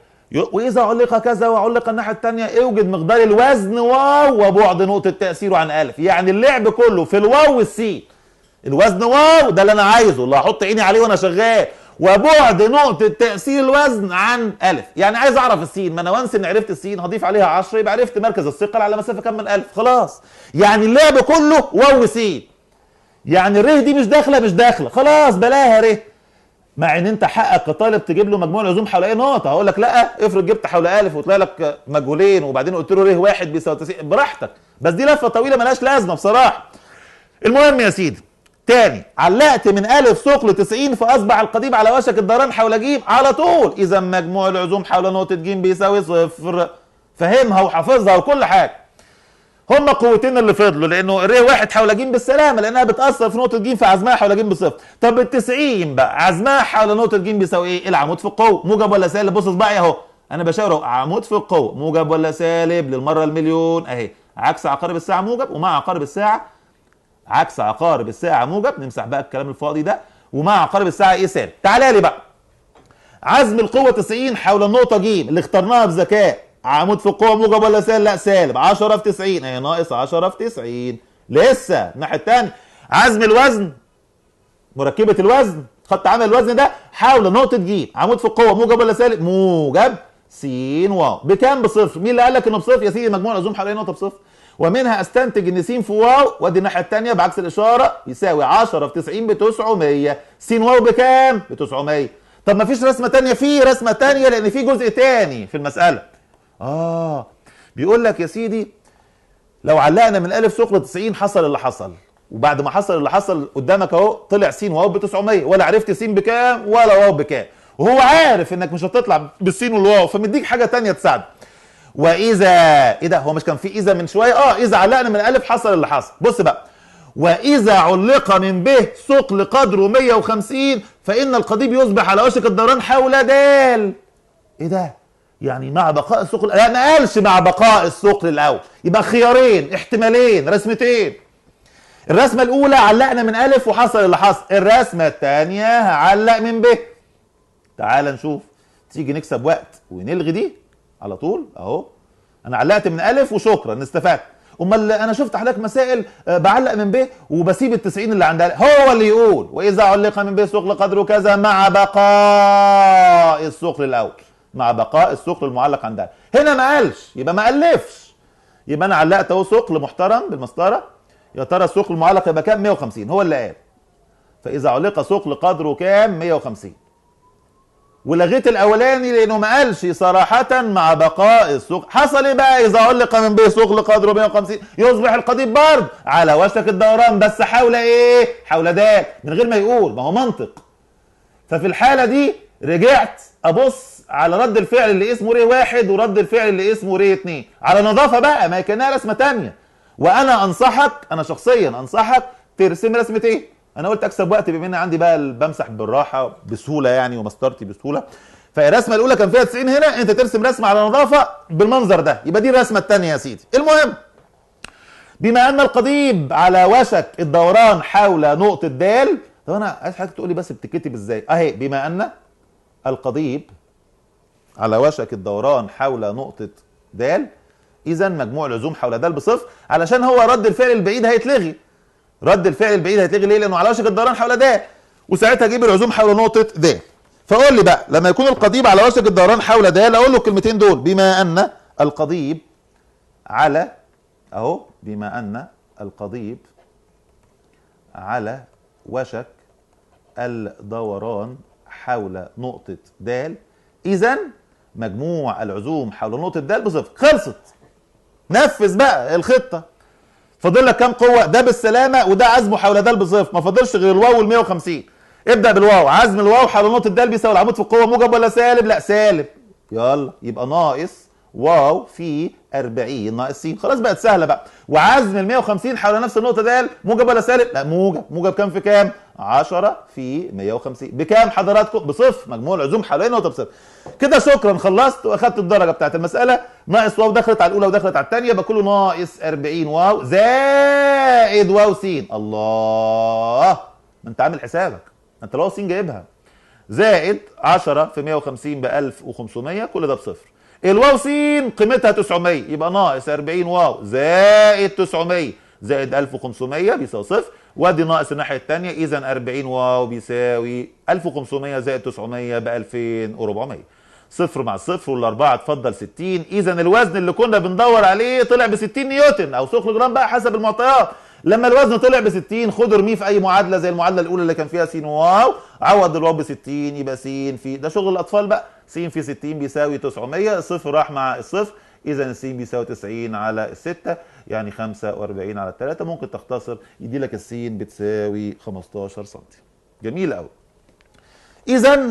واذا علق كذا وعلق الناحية الثانية اوجد مقدار الوزن واو وبعد نقطة تاثيره عن الف. يعني اللعب كله في الواو والسين. الوزن واو ده اللي انا عايزه، اللي هحط عيني عليه وانا شغال، وبعد نقطة تأثير الوزن عن ألف. يعني عايز أعرف السين، ما أنا once إن عرفت السين هضيف عليها 10 يبقى عرفت مركز الثقل على مسافة كام من ألف، خلاص. يعني اللعب كله واو وسين. يعني الره دي مش داخلة، مش داخلة، خلاص بلاها ره. مع إن أنت حقك كطالب تجيب له مجموع العزوم حول أي نقطة، هقول لك لا افرض جبت حول ألف وطلع لك مجهولين وبعدين قلت له ره واحد بيساوي 90، براحتك، بس دي لفة طويلة ملهاش لازمة بصراحة. المهم يا سيدي تاني، علقت من ألف ثقل 90 فأصبح القضيب على وشك الدوران حول ج على طول، إذا مجموع العزوم حول نقطة ج بيساوي صفر. فهمها وحافظها وكل حاجة. هما قوتين اللي فضلوا، لأنه الر واحد حول ج بالسلامة لأنها بتأثر في نقطة ج فعزمها حول ج بصفر. طب ال 90 بقى عزمها حول نقطة ج بيساوي إيه؟ العمود في القوة، موجب ولا سالب؟ بص صباعي أهو، أنا بشاور أهو، عمود في القوة موجب ولا سالب؟ للمرة المليون أهي، عكس عقارب الساعة موجب ومع عقارب الساعة عكس عقارب الساعة موجب، نمسح بقى الكلام الفاضي ده، ومع عقارب الساعة ايه سالب. تعالى لي بقى عزم القوة 90 حول النقطة ج اللي اخترناها بذكاء، عمود في القوة موجب ولا سالب؟ لا سالب، 10 في 90 اهي ناقص 10 في 90. لسه الناحية الثانية عزم الوزن مركبة الوزن خط عمل الوزن ده حول نقطة ج، عمود في القوة موجب ولا سالب؟ موجب، س واو بكام؟ بصفر. مين اللي قال لك انه بصفر يا سيدي؟ مجموع العزوم حوالين نقطة بصفر، ومنها استنتج ان س في واو وادي الناحية الثانية بعكس الاشارة يساوي 10 في 90 ب 900. س واو بكام؟ ب 900. طب ما فيش رسمه ثانية؟ في رسمه ثانية لان في جزء ثاني في المسالة. بيقول لك يا سيدي لو علقنا من الف ثقل 90 حصل اللي حصل، وبعد ما حصل اللي حصل قدامك اهو طلع س واو ب 900، ولا عرفت س بكام ولا واو بكام، وهو عارف انك مش هتطلع بالسين والواو فمديك حاجة ثانية تساعدك. واذا ايه ده؟ هو مش كان في اذا من شوية؟ اذا علقنا من الف حصل اللي حصل. بص بقى، واذا علق من ب ثقل قدره 150 فان القضيب يصبح على وشك الدوران حول د. ايه ده؟ يعني مع بقاء الثقل؟ لا ما قالش مع بقاء الثقل الاول، يبقى خيارين احتمالين رسمتين. الرسمة الاولى علقنا من الف وحصل اللي حصل، الرسمة الثانية هعلق من ب. تعال نشوف، تيجي نكسب وقت ونلغي دي على طول اهو. انا علقت من الف وشكرا استفدت. امال انا شفت حضرتك مسائل بعلق من ب وبسيب ال 90 اللي عندها، هو اللي يقول واذا علق من ب ثقل قدره كذا مع بقاء الثقل الاول، مع بقاء الثقل المعلق عندها. هنا ما قالش، يبقى ما الفش، يبقى انا علقت اهو ثقل محترم بالمسطره. يا ترى الثقل المعلق يبقى كام؟ 150، هو اللي قال. فاذا علق ثقل قدره كام؟ 150. ولغيت الاولاني لانه ما قالش صراحة مع بقاء الثقل. حصل ايه بقى؟ اذا علق من ب ثقل قدره 150 يصبح القضيب برضه على وشك الدوران، بس حول ايه؟ حول د، من غير ما يقول، ما هو منطق. ففي الحالة دي رجعت ابص على رد الفعل اللي اسمه ر واحد ورد الفعل اللي اسمه ر 2 على نظافة بقى، ما هي كانها رسمه ثانية. وانا انصحك، انا شخصيا انصحك ترسم رسمتين. انا قلت اكسب وقت بما ان عندي بقى بمسح بالراحة بسهولة يعني ومسطرتي بسهولة. فالرسمه الاولى كان فيها 90، هنا انت ترسم رسمه على نظافة بالمنظر ده، يبقى دي الرسمة الثانية يا سيدي. المهم بما ان القضيب على وشك الدوران حول نقطة د، طب انا عايز حضرتك تقول لي بس بتتكتب ازاي؟ اهي، بما ان القضيب على وشك الدوران حول نقطة د، اذا مجموع العزوم حول د بصفر، علشان هو رد الفعل البعيد هيتلغي. رد الفعل البعيد هيتلغي ليه؟ لانه على وشك الدوران حول د، وساعتها اجيب العزوم حول نقطة د. فقول لي بقى لما يكون القضيب على وشك الدوران حول د، اقول له الكلمتين دول، بما ان القضيب على اهو، بما ان القضيب على وشك الدوران حول نقطة د، اذا مجموع العزوم حول نقطة د بصفر. خلصت، نفذ بقى الخطة. فاضل لك كام قوة؟ ده بالسلامة وده عزمه حول د بصفر، ما فاضلش غير الواو وال 150. ابدا بالواو، عزم الواو حول نقطة د بيساوي العمود في القوة موجب ولا سالب؟ لا سالب. يلا يبقى ناقص واو في 40 ناقص س، خلاص بقت سهلة بقى. وعزم ال 150 حول نفس النقطة د موجب ولا سالب؟ لا موجب. موجب كام في كام؟ 10 في 150 بكام حضراتكم؟ بصفر. مجموع العزوم حوالين نقطة بصفر. كده شكرا، خلصت واخدت الدرجة بتاعت المسالة. ناقص واو دخلت على الاولى ودخلت على الثانية، يبقى كله ناقص 40 واو زائد واو س. الله، ما انت عامل حسابك، ما انت الواو س جايبها. زائد 10 في 150 ب 1500، كل ده بصفر. الواو س قيمتها 900، يبقى ناقص 40 واو زائد 900 زائد 1500 بيساوي صفر، وادي ناقص الناحية الثانية، اذا 40 واو بيساوي 1500 زائد 900 ب 2400. صفر مع صفر والاربعة اتفضل 60، اذا الوزن اللي كنا بندور عليه طلع ب 60 نيوتن او ثقل جرام بقى حسب المعطيات. لما الوزن طلع ب 60 خد ارميه في اي معادلة زي المعادلة الاولى اللي كان فيها س واو، عوض الواو ب 60 يبقى س في، ده شغل الاطفال بقى، س في 60 بيساوي 900، الصفر راح مع الصفر، اذا الس بيساوي 90 على 6 يعني 45 على 3، ممكن تختصر يدي لك الس بتساوي 15 سم. جميل قوي. اذا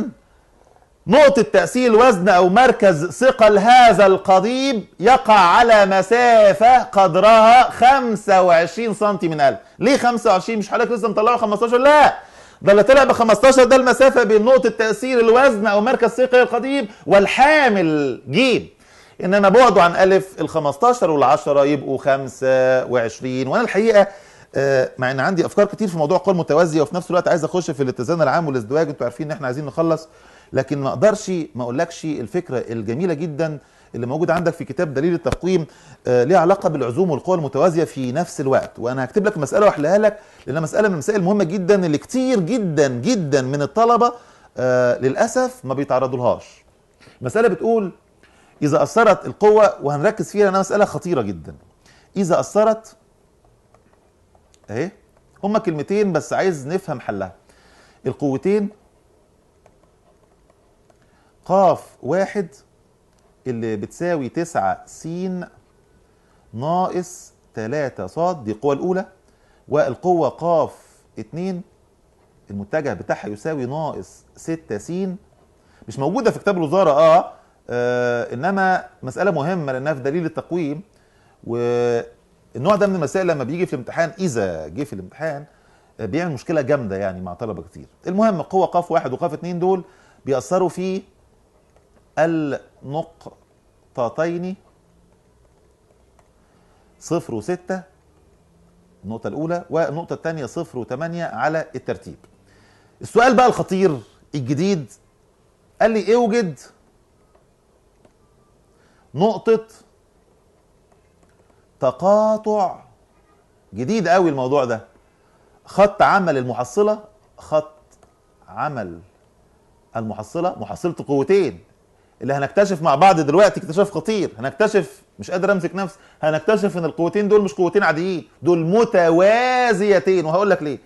نقطة تأثير الوزن أو مركز ثقل هذا القضيب يقع على مسافة قدرها 25 سم من ألف. ليه 25؟ مش حضرتك لسه مطلعه 15؟ لا، ده اللي طلع ب 15 ده المسافة بين نقطة تأثير الوزن أو مركز ثقل القضيب والحامل جيم. إنما بعده عن ألف ال 15 وال 10 يبقوا 25. وأنا الحقيقة مع ان عندي افكار كتير في موضوع القوى المتوازيه، وفي نفس الوقت عايز اخش في الاتزان العام والازدواج، انتوا عارفين ان احنا عايزين نخلص، لكن ما اقدرش ما اقولكش الفكرة الجميلة جدا اللي موجودة عندك في كتاب دليل التقويم، ليها علاقة بالعزوم والقوى المتوازيه في نفس الوقت. وانا هكتب لك مسالة واحلها لك، لانها مسالة من المسائل المهمة جدا اللي كتير جدا جدا من الطلبة للاسف ما بيتعرضوا لهاش. مسالة بتقول اذا اثرت القوة، وهنركز فيها لانها مسالة خطيرة جدا. اذا اثرت، اهي هما كلمتين بس عايز نفهم حلها. القوتين قاف واحد اللي بتساوي 9 س ناقص 3 ص، دي القوة الأولى، والقوة قاف 2 المتجه بتاعها يساوي ناقص 6 س، مش موجودة في كتاب الوزارة إنما مسألة مهمة لأنها في دليل التقويم. والنوع ده من المسائل لما بيجي في الامتحان، إذا جه في الامتحان، بيعمل مشكلة جامدة يعني مع طلبة كتير. المهم قوة قاف واحد وقاف 2 دول بيأثروا في النقطتين 0 و6، النقطة الأولى، والنقطة الثانية 0 و8 على الترتيب. السؤال بقى الخطير الجديد قال لي اوجد نقطة تقاطع. جديد قوي الموضوع ده. خط عمل المحصلة، خط عمل المحصلة، محصلة القوتين اللي هنكتشف مع بعض دلوقتي اكتشاف خطير. هنكتشف، مش قادر امسك نفسي، هنكتشف ان القوتين دول مش قوتين عاديين، دول متوازيتين، وهقول لك ليه.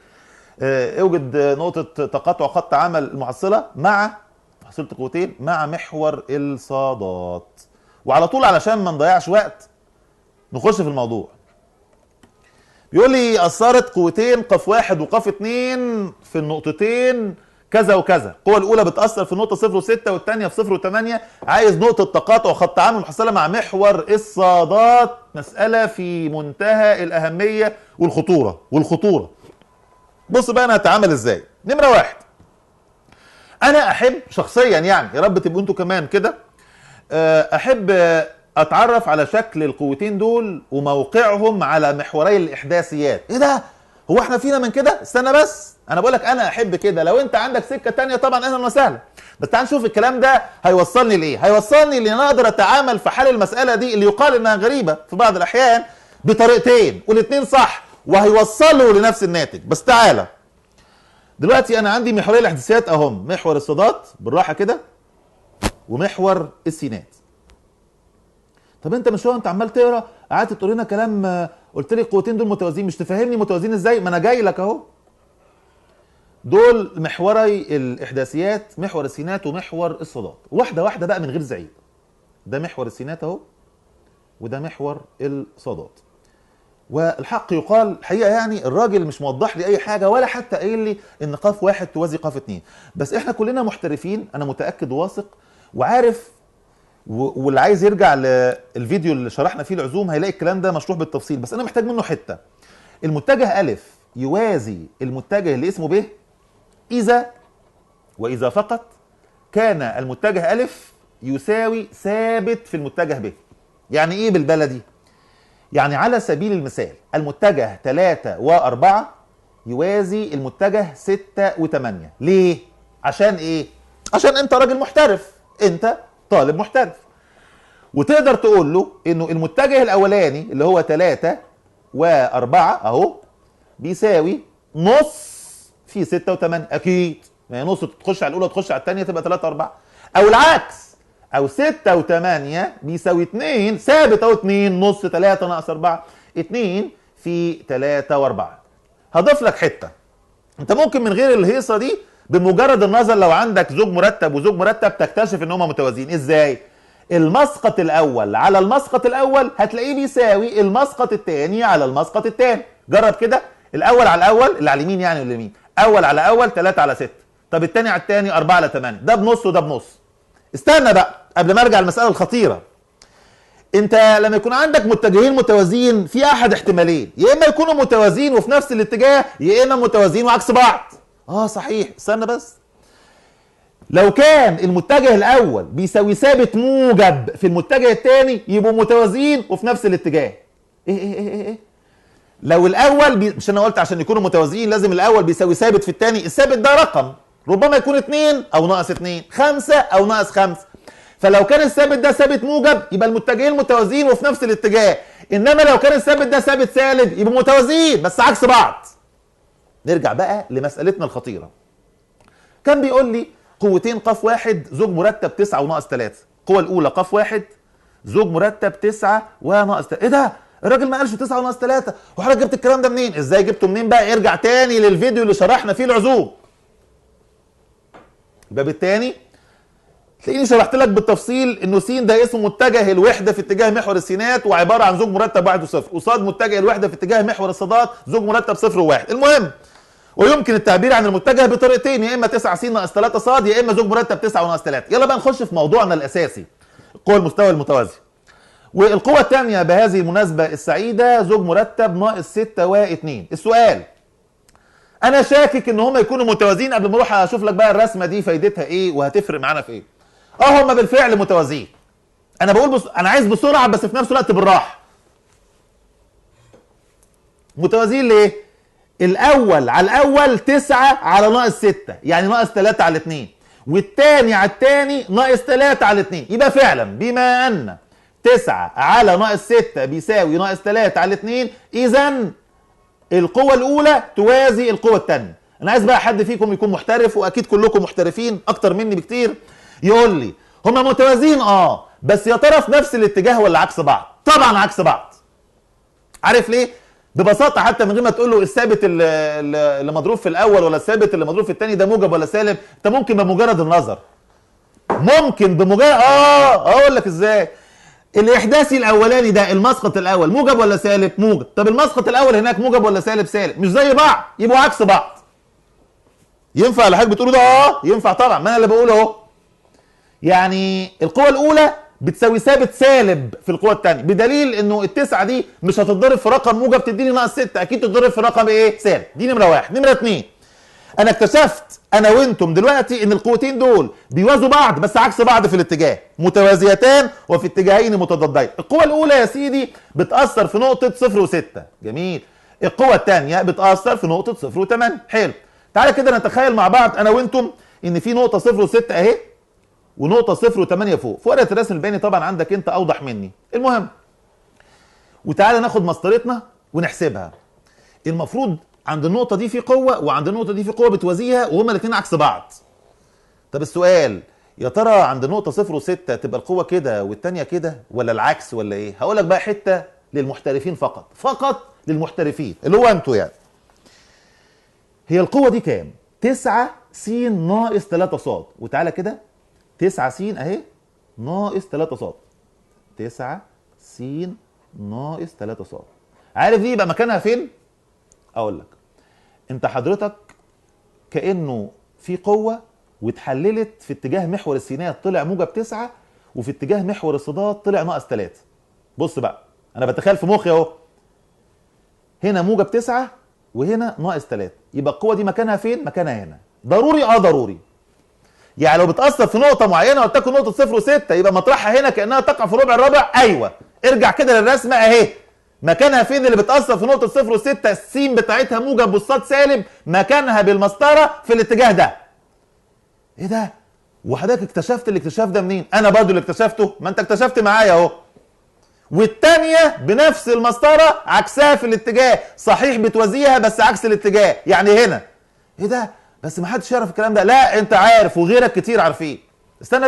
اوجد نقطة تقاطع خط عمل المحصلة مع محصلة القوتين مع محور الصادات. وعلى طول علشان ما نضيعش وقت نخش في الموضوع. بيقول لي اثرت قوتين قاف واحد وقاف 2 في النقطتين كذا وكذا، القوة الأولى بتأثر في النقطة 0 و6 والثانية في 0 و8، عايز نقطة تقاطع خط عمل المحصلة مع محور الصادات. مسألة في منتهى الأهمية والخطورة، والخطورة. بص بقى أنا هتعامل إزاي. نمرة واحد، أنا أحب شخصيا يعني، يا رب تبقوا أنتوا كمان كده، أحب أتعرف على شكل القوتين دول وموقعهم على محوري الإحداثيات. إيه ده؟ هو احنا فينا من كده؟ استنى بس، انا بقول لك انا احب كده. لو انت عندك سكة تانية طبعا اهلا وسهلا، بس تعال نشوف الكلام ده هيوصلني لايه. هيوصلني لان انا اقدر اتعامل في حل المسالة دي اللي يقال انها غريبة في بعض الاحيان بطريقتين، والاثنين صح وهيوصلوا لنفس الناتج. بس تعالى دلوقتي انا عندي محوري الاحداثيات اهم، محور الصادات بالراحة كده ومحور السينات. طب انت مش هو انت عمال تقرا قعدت تقول لنا كلام، قلت لي القوتين دول متوازيين، مش تفهمني متوازيين ازاي؟ ما انا جاي لك اهو. دول محوري الاحداثيات، محور السينات ومحور الصادات. واحدة واحدة بقى من غير زعيق. ده محور السينات اهو، وده محور الصادات. والحق يقال الحقيقة يعني الراجل مش موضح لي اي حاجة، ولا حتى قايل لي ان قاف واحد توازي قاف 2، بس احنا كلنا محترفين، انا متاكد وواثق وعارف، واللي عايز يرجع للفيديو اللي شرحنا فيه العزوم هيلاقي الكلام ده مشروح بالتفصيل، بس انا محتاج منه حتة. المتجه أ يوازي المتجه اللي اسمه ب، اذا واذا فقط كان المتجه الف يساوي ثابت في المتجه ب. يعني ايه بالبلدي؟ يعني على سبيل المثال المتجه 3 و4 يوازي المتجه 6 و8. ليه؟ عشان ايه؟ عشان انت راجل محترف، انت طالب محترف، وتقدر تقول له انه المتجه الاولاني اللي هو 3 و4 اهو بيساوي نص في 6 و8، اكيد ما هي نص تخش على الاولى تخش على الثانية تبقى 3 و4، او العكس، او 6 و8 بيساوي 2 ثابت اهو، 2 نص 3 ناقص 4، 2 في 3 و4. هضيف لك حتة، انت ممكن من غير الهيصه دي بمجرد النظر لو عندك زوج مرتب وزوج مرتب تكتشف ان هما متوازيين. ازاي؟ المسقط الاول على المسقط الاول هتلاقيه بيساوي المسقط الثاني على المسقط الثاني. جرب كده، الاول على الاول اللي على اليمين يعني واليمين، اول على اول 3 على 6، طب الثاني على الثاني 4 على 8، ده بنص وده بنص. استنى بقى قبل ما ارجع المسالة الخطيرة. انت لما يكون عندك متجهين متوازيين في احد احتمالين، يا اما يكونوا متوازيين وفي نفس الاتجاه، يا اما متوازيين وعكس بعض. صحيح، استنى بس. لو كان المتجه الاول بيساوي ثابت موجب في المتجه الثاني يبقوا متوازيين وفي نفس الاتجاه. ايه ايه ايه ايه, إيه؟ لو الاول مش انا قلت عشان يكونوا متوازيين لازم الاول بيساوي ثابت في الثاني، الثابت ده رقم ربما يكون 2 او ناقص 2، 5 او ناقص 5. فلو كان الثابت ده ثابت موجب يبقى المتجهين متوازيين وفي نفس الاتجاه، انما لو كان الثابت ده ثابت سالب يبقوا متوازيين بس عكس بعض. نرجع بقى لمسألتنا الخطيرة. كان بيقول لي قوتين قاف واحد زوج مرتب 9 وناقص 3، القوة الأولى قاف واحد زوج مرتب 9 وناقص 3. ايه ده؟ الراجل ما قالش 9 وناقص 3، وحضرتك جبت الكلام ده منين؟ ازاي جبته منين بقى؟ ارجع تاني للفيديو اللي شرحنا فيه العزوم. الباب التاني تلاقيني شرحت لك بالتفصيل انه س ده اسمه متجه الوحدة في اتجاه محور السينات وعبارة عن زوج مرتب 1 و0، قصاد متجه الوحدة في اتجاه محور الصادات زوج مرتب 0 و1. المهم ويمكن التعبير عن المتجه بطريقتين، يا اما 9 س ناقص 3 ص، يا اما زوج مرتب 9 وناقص 3. يلا بقى نخش في موضوعنا الاساسي، القوة المستوى المتوازي. والقوه الثانية بهذه المناسبة السعيدة زوج مرتب ناقص 6 و2. السؤال، انا شاكك ان هم يكونوا متوازيين قبل ما اروح اشوف لك بقى الرسمة دي فايدتها ايه وهتفرق معانا في ايه. هم بالفعل متوازيين. انا بقول انا عايز بسرعة بس في نفس الوقت بالراحة. متوازيين ليه؟ الاول على الاول 9 على ناقص 6 يعني ناقص 3 على 2، والثاني على الثاني ناقص 3 على 2. يبقى فعلا بما ان 9 على ناقص 6 بيساوي ناقص 3 على 2، اذا القوة الأولى توازي القوة الثانية. أنا عايز بقى حد فيكم يكون محترف، وأكيد كلكم محترفين أكتر مني بكتير، يقول لي هما متوازيين بس يا ترى في نفس الاتجاه ولا عكس بعض؟ طبعا عكس بعض. عارف ليه؟ ببساطة حتى من غير ما تقول له الثابت اللي مضروب في الأول ولا الثابت اللي مضروب في الثاني ده موجب ولا سالب، أنت ممكن بمجرد النظر، ممكن بمجرد أقول لك إزاي. الاحداثي الاولاني ده المسقط الاول موجب ولا سالب؟ موجب. طب المسقط الاول هناك موجب ولا سالب؟ سالب. مش زي بعض، يبقوا عكس بعض. ينفع اللي حضرتك بتقوله ده؟ ينفع طبعا، ما انا اللي بقوله اهو. يعني القوة الاولى بتساوي ثابت سالب في القوة الثانية، بدليل انه التسعة دي مش هتتضرب في رقم موجب تديني ناقص 6، اكيد تتضرب في رقم ايه؟ سالب. دي نمره واحد. نمره اثنين، انا اكتشفت انا وانتم دلوقتي ان القوتين دول بيوازوا بعض بس عكس بعض في الاتجاه، متوازيتان وفي اتجاهين متضادين. القوة الاولى يا سيدي بتاثر في نقطة 0 و6، جميل. القوة الثانية بتاثر في نقطة 0 و8، حلو. تعالى كده نتخيل مع بعض انا وانتم ان في نقطة 0 و6 اهي ونقطة 0 و8 فوق، في ورقة الرسم البياني طبعا عندك انت اوضح مني. المهم وتعالى ناخد مسطرتنا ونحسبها. المفروض عند النقطة دي في قوة وعند النقطة دي في قوة بتوازيها وهما الاثنين عكس بعض. طب السؤال، يا ترى عند النقطة 0 و6 تبقى القوة كده والثانية كده ولا العكس ولا ايه؟ هقول لك بقى حتة للمحترفين فقط، فقط للمحترفين اللي هو انتوا يعني. هي القوة دي كام؟ 9 س ناقص 3 ص، وتعالى كده 9 س اهي ناقص 3 ص. 9 س ناقص 3 ص. عارف دي يبقى مكانها فين؟ اقول لك، انت حضرتك كانه في قوة واتحللت في اتجاه محور السينات طلع موجب 9، وفي اتجاه محور الصادات طلع ناقص 3. بص بقى، انا بتخيل في مخي اهو، هنا موجب 9 وهنا ناقص 3، يبقى القوة دي مكانها فين؟ مكانها هنا. ضروري؟ اه ضروري. يعني لو بتأثر في نقطة معينة ولتكن نقطة 0 و6 يبقى مطرحها هنا كأنها تقع في الربع الرابع. ايوه، ارجع كده للرسمة اهي، مكانها فين اللي بتأثر في نقطة 0 و6؟ السين بتاعتها موجب والصاد سالب، مكانها بالمسطرة في الاتجاه ده. ايه ده؟ وحضرتك اكتشفت الاكتشاف ده منين؟ انا برضو اللي اكتشفته، ما انت اكتشفت معايا اهو. والتانية بنفس المسطرة عكسها في الاتجاه، صحيح بتوازيها بس عكس الاتجاه، يعني هنا. ايه ده؟ بس ما حدش يعرف الكلام ده. لا انت عارف وغيرك كتير عارفين. استنى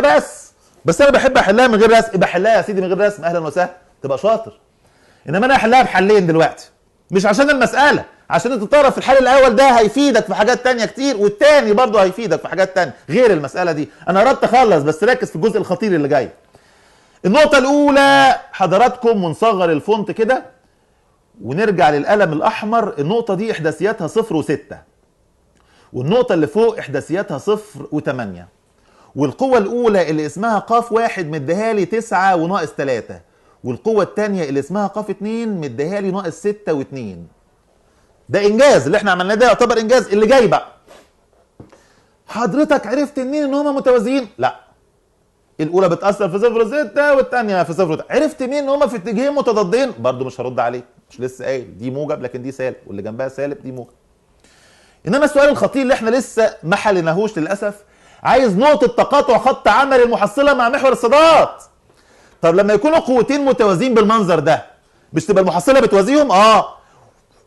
بس انا بحب احلها من غير رسم. يبقى حلها يا سيدي من غير رسم، اهلا وسهلا، تبقى شاطر. انما انا احلها بحلين دلوقتي، مش عشان المسألة، عشان انت تعرف الحل الاول ده هيفيدك في حاجات تانية كتير، والتاني برضه هيفيدك في حاجات تانية غير المسألة دي. انا قربت اخلص، بس ركز في الجزء الخطير اللي جاي. النقطة الأولى حضراتكم، ونصغر ال font كده ونرجع للقلم الأحمر. النقطة دي إحداثياتها 0 و6، والنقطة اللي فوق إحداثياتها 0 و8، والقوة الأولى اللي اسمها قاف 1 مديها لي 9 وناقص 3، والقوة الثانية اللي اسمها قاف 2 مديها لي ناقص 6 و2. ده إنجاز، اللي احنا عملناه ده يعتبر إنجاز. اللي جاي بقى حضرتك عرفت منين إن هما متوازيين؟ لا، الاولى بتاثر في 0 6 والثانية في 0 3. عرفت مين ان هما في اتجاهين متضادين؟ برضو مش هرد عليك، مش لسه قايل دي موجب لكن دي سالب، واللي جنبها سالب دي موجب. انما السؤال الخطير اللي احنا لسه ما حليناهوش للاسف، عايز نقطة تقاطع خط عمل المحصلة مع محور الصادات. طب لما يكونوا قوتين متوازيين بالمنظر ده، مش تبقى المحصلة بتوازيهم؟ اه.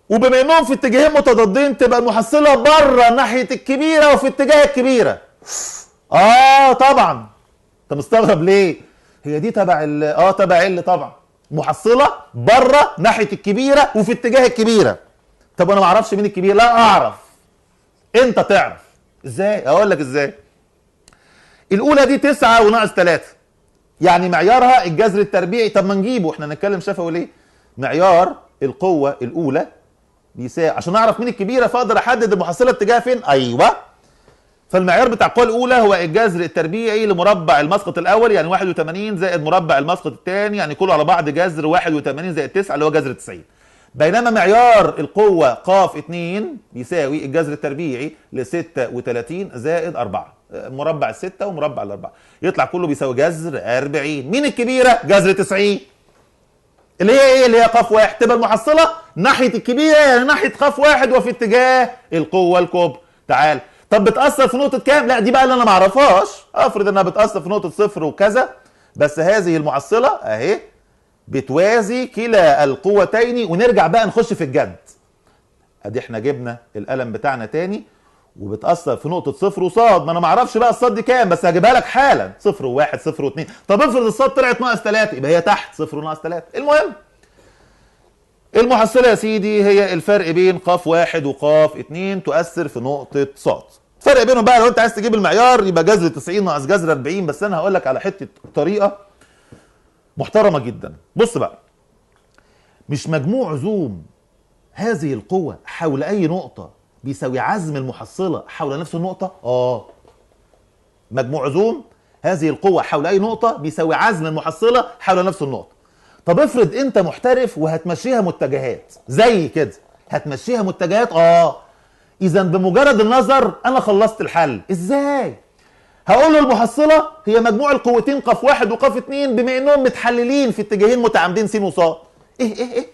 وبما انهم في اتجاهين متضادين تبقى المحصلة بره ناحية الكبيرة وفي اتجاه الكبيرة. اه طبعا. انت مستغرب ليه؟ هي دي تبع ال تبع ال طبعا. محصله بره ناحية الكبيرة وفي اتجاه الكبيرة. طب انا ما اعرفش مين الكبير؟ لا اعرف. انت تعرف. ازاي؟ اقول لك ازاي. الاولى دي 9 وناقص 3، يعني معيارها الجذر التربيعي. طب ما نجيبه، احنا نتكلم شفوي ليه؟ معيار القوة الاولى بيساوي، عشان اعرف مين الكبيرة فاقدر احدد المحصلة اتجاهها فين. ايوه. فالمعيار بتاع القوة الأولى هو الجذر التربيعي لمربع المسقط الأول، يعني 81 زائد مربع المسقط الثاني، يعني كله على بعض جذر 81 زائد 9 اللي هو جذر 90. بينما معيار القوة ق 2 بيساوي الجذر التربيعي ل 36 زائد 4، مربع 6 ومربع 4، يطلع كله بيساوي جذر 40. مين الكبيرة؟ جذر 90 اللي هي ايه؟ اللي هي ق 1. تبقى المحصلة ناحية الكبيرة، يعني ناحية ق 1 وفي اتجاه القوة الكبرى. تعال، طب بتأثر في نقطة كام؟ لا دي بقى اللي أنا ما أعرفهاش، أفرض إنها بتأثر في نقطة 0 وكذا، بس هذه المحصلة أهي بتوازي كلا القوتين. ونرجع بقى نخش في الجد. أدي إحنا جبنا القلم بتاعنا تاني، وبتأثر في نقطة 0 وصاد، ما أنا ما أعرفش بقى الصاد دي كام، بس هجيبها لك حالا، 0 و1 0 و2. طب افرض الصاد طلعت ناقص 3، يبقى هي تحت 0 وناقص 3. المهم المحصلة يا سيدي هي الفرق بين ق 1 وق 2 تؤثر في نقطة صاد. الفرق بينهم بقى لو انت عايز تجيب المعيار يبقى جذر 90 ناقص جذر 40. بس انا هقول لك على حتة طريقه محترمه جدا. بص بقى، مش مجموع عزوم هذه القوة حول اي نقطة بيساوي عزم المحصلة حول نفس النقطة؟ اه. مجموع عزوم هذه القوة حول اي نقطة بيساوي عزم المحصلة حول نفس النقطة. طب افرض انت محترف وهتمشيها متجهات زي كده، هتمشيها متجهات. اه. إذا بمجرد النظر أنا خلصت الحل. إزاي؟ هقول له المحصلة هي مجموع القوتين ق 1 وق 2 بما إنهم متحللين في اتجاهين متعامدين س وص. إيه إيه إيه؟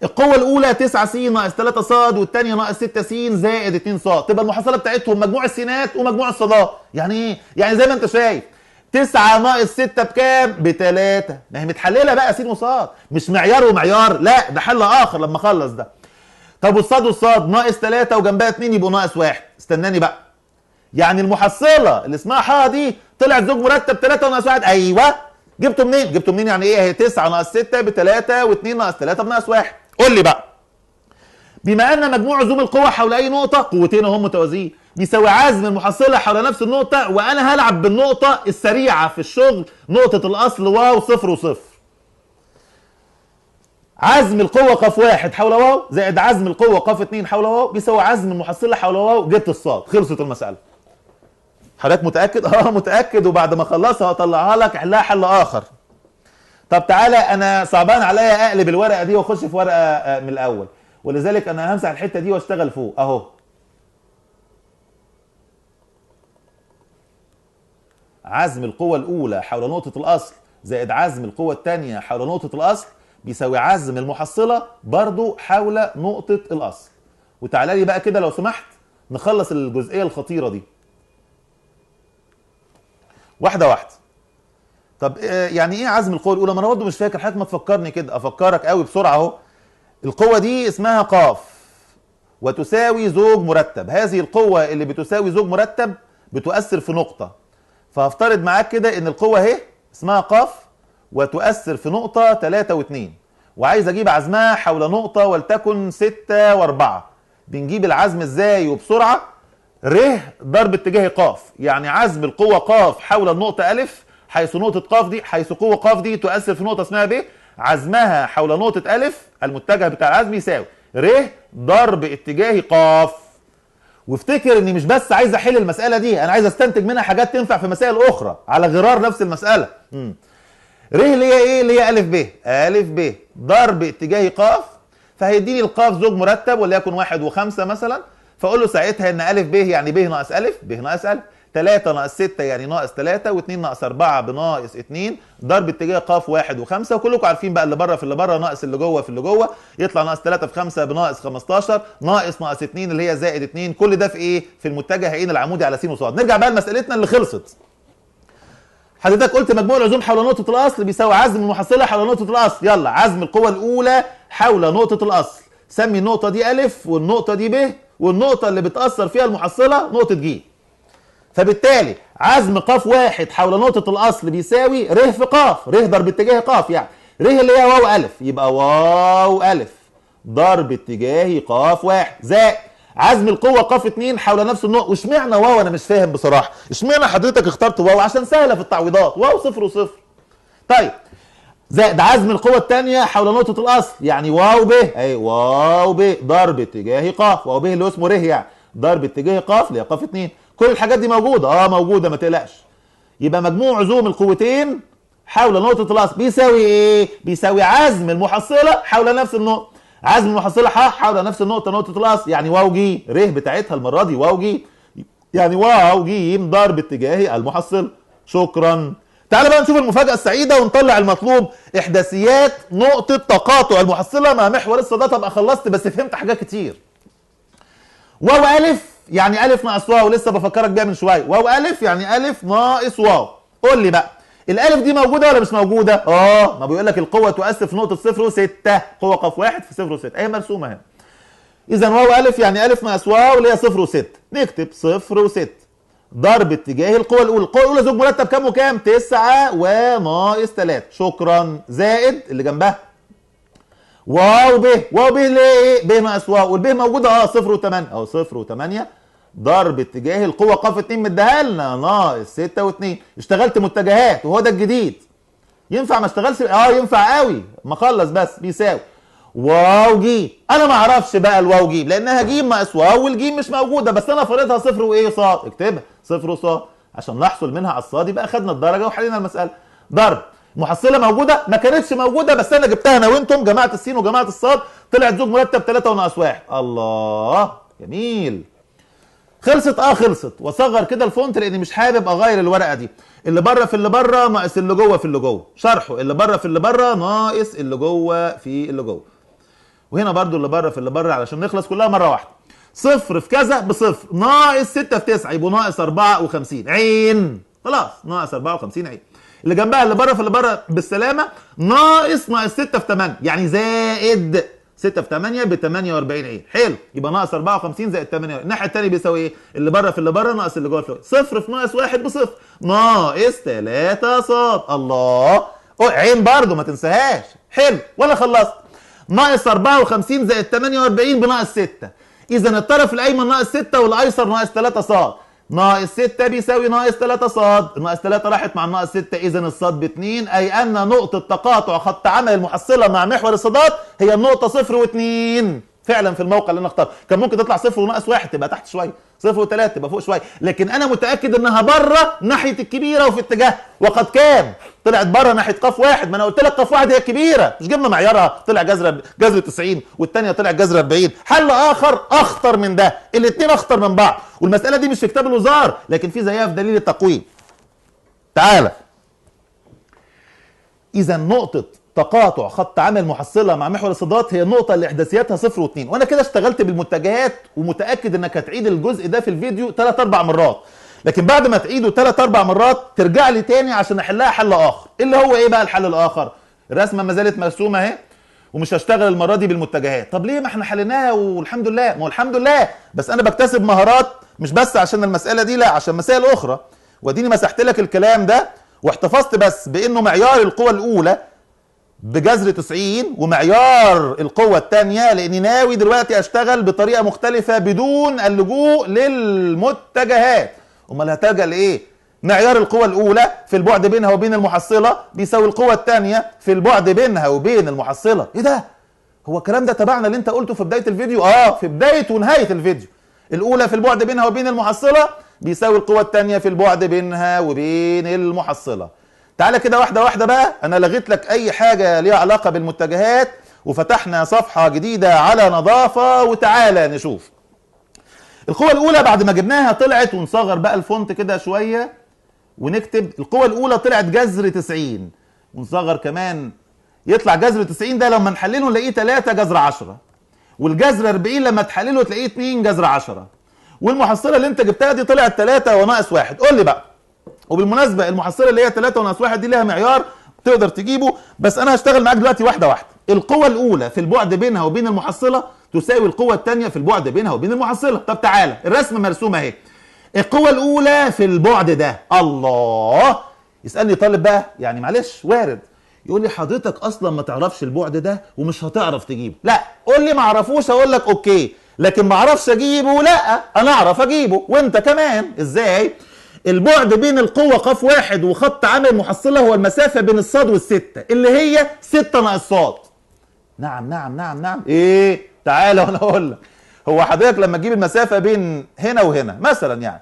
القوة الأولى 9 س ناقص 3 ص، والثانية ناقص 6 س زائد 2 ص، تبقى المحصلة بتاعتهم مجموع السينات ومجموع الصادات. يعني إيه؟ يعني زي ما أنت شايف 9 ناقص 6 بكام؟ ب3. ما هي متحللة بقى س وص، مش معيار ومعيار، لا ده حل آخر لما أخلص ده. طب والصاد والصاد ناقص 3 وجنبها 2 يبقوا ناقص 1. استناني بقى، يعني المحصلة اللي اسمها ح دي طلعت زوج مرتب 3 وناقص 1. ايوه. جبته منين؟ جبته منين يعني ايه؟ هي 9 ناقص 6 ب 3 و2 ناقص 3 بناقص 1. قول لي بقى، بما ان مجموع عزوم القوى حول اي نقطة، قوتين اهم متوازيين، بيساوي عزم المحصلة حول نفس النقطة، وانا هلعب بالنقطة السريعة في الشغل، نقطة الاصل واو 0 و0. عزم القوة ق 1 حول واو زائد عزم القوة ق 2 حول واو بيساوي عزم المحصلة حول واو. جبت الصاد، خلصت المسألة. حضرتك متأكد؟ اه متأكد، وبعد ما اخلصها هطلعها لك احلها حل آخر. طب تعالى، انا صعبان عليا اقلب الورقة دي واخش في ورقة من الأول، ولذلك انا همسح الحتة دي واشتغل فوق اهو. عزم القوة الاولى حول نقطة الاصل زائد عزم القوة الثانية حول نقطة الاصل بيساوي عزم المحصلة برضو حول نقطة الاصل. وتعالى لي بقى كده لو سمحت نخلص الجزئية الخطيرة دي واحدة واحدة. طب يعني ايه عزم القوة الاولى؟ ما انا برضه مش فاكر، حضرتك ما تفكرني كده، افكرك قوي بسرعة اهو. القوة دي اسمها قاف وتساوي زوج مرتب، هذه القوة اللي بتساوي زوج مرتب بتؤثر في نقطة، فهفترض معاك كده ان القوة اهي اسمها قاف وتؤثر في نقطة 3 و2، وعايز اجيب عزمها حول نقطة ولتكن 6 و4. بنجيب العزم ازاي وبسرعة؟ ر ضرب اتجاه قاف، يعني عزم القوة قاف حول النقطة ألف، حيث نقطة قاف دي، حيث قوة قاف دي تؤثر في نقطة اسمها ب، عزمها حول نقطة ألف المتجه بتاع العزم يساوي ر ضرب اتجاه قاف. وافتكر اني مش بس عايز احل المسألة دي، انا عايز استنتج منها حاجات تنفع في مسائل اخرى على غرار نفس المسألة. ر اللي هي ايه؟ اللي هي ألف ب، ألف ب ضرب اتجاه قاف، فهيديني القاف زوج مرتب وليكن 1 و5 مثلا، فاقول له ساعتها ان ألف ب يعني ب ناقص ألف، ب ناقص ألف، 3 ناقص 6 يعني ناقص 3، و2 ناقص 4 بناقص 2، ضرب اتجاه قاف 1 و5، وكلكم عارفين بقى اللي بره في اللي بره ناقص اللي جوه في اللي جوه، يطلع ناقص 3 في 5 بناقص 15، ناقص ناقص 2 اللي هي زائد 2، كل ده في ايه؟ في المتجه عين العمودي على س وص. نرجع بقى لمسألتنا اللي خلصت. حضرتك قلت مجموع العزوم حول نقطة الأصل بيساوي عزم المحصلة حول نقطة الأصل، يلا عزم القوة الأولى حول نقطة الأصل، سمي النقطة دي ألف والنقطة دي ب والنقطة اللي بتأثر فيها المحصلة نقطة ج. فبالتالي عزم قاف واحد حول نقطة الأصل بيساوي ر في قاف، ر ضرب اتجاه قاف، يعني ر اللي هي واو ألف، يبقى واو ألف ضرب اتجاه قاف واحد زائد عزم القوة قاف 2 حول نفس النقطة. واشمعنى واو؟ أنا مش فاهم بصراحة، اشمعنى حضرتك اخترت واو؟ عشان سهلة في التعويضات، واو صفر وصفر. طيب زائد عزم القوة الثانية حول نقطة الأصل، يعني واو ب، أي واو ب ضرب اتجاه قاف، واو ب اللي هو اسمه ر يعني ضرب اتجاه قاف اللي هي قاف 2. كل الحاجات دي موجودة؟ موجودة ما تقلقش. يبقى مجموع عزوم القوتين حول نقطة الأصل بيساوي إيه؟ بيساوي عزم المحصلة حول نفس النقطة. عزم المحصلة حول نفس النقطة، نقطة الأصل، يعني واو ج، ر بتاعتها المرة دي واو ج، يعني واو ج ضرب اتجاهي المحصلة. شكرا. تعالى بقى نشوف المفاجأة السعيدة ونطلع المطلوب، إحداثيات نقطة تقاطع المحصلة مع محور الصادات. أبقى خلصت بس فهمت حاجات كتير. واو ألف يعني ألف ناقص واو، لسه بفكرك بيها من شوية. واو ألف يعني ألف ناقص واو. قول لي بقى الألف دي موجودة ولا مش موجودة؟ ما بيقول لك القوة تؤثر في نقطة 0 و6، قوة قاف واحد في 0 و6، أهي مرسومة هنا. إذا واو ألف يعني ألف ناقص واو اللي هي 0 و6، نكتب 0 و6 ضرب اتجاه القوة الأولى، القوة الأولى زوج مرتب كام وكام؟ 9 وناقص 3، شكرا، زائد اللي جنبها واو ب، واو ب اللي هي ايه؟ ب ناقص واو، والب موجودة 0 و8، أهو 0 و8 ضرب اتجاه القوة قاف 2 مديها لنا ناقص 6 و2. اشتغلت متجهات وهو ده الجديد. ينفع ما اشتغلش؟ ينفع قوي، ما اخلص بس. بيساوي واو ج، انا ما اعرفش بقى الواو ج لانها ج ناقص واو والج مش موجودة، بس انا فارضها 0 وايه صاد، اكتبها 0 وصاد عشان نحصل منها على الصاد، يبقى اخدنا الدرجة وحلينا المسالة. ضرب محصله موجودة؟ ما كانتش موجودة بس انا جبتها انا وانتم، جماعة السين وجماعه الصاد، طلعت زوج مرتب 3 وناقص 1. الله جميل. خلصت؟ خلصت. واصغر كده ال font لاني مش حابب اغير الورقة دي. اللي بره في اللي بره ناقص اللي جوه في اللي جوه، شرحه اللي بره في اللي بره ناقص اللي جوه في اللي جوه. وهنا برضو اللي بره في اللي بره علشان نخلص كلها مرة واحدة. صفر في كذا بصفر، ناقص 6 في 9 يبقوا ناقص 54 عين، خلاص ناقص 54 عين. اللي جنبها اللي بره في اللي بره بالسلامة ناقص 6 في 8 يعني زائد 6 في 8 ب 48 عين. حلو، يبقى ناقص 54 زائد 48. الناحية الثانية بيساوي ايه؟ اللي بره في اللي بره ناقص اللي جوه في اللي جوه. صفر في ناقص 1 بصفر، ناقص 3 صاد. الله، عين برضو ما تنساهاش. حلو، وانا خلصت. ناقص 54 زائد 48 بناقص 6. اذا الطرف الايمن ناقص 6 والايسر ناقص 3 صاد. ناقص 6 بيساوي ناقص 3 صاد، ناقص 3 راحت مع الناقص 6، اذا الصاد ب 2، اي ان نقطة تقاطع خط عمل المحصلة مع محور الصادات هي النقطة 0 و2. فعلا في الموقع اللي انا اخترته، كان ممكن تطلع 0 وناقص 1 تبقى تحت شوية، 0 و3 تبقى فوق شوية، لكن انا متأكد انها بره ناحية الكبيرة وفي اتجاه، وقد كان طلعت بره ناحية قاف واحد، ما انا قلت لك قاف واحد هي الكبيرة، مش جبنا معيارها، طلع جذر 90 والثانية طلع جذر 40. حل اخر اخطر من ده، الاثنين اخطر من بعض، والمسألة دي مش في كتاب الوزارة لكن في زيها في دليل التقويم. تعالى، اذا نقطة تقاطع خط عامل المحصلة مع محور الصادات هي النقطة اللي احداثياتها 0 و2. وانا كده اشتغلت بالمتجهات، ومتاكد انك هتعيد الجزء ده في الفيديو 3 4 مرات، لكن بعد ما تعيده 3 4 مرات ترجع لي تاني عشان احلها حل اخر. اللي هو ايه بقى الحل الاخر؟ الرسمة ما زالت مرسومه اهي، ومش هشتغل المرة دي بالمتجهات. طب ليه؟ ما احنا حليناها والحمد لله. ما هو الحمد لله، بس انا بكتسب مهارات مش بس عشان المسالة دي، لا عشان مسائل اخرى. واديني مسحت لك الكلام ده واحتفظت بس بانه معيار القوة الاولى بجذر 90 ومعيار القوة الثانية، لاني ناوي دلوقتي اشتغل بطريقة مختلفة بدون اللجوء للمتجهات. امال هتلجأ لايه؟ معيار القوة الأولى في البعد بينها وبين المحصلة بيساوي القوة الثانية في البعد بينها وبين المحصلة. إيه ده؟ هو الكلام ده تبعنا اللي أنت قلته في بداية الفيديو؟ في بداية ونهاية الفيديو. الأولى في البعد بينها وبين المحصلة بيساوي القوة الثانية في البعد بينها وبين المحصلة. تعالى كده واحدة واحدة بقى، أنا لغيت لك أي حاجة ليها علاقة بالمتجهات وفتحنا صفحة جديدة على نظافة، وتعالى نشوف. القوة الأولى بعد ما جبناها طلعت، ونصغر بقى الفونت كده شوية ونكتب القوة الأولى طلعت جذر 90، ونصغر كمان يطلع جذر 90 ده لما نحلله نلاقيه 3 جذر 10، والجذر 40 لما تحلله تلاقيه 2 جذر 10، والمحصلة اللي أنت جبتها دي طلعت 3 وناقص 1. قول لي بقى، وبالمناسبة المحصلة اللي هي 3 وناقص 1 دي لها معيار تقدر تجيبه، بس أنا هشتغل معاك دلوقتي واحدة واحدة. القوة الأولى في البعد بينها وبين المحصلة تساوي القوة الثانية في البعد بينها وبين المحصلة. طب تعالى، الرسمة مرسومة اهي. القوة الأولى في البعد ده، الله. يسألني طالب بقى، يعني معلش وارد، يقول لي حضرتك أصلا ما تعرفش البعد ده ومش هتعرف تجيبه. لا، قول لي ما اعرفوش أقول لك okay، لكن ما اعرفش أجيبه لا، أنا أعرف أجيبه وأنت كمان. إزاي؟ البعد بين القوة ق 1 وخط عامل المحصلة هو المسافة بين الصاد والستة اللي هي 6 ناقص صاد. نعم نعم نعم نعم، إيه؟ تعالى وانا اقول لك. هو حضرتك لما تجيب المسافة بين هنا وهنا مثلا، يعني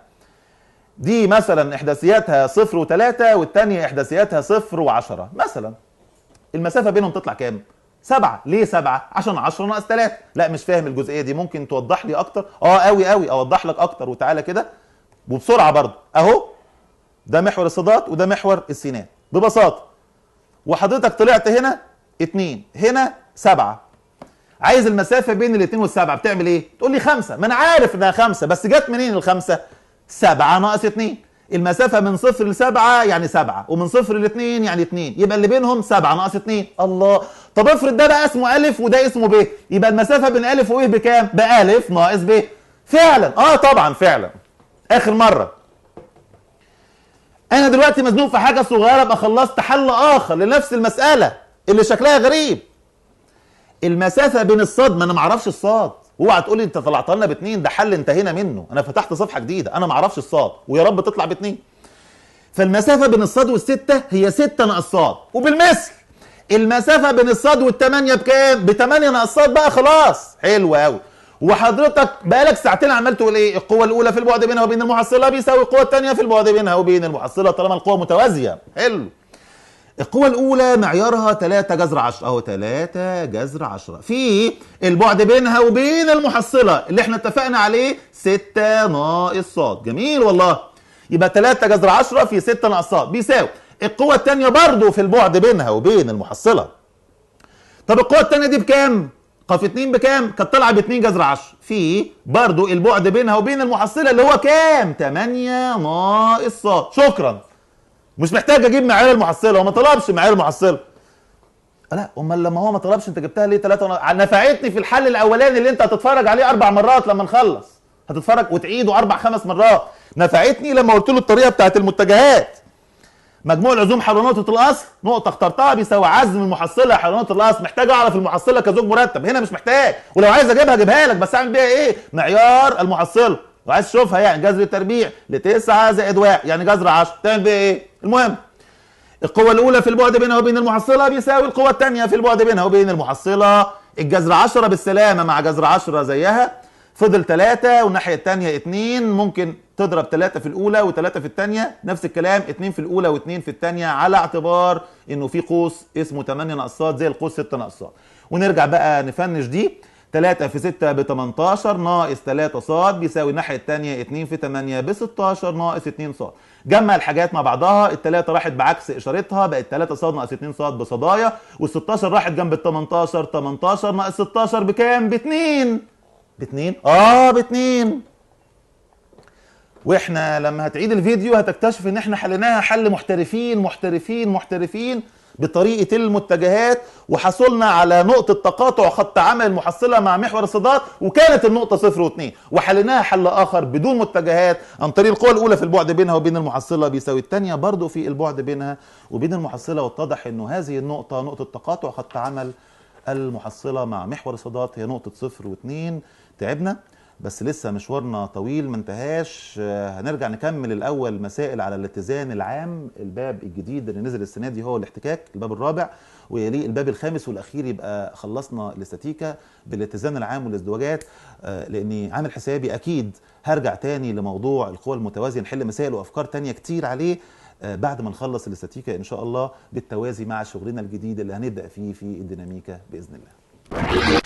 دي مثلا احداثياتها 0 و3 والثانية احداثياتها 0 و10 مثلا، المسافة بينهم تطلع كام؟ 7. ليه 7؟ عشان 10 ناقص 3. لا مش فاهم الجزئية دي، ممكن توضح لي اكتر؟ قوي قوي اوضح لك اكتر. وتعالى كده وبسرعة برضه اهو، ده محور الصادات وده محور السينات ببساطة. وحضرتك طلعت هنا 2، هنا 7، عايز المسافة بين الاثنين والسبعة، بتعمل ايه؟ تقول لي 5. ما انا عارف انها 5، بس جت منين الخمسة؟ 7 ناقص 2. المسافة من 0 ل 7 يعني 7، ومن 0 ل 2 يعني 2، يبقى اللي بينهم 7 ناقص 2. الله، طب افرض ده بقى اسمه ألف وده اسمه ب، يبقى المسافة بين ألف وب بكام؟ بألف ناقص ب. فعلا، طبعا فعلا. آخر مرة، أنا دلوقتي مزنوق في حاجة صغيرة، ابقى خلصت حل آخر لنفس المسألة اللي شكلها غريب. المسافة بين الصاد، ما انا ما اعرفش الصاد، اوعى تقول لي انت طلعت لنا باثنين، ده حل انتهينا منه، انا فتحت صفحة جديدة، انا ما اعرفش الصاد ويا رب تطلع باثنين. فالمسافه بين الصاد والستة هي 6 ناقص صاد، وبالمثل المسافة بين الصاد والثمانية بكام؟ ب8 ناقص صاد بقى. خلاص، حلو قوي. وحضرتك بقالك ساعتين عمال تقول ايه؟ القوة الاولى في البعد بينها وبين المحصلة بيساوي القوة الثانية في البعد بينها وبين المحصلة طالما القوة متوازية. حلو. القوة الأولى معيارها 3 جذر 10، أهو 3 جذر 10 في البعد بينها وبين المحصلة اللي احنا اتفقنا عليه 6 ناقص صاد. جميل والله. يبقى 3 جذر 10 في 6 ناقص صاد بيساوي القوة الثانية برضو في البعد بينها وبين المحصلة. طب القوة الثانية دي بكام؟ ق 2 بكام؟ كانت طالعة ب 2 جذر 10 في برضو البعد بينها وبين المحصلة اللي هو كام؟ 8 ناقص صاد. شكرا. مش محتاج اجيب معيار المحصلة، هو ما طلبش معيار المحصلة. لا، امال لما هو ما طلبش انت جبتها ليه 3؟ نفعتني في الحل الاولاني اللي انت هتتفرج عليه 4 مرات لما نخلص، هتتفرج وتعيده 4 5 مرات. نفعتني لما قلت له الطريقة بتاعت المتجهات. مجموع العزوم حول نقطة الاصل، نقطة اخترتها بيساوي عزم المحصلة حول نقطة الاصل. محتاج اعرف المحصلة كزوج مرتب، هنا مش محتاج، ولو عايز اجيبها اجيبها لك، بس اعمل بيها ايه؟ معيار المحصلة. وعايز تشوفها يعني جذر التربيع ل 9 زائد 1 يعني جذر 10، تعمل بيها ايه؟ المهم القوة الأولى في البعد بينها وبين المحصلة بيساوي القوة الثانية في البعد بينها وبين المحصلة. الجذر 10 بالسلامة مع جذر 10 زيها، فضل 3 والناحية الثانية 2، ممكن تضرب 3 في الأولى و3 في الثانية، نفس الكلام 2 في الأولى و2 في الثانية، على اعتبار إنه في قوس اسمه 8 ناقص صاد زي القوس 6 ناقص صاد. ونرجع بقى نفنش دي. 3 في 6 ب 18 ناقص 3 ص بيساوي الناحية الثانية 2 في 8 ب 16 ناقص 2 ص. جمع الحاجات مع بعضها، الثلاثة راحت بعكس اشارتها بقت 3 ص ناقص 2 ص بصدايا، وال16 راحت جنب ال 18، 18 ناقص 16 بكام؟ ب 2. ب 2؟ ب 2. واحنا لما هتعيد الفيديو هتكتشف ان احنا حليناها حل محترفين محترفين محترفين بطريقة المتجهات، وحصلنا على نقطة تقاطع خط عمل المحصلة مع محور الصادات، وكانت النقطة 0 و2، وحليناها حل اخر بدون متجهات عن طريق القوة الاولى في البعد بينها وبين المحصلة بيساوي الثانية برضو في البعد بينها وبين المحصلة، واتضح انه هذه النقطة نقطة تقاطع خط عمل المحصلة مع محور الصادات هي نقطة 0 و2. تعبنا بس لسه مشوارنا طويل ما انتهاش، هنرجع نكمل الاول مسائل على الاتزان العام، الباب الجديد اللي نزل السنة دي هو الاحتكاك، الباب الرابع، ويليه الباب الخامس والاخير. يبقى خلصنا الاستاتيكا بالاتزان العام والازدواجات، لاني عامل حسابي اكيد هرجع تاني لموضوع القوى المتوازيه، نحل مسائل وافكار تانية كتير عليه بعد ما نخلص الاستاتيكا ان شاء الله، بالتوازي مع شغلنا الجديد اللي هنبدا فيه في الديناميكا باذن الله.